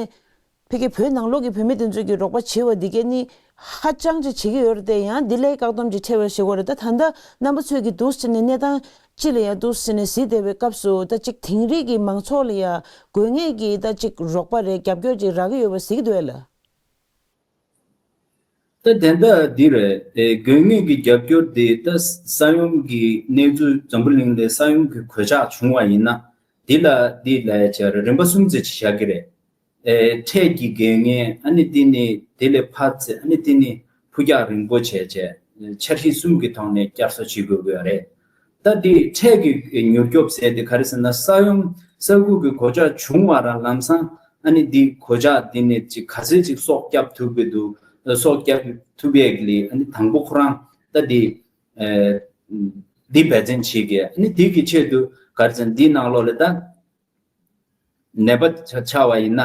ཕ་གི་བོད་ནང་ལོགས་ཀྱི་བོད་མི་དེ་ཚོས་ཀྱི་རོགས་པ་བྱེད་པ་འདི་གས་ནི་ཧ་ཅང་ཅིག་བྱེད་ཀྱི་ཡོད་རེད་དེ། ཡང་འདི་ལས་བཀག་སྡོམ་ཅིག་ཐེབས་པ་ཞིག་ཡོད་རེད། ད་ད་ལྟ་རྣམ་པ་ཚོས་ཀྱི་འདུག་ཟེར་ནས་གནས་སྟངས་སྤྱི་ལ་ཡང་འདུག་ཟེར་ནས་གཟིགས་བསྡད་པའི་སྐབས་སུ། ད་ཅིག་དིང་རི་གི་མང་ཚོགས་ལ་ཡང་དགོས་ངེས་ཀྱི་ད་ཅིག་རོགས་པ་རེད། རྒྱབ་སྐྱོར་ཅིག་རག་གི་ཡོད་པ་གཟིགས་འདུག་ལ། ད་དེ་འདྲ་འདི་རེད། ཨེ་དགོས་ངེས་ཀྱི་རྒྱབ་སྐྱོར་དེ་ད་ས་ཡོམ་གྱི་གནས་ཚུལ། འཛམ་བུ་གླིང་ལ་ས་ཡོམ་གྱི་གོད་ཆག་བྱུང་བ་ཡིན་ན། འདི་ལ་འདི་ལ་ཡ་བྱ་རེད། རིམ་པ་གསུམ་ཙམ་ཅིག་བཞག་གི་རེད། ཨེ་འཕྲལ་གྱི་དགོས་ངེས། ཨ་ནི་དེ་ནི་དེ་ལས་ཕར་ཚད། ཨ་ནི་དེ་ནི་ཕུགས་རྒྱང་རིང་པོ་བྱས་བྱས། འཆར་གཞི་གསུམ་གྱི་ཐོག་ནས་བསྐྱར་གསོ་བྱེད་དགོས་ཀྱི་ཡོད་རེད། ད་དེ་འཕྲལ་གྱི་མྱུར་སྐྱོབ་ཟེར་དེ་ག་རེ་ཟེར་ན། ས་ཡོམ་ས་ཁུལ་གྱི་གོད་ཆག་བྱུང་བ་རང་ལམ་སང་ཨ་ནི་དེ་གོད་ཆག་དེ་ནི་ཅིག་ག་ཚོད་ཅིག་སྲོག་སྐྱབས་ཐུབ་ཀྱི་འདུག་སྲོག་སྐྱབས་ཐུབ་ཡས་ཀྱི་ལས། ཨ་ནི་དང་པོ་ཁོ་རང་ད་དེ་ཨེ་དེ་འབད་བརྩོན་བྱེད་དགོས། ཨ་ནི་དེ་གི་ཆེད་དུ་ག་རེ་ཟེར་ན། དེའི་ནང་ལོགས་ལ་ད་ནད་པ་ཆ་ཆགས་པ་ཡིན་ན།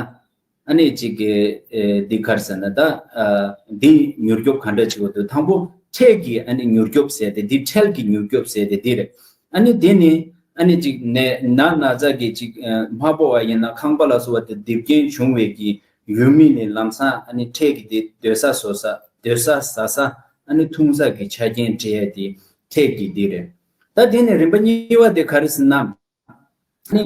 ཨ་ནི་ཅིག་གི་ཨེ་འདི་ག་རེ་ཟེར་ན། ད་ཨ་འདི་མྱུར་སྐྱོབ་ག་འདྲ་བྱེད་དགོས་འདུག་དང་པོ་འཕྲལ་གྱི་ཨ་ནི་མྱུར་སྐྱོབ་ཟེར་དེ་འདི། འཕྲལ་གྱི་མྱུར་སྐྱོབ་ཟེར་དེ་འདི་རེད། ཨ་ནི་དེ་ནི་ཨ་ནི་ཅིག་ནད་ན་ན་ཚ་གི་ཅིག་ཨ་མ་ཕོག་པ་ཡིན་ན་ཁང་པ་ལ་སོགས་པ་དེ་རྡིབ་སྐྱོན་བྱུང་བའི་གི་ཡུལ་མི་ནི་ལམ་སང་ཨ་ནི་འཕྲལ་གྱི་དེ་སྡོད་ས་བཟོ་ས། སྡོད་ས་ཟ་ས། ཨ་ནི་འཐུང་ས་གི་ཆ་རྐྱེན་སྤྲད་ཡས་དེ་འཕྲལ་གྱི་འདི་རེད། ད་དེ་ནི་རིམ་པ་གཉིས་པ་དེ་ག་རེ་ཟེར་ན། ནི་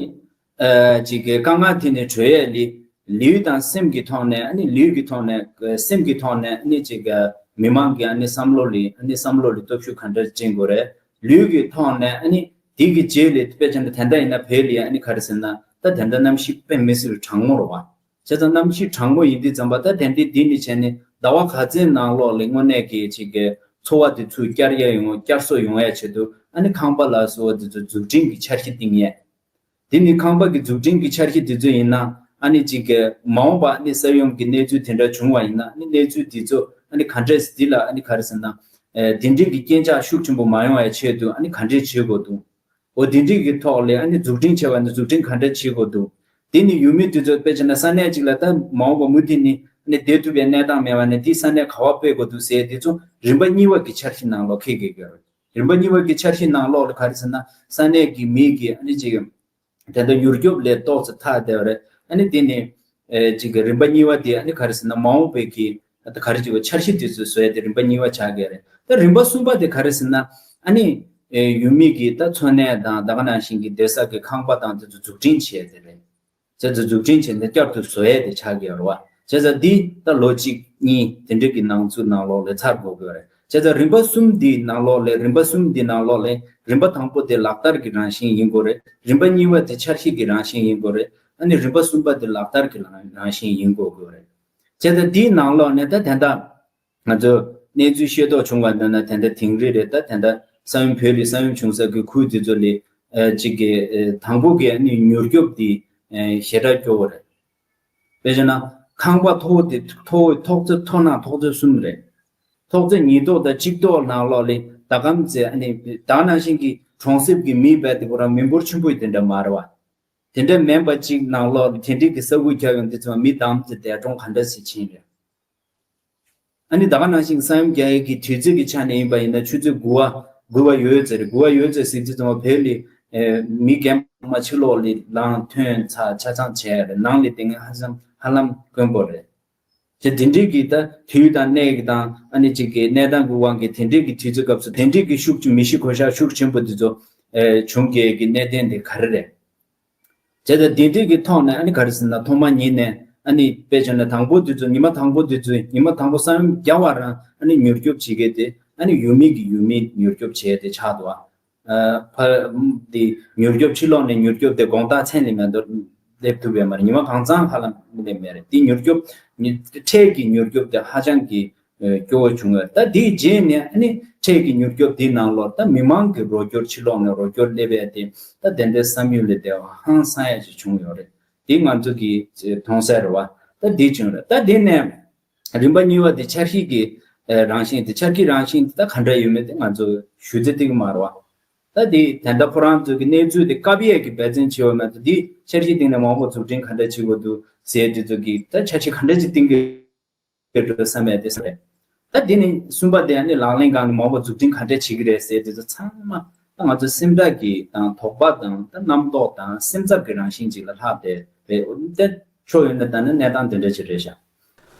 ཨ་ཅིག་གི་དཀའ་ངལ་དེ་ནི་གྲོལ་ཡས་ལི་ལུས་དང་སེམས་ཀྱི་ཐོག་ནས། ཨ་ནི་ལུས་ཀྱི་ཐོག་ནས། སེམས་ཀྱི་ཐོག་ནས་ནི་ཅིག་གི་མི་མང་གི་ཨ་ནི་བསམ་བློ་ལི། ཨ་ནི་བསམ་བློ་ལི་སྟོབས་ཤུགས་ག་འདྲ་སྤྲད་དགོས་རེད། ལུས་ཀྱི་ཐོག་ནས་ཨ་ནི་དེ་གི་རྗེས་ལ་དཔེ་ཆ་ནི་དེ་འདྲ་ཡིན་ན་བོད་ལི་ཨ་ནི་ག་རེ་ཟེར་ན། ད་དེ་འདྲ་གནམ་གཤིས་དཔེ་མི་སྲིད་པའི་གྲང་མོ་རེད་བ། བྱས་ཙང་གནམ་གཤིས་གྲང་མོ་ཡིན་དུས་ཙམ་པ། ད་དེ་འདི་འདི་ནི་བྱས་ནས་ཟླ་བ་ག་ཚོད་ནང་ལོགས་ལ་དངོས་གནས་ཀྱི་ཅིག་གི་འཚོ་བ་དེ་ཚུར་བསྐྱར་ཡས་ཡོང་། བསྐྱར་གསོ་ཡོང་ཡས་ཆེད་དུ་ཨ་ནི་ཁང་པ་ལ་སོགས་པ་དེ་ཚོ་འཛུགས་སྐྲུན་གྱི་འཆར་གཞི་བཏིང་ཡས། དེ་ནི་ཁང་པ་གི་འཛུགས་སྐྲུན་གྱི་འཆར་གཞི་དེ་ཚོ་ཡིན་ན། ཨ་ནི་ཅིག་གི་མ་འོངས་པ་ཨ་ནི་ས་ཡོམ་གྱི་གནས་ཚུལ་དེ་འདྲ་བྱུང་བ་ཡིན་ན། ཨ་ནི་གནས་ཚུལ་དེ་ཚོ་ཨ་ནི་ག་འདྲས་འདི་ལ་ཨ་ནི་ག་རེ་ཟེར་ན། ཨེ་དེ་འདྲས་ཀྱི་རྐྱེན་ཆག་ཤུགས་ཆེན་པོ་མ་ཡོང་བའི་ཆེད་དུ་ཨ་ནི་ག་འདྲས་བྱེད་དགོས་འདུག་འོ་དེ་འདྲས་ཀྱི་ཐོག་ལ་ཨ་ནི་འཛུགས་སྐྲུན་བྱས་པ་ནི་འཛུགས་སྐྲུན་ག་འདྲས་བྱེད་དགོས་འདུག་དེ་ནི་ཡུལ་མི་དེ་ཚོ་དཔེ་བྱས་ན་ས་གནས་གཅིག་ལ་ད་མ་འོངས་པ་མུ་མཐུད་ནས་ཨ་ནི་བསྡད་ཐུབ་པའི་གནས་སྟངས་མེད་པ་ནི་དེ་ས་གནས་ག་པར་སྤོས་དགོས་འདུག་ཟེར། དེ་ཚོ་རིམ་པ་གཉིས་པ་གི་འཆར་གཞི་ནང་ལོགས་འཁེལ་དགོས་ཀྱི་རེད། རིམ་པ་གཉིས་པ་གི་འཆར་གཞི་ནང་ལོགས་ལ་ག་རེ་ཟེར་ན། ས་གནས་ཀྱི་མི་གི་ཨ་ནི་ཅིག་དེ་འདྲ་མྱུར་སྐྱོབ་ལས་ཏོག་ཙམ་ཐར་བསྡད་པ་རེད། ཨ་ནི་དེ་ནི་ཨེ་ཅིག་གི་རིམ་པ་གཉིས་པ་དེ་ཨ་ནི་ག་རེ་ཟེར་ན། མ་འོངས་པའི་གི་ཨ་ད་ག་རེ་ཅིག་འཆར་གཞི་དེ་ཚོ་བཟོ་ཡ་དེ་རིམ་པ་གཉིས་པ་ཆགས་ཀྱི་རེད། ད་རིམ་པ་གསུམ་པ་དེ་ག་རེ་ཟེར་ན། ཨ་ནི་ཨེ་ཡུལ་མི་གི་ད་འཚོ་གནས་དང་ད་ག་ནང་བཞིན་གྱི་སྡོད་ས་གི་ཁང་པ་དང་དེ་ཚོ་འཛུགས་སྐྲུན་བྱས་དེ་རེད། བྱས་ཙང་འཛུགས་སྐྲུན་བྱས་ནས་བསྐྱར་དུ་བཟོ་ཡས་དེ་ཆགས་ཀྱི་ཡོད་རེད་བ། བྱས་ཙང་འདི་ད་ལོ་གཅིག་གཉིས་དེ་འདྲ་གི་ནང་ཚུད་ནང་ལོགས་ལ་ཚར་དགོས་ཀྱི་ཡོད་རེད། བྱས་ཙང་རིམ་པ་གསུམ་འདི་ནང་ལོགས་ལ། རིམ་པ་གསུམ་འདི་ནང་ལོགས་ལ་རིམ་པ་དང་པོ་དེ་ལག་བསྟར་གྱི་རང་བཞིན་ཡིན་དགོས་རེད། རིམ་པ་གཉིས་པ་དེ་འཆར་གཞི་གི་རང་བཞིན་ཡིན་དགོས་རེད། ཨ་ནི་རིམ་པ་གསུམ་པ་དེ་ལག་བསྟར་གྱི་རང་རང་བཞིན་ཡིན་དགོས་ཀྱི་ཡོད་རེད། བྱས་ཙང་འདིའི་ནང་ལོགས་ནས་ད་དེ་འདྲ་ང་ཚོ་གནས་ཚུལ་ཤེས་རྟོགས་བྱུང་བ་འདི་ན། དེ་འདྲ་དིང་རི་རེད། ད་དེ་འདྲ་ས་ཡོམ་བོད་ལ་ས་ཡོམ་བྱུང་ས་གི་ཁུལ་དེ་ཚོ་ལ་ཨ་ཅིག་གི་ཨ་དང་པོ་གི་ཨ་ནི་མྱུར་སྐྱོབ་དེ་ཨ་ཞེ་དྲག་སྐྱོ་བོ་རེད། དཔེ་བྱས་ན་ཁང་པ་མཐོ་བོ་དེ་མཐོ་བོ་ཐོག་བརྩེགས་མཐོ་ནང་ཐོག་བརྩེགས་གསུམ་རེད། ཐོག་བརྩེགས་ཉིས་ཐོག་དང་གཅིག་ཐོག་ནང་ལོགས་ལ་ད་གམ་ཚེ་ཨ་ནི་ད་ནང་བཞིན་གྱི་གྲོང་གསེབ་ཀྱི་མི་རྦད་དེ་ཁོ་རང་མི་འབོར་ཆེན་པོ་དེ་འདྲ་མ་རེད་བ། དེ་འདྲ་མིན་པ་ཅིག་ནང་ལོགས་དེ་འདྲའི་གི་ས་ཁུལ་རྒྱག་ཡོང་དུས་ཙམ་མི་དམ་དེ་འདས་གྲོངས་ག་འདྲ་ཞིག་ཕྱིན་རེད། ཨ་ནི་ད་ག་ནང་བཞིན་ས་ཡོམ་རྒྱག་ཡས་ཀྱི་དུས་ཚོད་ཀྱི་ཆ་ནས་ཡིན་པ་ཡིན་ན་ཆུ་ཚོད་དགུ་པ་དགུ་པ་ཡོལ་ཙམ་རེད། དགུ་པ་ཡོལ་ཙམ་ཟེར་དུས་ཙམ་པ་བོད་ལ་ཨེ་མི་རྒན་པ་ཕྱི་ལོགས་ལ་ལངས་ཐོན་ཚར་ཆ་ཚང་བྱས་རེད། ནང་ལ་དེ་སྔ་ཧ་ཅང་ ཧ་ལམ་དཀོན་པོ་རེད། དེ་དེ་འདྲའི་གི་ད་དུས་དང་གནས་ཀྱི་དང་ཨ་ནི་གཅིག་གི་གནས་སྟངས་ཀྱི་དབང་གིས་དེ་འདྲའི་གི་དུས་ཚོད་སྐབས་སུ་དེ་འདྲའི་གི་ཤུགས་ཆེ་མི་ཤི་གོ་ཤ་ཤུགས་ཆེན་པོ་དེ་ཚོ་ཨེ་བྱུང་གི་གི་གནད་དོན་དེ་ག་རེ་རེད། བྱས་ཙང་དེ་འདྲའི་གི་ཐོག་ནས་ཨ་ནི་ག་རེ་ཟེར་ན་ཐོག་མ་ཉིད་ནས་ཨ་ནི་དཔེ་བྱས་ན་དང་པོ་དུས་ཚོད་ཉི་མ་དང་པོ་དུས་ཚོད་ཉི་མ་དང་པོ་ས་ཡོམ་རྒྱག་པ་རང་ཨ་ནི་མྱུར་སྐྱོབ་བྱེད་མཁན་དེ་ཨ་ནི་ཡུལ་མི་གི་ཡུལ་མི་མྱུར་སྐྱོབ་བྱས་ཏེ་ཆགས་འདུག་ཨ། ཕར་དེ་མྱུར་སྐྱོབ་ཕྱི་ལོགས་ནས་མྱུར་སྐྱོབ་དེ་དགོང་དག་མཚན་ལས་མེད་དུ་སླེབས་ཐུབ་པས་མ་རེད། ཉི་མ་གང་ཚང་ཧ་ལམ་སླེབས་མེད་རེད། དེ་མྱུར་སྐྱོབ་ཉི་འཕྲལ་གྱི་མྱུར་སྐྱོབ་དེ་ཧ་ཅང་གི་སྐྱོ་བོ་བྱུང་བས། ད་དེའི་རྗེས་ནས་ཨ་ནི་འཕྲལ་གྱི་མྱུར་སྐྱོབ་དེའི་ནང་ལོགས་ད་མི་མང་གི་རོགས་སྐྱོར་ཕྱི་ལོགས་ནས་རོགས་སྐྱོར་སླེབས་པས་དེ་ད་དེ་འདྲའི་བསམ་ཡུལ་ལས་དེ་ཧང་སང་ཡ་ཞིག་བྱུང་ཡོད་རེད། དེ་ང་ཚོ་གི་མཐོང་གསལ་རེད་བ། ད་དེ་བྱུང་རེད། ད་དེ་ནས་རིམ་པ་གཉིས་པ་དེ་འཆར་གཞི་གི་རང་བཞིན་དེ་འཆར་གཞི་རང་བཞིན་དེ་ད་ག་འདྲ་ཡོད་མེད་དེ་ང་ཚོ་ཞུ་རྩིས་ཐིག་མ་རེད་བ། ད་དེ་དེ་འདྲ་ཁོ་རང་ཚོ་གི་གནས་ཚུལ་དེ་བཀབ་ཡས་ཀྱི་འབད་བརྩོན་བྱེད་པ་མ་གཏོགས་དེ་འཆར་གཞི་སྟེང་ནས་མང་པོ་འཛུགས་སྐྲུན་ག་འདྲ་བྱེད་དགོས་འདུག་ཟེར་དེ་ཚོ་གི་ད་འཆར་གཞི་ག་འདྲ་ཅིག་བཏིང་གི་འགྲོ་བསམ་ཡ་དེ་ས་རེད། ད་དེ་ནི་གསུམ་པ་དེ་ཨ་ནི་ལག་ལེན་སྒང་ནས་མང་པོ་འཛུགས་སྐྲུན་ག་འདྲ་བྱེད་ཀྱི་རེད་ཟེར་དེ་ཚོ་ཚང་མ་ད་ང་ཚོ་སེམས་ཁྲལ་གྱི་དང་དོགས་པ་དང་ད་རྣམ་རྟོག་དང་སེམས་འཚབ་ཀྱི་རང་བཞིན་ཅིག་ལ་ལྷག་བསྡད་རེད། དེ་ཕྱོགས་ཡོད་ན་ད་ནི་གནས་སྟངས་དེ་འདྲ་ཅིག་རེད་ཤག་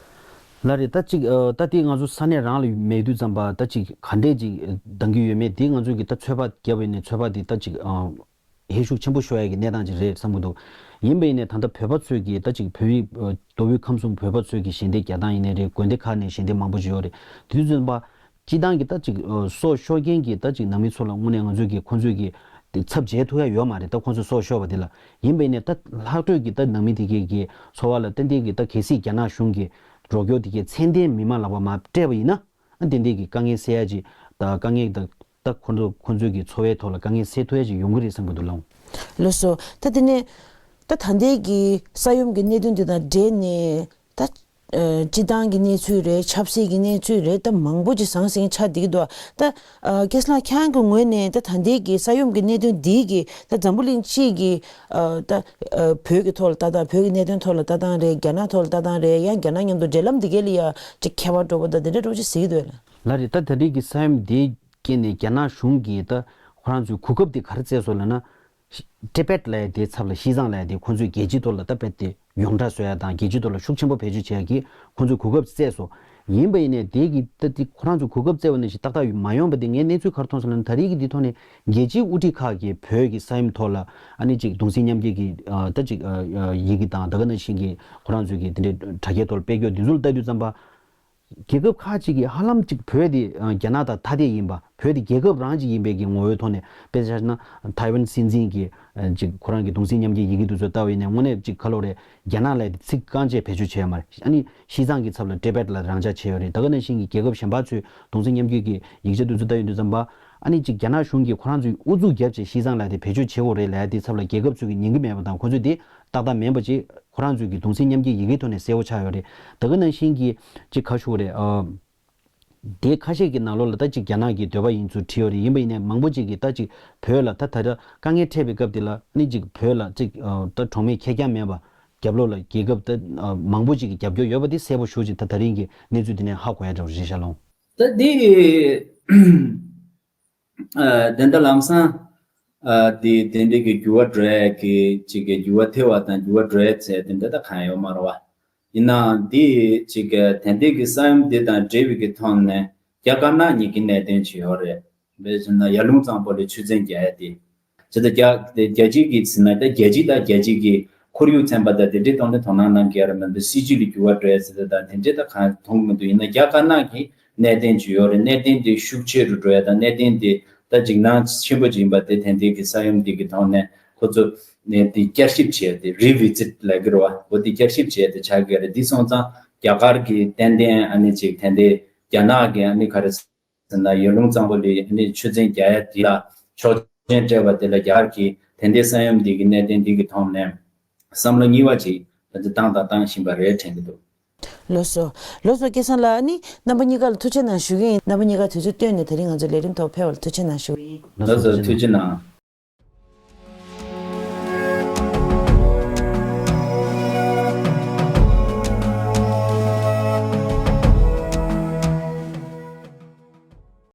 ལགས་རེད། ད་ཅིག་ཨ་ད་དེ་ང་ཚོ་ས་གནས་རང་ལ་མེད་དུས་ཙམ་པ་ད་ཅིག་ག་འདྲས་ཅིག་འདང་གི་ཡོད་མེད་དེ་ང་ཚོ་གི་ད་ཚོད་དཔག་བརྒྱབ་པ་ཡིན་ནའི་ཚོད་དཔག་དེ་ད་ཅིག་ཨ་ཧེ་ཤུགས་ཆེན་པོ་ཤོར་ཡ་གི་གནས་སྟངས་ཅིག་རེད་བསམ་གི་འདུག་ཡིན་པ་ཡིན་ནའི་ད་ལྟ་བོད་པ་ཚོས་ཀྱི་ད་ཅིག་བོད་ཡིག་ཨ་མདོ་དབུས་ཁམས་གསུམ་བོད་པ་ཚོས་ཀྱི་ཞལ་འདེབས་རྒྱག་སྟངས་ཡིན་ནའི་རེད། དགོན་སྡེ་ཁག་ནས་ཞལ་འདེབས་མང་པོ་ཅིག་ཡོད་རེད། དེ་དུས་ཙམ་པ་སྤྱི་བཏང་གི་ད་ཅིག་ཨ་སྲོག་ཤོར་མཁན་གྱི་ད་ཅིག་ནང་མི་ཚོ་ལ་དངོས་གནས་ང་ཚོས་ཀྱི་ཁོང་ཚོས་ཀྱི་དེ་ཚབ་བྱེད་ཐུབ་ཡ་ཡོད་མ་རེད། ད་ཁོང་ཚོས་སྲོག་ཤོར་བ་དེ་ལ། ཡིན་པ་ཡིན་ནའི་ད་ལྷག་འཕྲོས་ཀྱི་ད་ནང་མི་དེ་གའི་གི་འཚོ་བ་ལ་ཏན་ཏན་གྱི་ད་གལ་སྲིད་རྒྱ་ནག་གཞུང་གི་རོགས་སྐྱོར་དེ་གའི་ཚད་ལྡན་མི་མང་ལག་པ་མ་སྤྲད་པ་ཡིན་ན། ཨ་དེ་འདྲའི་གི་དཀའ་ངལ་སེལ་ཡ་ཅིག་ད་དཀའ་ངལ་ད་ད་ཁོ་ཚོ་ཁོ་ཚོའི་གི་འཚོ་བའི་ཐོག་ལ་དཀའ་ངལ་སེལ་ཐུབ་ཡ་ཅིག་ཡོང་གི་རེད་བསམ་གི་འདུག་ལགས། ལགས་སོ། ད་དེ་ནས་ད་ད་ལྟའི་གི་ས་ཡོམ་གི་གནད་དོན་དེ་དང་འབྲེལ་ནས་ད་ཨ་སྤྱི་བཏང་གི་གནས་ཚུལ་རེད། ཆབ་སྲིད་ཀྱི་གནས་ཚུལ་རེད། ད་མང་པོ་ཅིག་ཟང་ཟིང་ཆགས་བསྡད་ཀྱི་འདུག་ད་ཨ་སྐལ་བཟང་ལགས་ཁྱེད་རང་གི་ངོས་ནས་ད་ད་ལྟའི་གི་ས་ཡོམ་གི་གནད་དོན་འདིའི་གི་ད་འཛམ་བུ་གླིང་སྤྱིའི་གི་ཨ་ད་ཨ་བོད་ཀྱི་ཐོག་ལ་ལྟ་སྟངས། བོད་ཀྱི་གནད་དོན་ཐོག་ལ་ལྟ་སྟངས་རེད། རྒྱ་ནག་ཐོག་ལ་ལྟ་སྟངས་རེད། ཡང་རྒྱ་ནག་མཉམ་དུ་འབྲེལ་ལམ་འདི་གའི་ལ་ཡ་ཅིག་ཁྱད་པར་འགྲོ་པ་དང་དེ་འདྲ་འགྲོ་ཅིག་ཟེར་གྱི་འདུག་ལ། ལགས་རེད། ད་ད་རེས་ཀྱི་ས་ཡོམ་འདི་རྐྱེན་ནས་རྒྱ་ནག་གཞུང་གིས་ད་ཁོ་རང་ཚོའི་གོ་སྐབས་དེ་ག་རེ་བཙལ་སོང་ལབ་ན། ཊི་བེཊ་ལབ་ཡ་དེའི་ཚབ་ལ་ཤིས་ཙང་ལབ་ཡ་དེ་ཁོང་ཚོས་རྒྱལ་སྤྱིའི་ཐོག་ལ་ད་རྦད་དེ་ཡོངས་གྲགས་བཟོ་ཡ་དང་རྒྱལ་སྤྱིའི་ཐོག་ལ་ཤུགས་ཆེན་པོ་བེད་སྤྱོད་བྱེད་ཡ་གི་ཁོང་ཚོས་གོ་སྐབས་བཙལ་སོང་། ཡིན་པ་ཡིན་ནའི་དེ་གི་ད་དེ་ཁོ་རང་ཚོས་གོ་སྐབས་བཙལ་བ་ནང་བཞིན་ཏག་ཏག་མ་ཡོང་པ་དེ་ངས་གནས་ཚུལ་ག་རེ་མཐོང་སོང་ལབ་ན། ད་རེས་ཀྱི་འདི་ཐོག་ནས་རྒྱལ་སྤྱིའི་དབུ་ཁྲིད་ཁག་གིས་བོད་ཀྱི་ས་ཡོམ་ཐོག་ལ་ཨ་ནི་ཅིག་གདུང་སེམས་མཉམ་སྐྱེད་ཀྱི་ཨ་ད་ཅིག་ཨ་ཡི་གེ་དང་ད་ག་ནང་བཞིན་གྱི་ཁོ་རང་ཚོས་ཀྱི་དེ་འདྲའི་དྲ་རྒྱའི་ཐོག་ལ་སྤེལ་རྒྱུ་འདི་ཚོ་ལ་ལྟ་དུས་ཙམ་པ། རྒྱལ་ཁབ་ཁག་ཅིག་གིས་ཧ་ལམ་ཅིག་བོད་དེ་ཨ་རྒྱ་ནག་དང་ཐ་དད་ཡིན་པ། བོད་དེ་རྒྱལ་ཁབ་རང་ཅིག་ཡིན་པའི་གི་ངོ་བོའི་ཐོག་ནས། དཔེ་ཆ་བཞག་ན་ཐའེ་ཝན་སྲིད་འཛིན་གྱི་ཨ་ཅིག་ཁོ་རང་གི་གདུང་སེམས་མཉམ་སྐྱེད་ཡི་གེ་དེ་ཚོ་ལྟ་བ་ཡིན་ནའི་དངོས་གནས་ཅིག་ཁ་ལོ་རེད། རྒྱ་ནག་ལབ་ཡ་དེ་ཚིག་རྐང་བཅད་བེད་སྤྱོད་བྱས་ཡོད་མ་རེད། ཨ་ནི་ཤིས་ཙང་གི་ཚབ་ལ་ཊི་བེཊ་ལ་རང་འཇགས་བྱས་ཡོད་རེད། ད་ག་ནང་བཞིན་གྱི་རྒྱལ་ཁབ་གཞན་པ་ཚོའི་གདུང་སེམས་མཉམ་སྐྱེད་ཀྱི་ཡིག་ཆ་དེ་ཚོ་ལྟ་ཡོང་དུས་ཙམ་པ། ཨ་ནི་ཅིག་རྒྱ་ནག་གཞུང་གིས་ཁོ་རང་ཚོའི་ཨུ་ཚུགས་བརྒྱབ་བྱས་ཤིས་ཙང་ལབ་ཡ་དེ་བེད་སྤྱོད་བྱེད་དགོས་རེད་ལབ་ཡ་དེའི་ཚབ་ལ་རྒྱལ་ཁབ་ཚོས་ཀྱིས་ཉན་གྱི་མེད་པ་དང་། ཁོ་ཚོས་དེ་ཏག་ཏག་མིན་པ་ཅིག་ཁོ་རང་ཚོས་ཀྱི་གདུང་སེམས་མཉམ་སྐྱེད་ཡི་གེ་ཐོག་ནས་གསལ་པོ་ཆགས་ཡོད་རེད། ད་ག་ནང་བཞིན་གྱི་ཅིག་ག་ཞུ་དགོས་རེད། ཨ་དེ་ཁ་ཤས་ཀྱི་ནང་ལོགས་ལ་ད་ཅིག་རྒྱ་ནག་གི་འདོད་པ་ཡིན་ཚུལ་བྲིས་ཡོད་རེད། ཡིན་པ་ཡིན་ནའི་མང་པོ་ཅིག་གིས་ད་ཅིག་བོད་ལ་ད་ད་ལྟ་དཀའ་ངལ་འཕྲད་པའི་སྐབས་དེ་ལ་ཨ་ནི་ཅིག་བོད་ལ་ཅིག་ཨ་ད་གྲོགས་མེད་ཁེར་རྐྱང་མེད་པ། རྒྱབ་ལོགས་ལ་རྒྱལ་ཁབ་ད་ཨ་མང་པོ་ཅིག་གིས་རྒྱབ་སྐྱོར་ཡོད་པ་དེ་གསལ་པོ་ཞེ་པོ་ཅིག་ད་ད་རིང་གི་གནས་ཚུལ་དེ་ནས་ཧ་གོ་ཡ་འདྲ་བོ་རེད་ཤག་ལགས། ད་དེ་ཨ་དེ་འདྲ་ལམ་སང་ཨ་དེ་དེ་འདྲའི་གི་འགྱུར་བ་འགྲོ་ཡ་གི་ཅིག་གི་འགྱུར་བ་ཐེབས་པ་དང་འགྱུར་བ་འགྲོ་ཡ་ཚད་དེ་འདྲ་ད་གང་ཡོད་མ་རེད་བ། ཡིན་ནའང་འདི་ཅིག་གི་དེ་འདྲའི་གི་ས་ཡོམ་འདི་དང་འབྲེལ་བའི་གི་ཐོག་ནས་རྒྱ་དཀར་ནག་གཉིས་ཀྱི་གནད་དོན་ཅིག་ཡོད་རེད། དཔེ་བྱས་ན་ཡར་ཀླུང་གཙང་པོ་ལ་ཆུ་ཚན་རྒྱག་ཡ་དེ། ཇི་ལྟར་རྒྱ་རྒྱལ་སྤྱི་གི་ཟེར་ན་ད་རྒྱལ་སྤྱི་དང་རྒྱལ་སྤྱི་གི་ཁོར་ཡུག་ཚན་པ་དང་དེ་འདྲའི་ཐོག་ནས་དོ་སྣང་གནང་གི་ཡ་རེད་མ་གཏོགས་སྲིད་ཇུས་ལ་འགྱུར་བ་འགྲོ་ཡ་ཟེར་ད་དང་དེ་འདྲའི་ད་གང་མཐོང་གི་མི་འདུག་ཡིན་ན་རྒྱ་དཀར་ནག་གི་གནད་དོན་ཅིག་ཡོད་རེད། གནད་དོན་དེ་ཤུགས་ཆེ་རུ་འགྲོ་ཡ་དང་གནད་དོན་དེ་ད་འཇིགས་སྣང་ཆེན་པོ་ཅིག་ཡིན་པ་དེ་དེ་འདྲའི་གི་ས་ཡོམ་འདི་གི་ཐོག་ནས་ཁོ་ཚོ་ནས་དེ་བསྐྱར་ཞིབ་བྱས་ཏེ་རི་བི་ཛིཊ་ལབ་ཀྱི་རེད་བ། འོ་དེ་བསྐྱར་ཞིབ་བྱས་ཏེ་ཆགས་ཀྱི་རེད། འདི་སོང་ཙང་རྒྱ་གར་གྱི་ཏན་ཏན་ཨ་ནི་ཅིག་དེ་འདྲའི་རྒྱ་ནག་གི་ཨ་ནི་ག་རེ་ཟེར་ན་ཡར་ཀླུང་གཙང་པོ་ལ་ཨ་ནི་ཆུ་ཚན་རྒྱག་ཡ་དེ་ལ་ཆོག་མཆན་སྤྲད་པ་དེ་ལ་རྒྱ་གར་གྱི་དེ་འདྲའི་ས་ཡོམ་འདི་གི་གནད་དོན་འདི་གི་ཐོག་ནས་བསམ་བློ་གཉིས་པ་ཅིག་ད་ལྟ་བཏང་དང་བཏང་བཞིན་པ་རེད་དྲན་གྱི་འདུག་ལགས་སོ། ལགས་སོ། སྐལ་བཟང་ལགས། ཨ་ནི་རྣམ་པ་གཉིས་ཀ་ལ་ཐུགས་རྗེ་གནང་ཞུ་གི་ཡིན། རྣམ་པ་གཉིས་ཀ་དུས་ཚོད་བཏོན་ནས་དེ་རིང་ང་ཚོའི་ལས་རིམ་ཐོག་ཕེབས་པ་ལ་ཐུགས་རྗེ་གནང་ཞུ་གི་ཡིན། ལགས་སོ། ཐུགས་རྗེ་གནང་།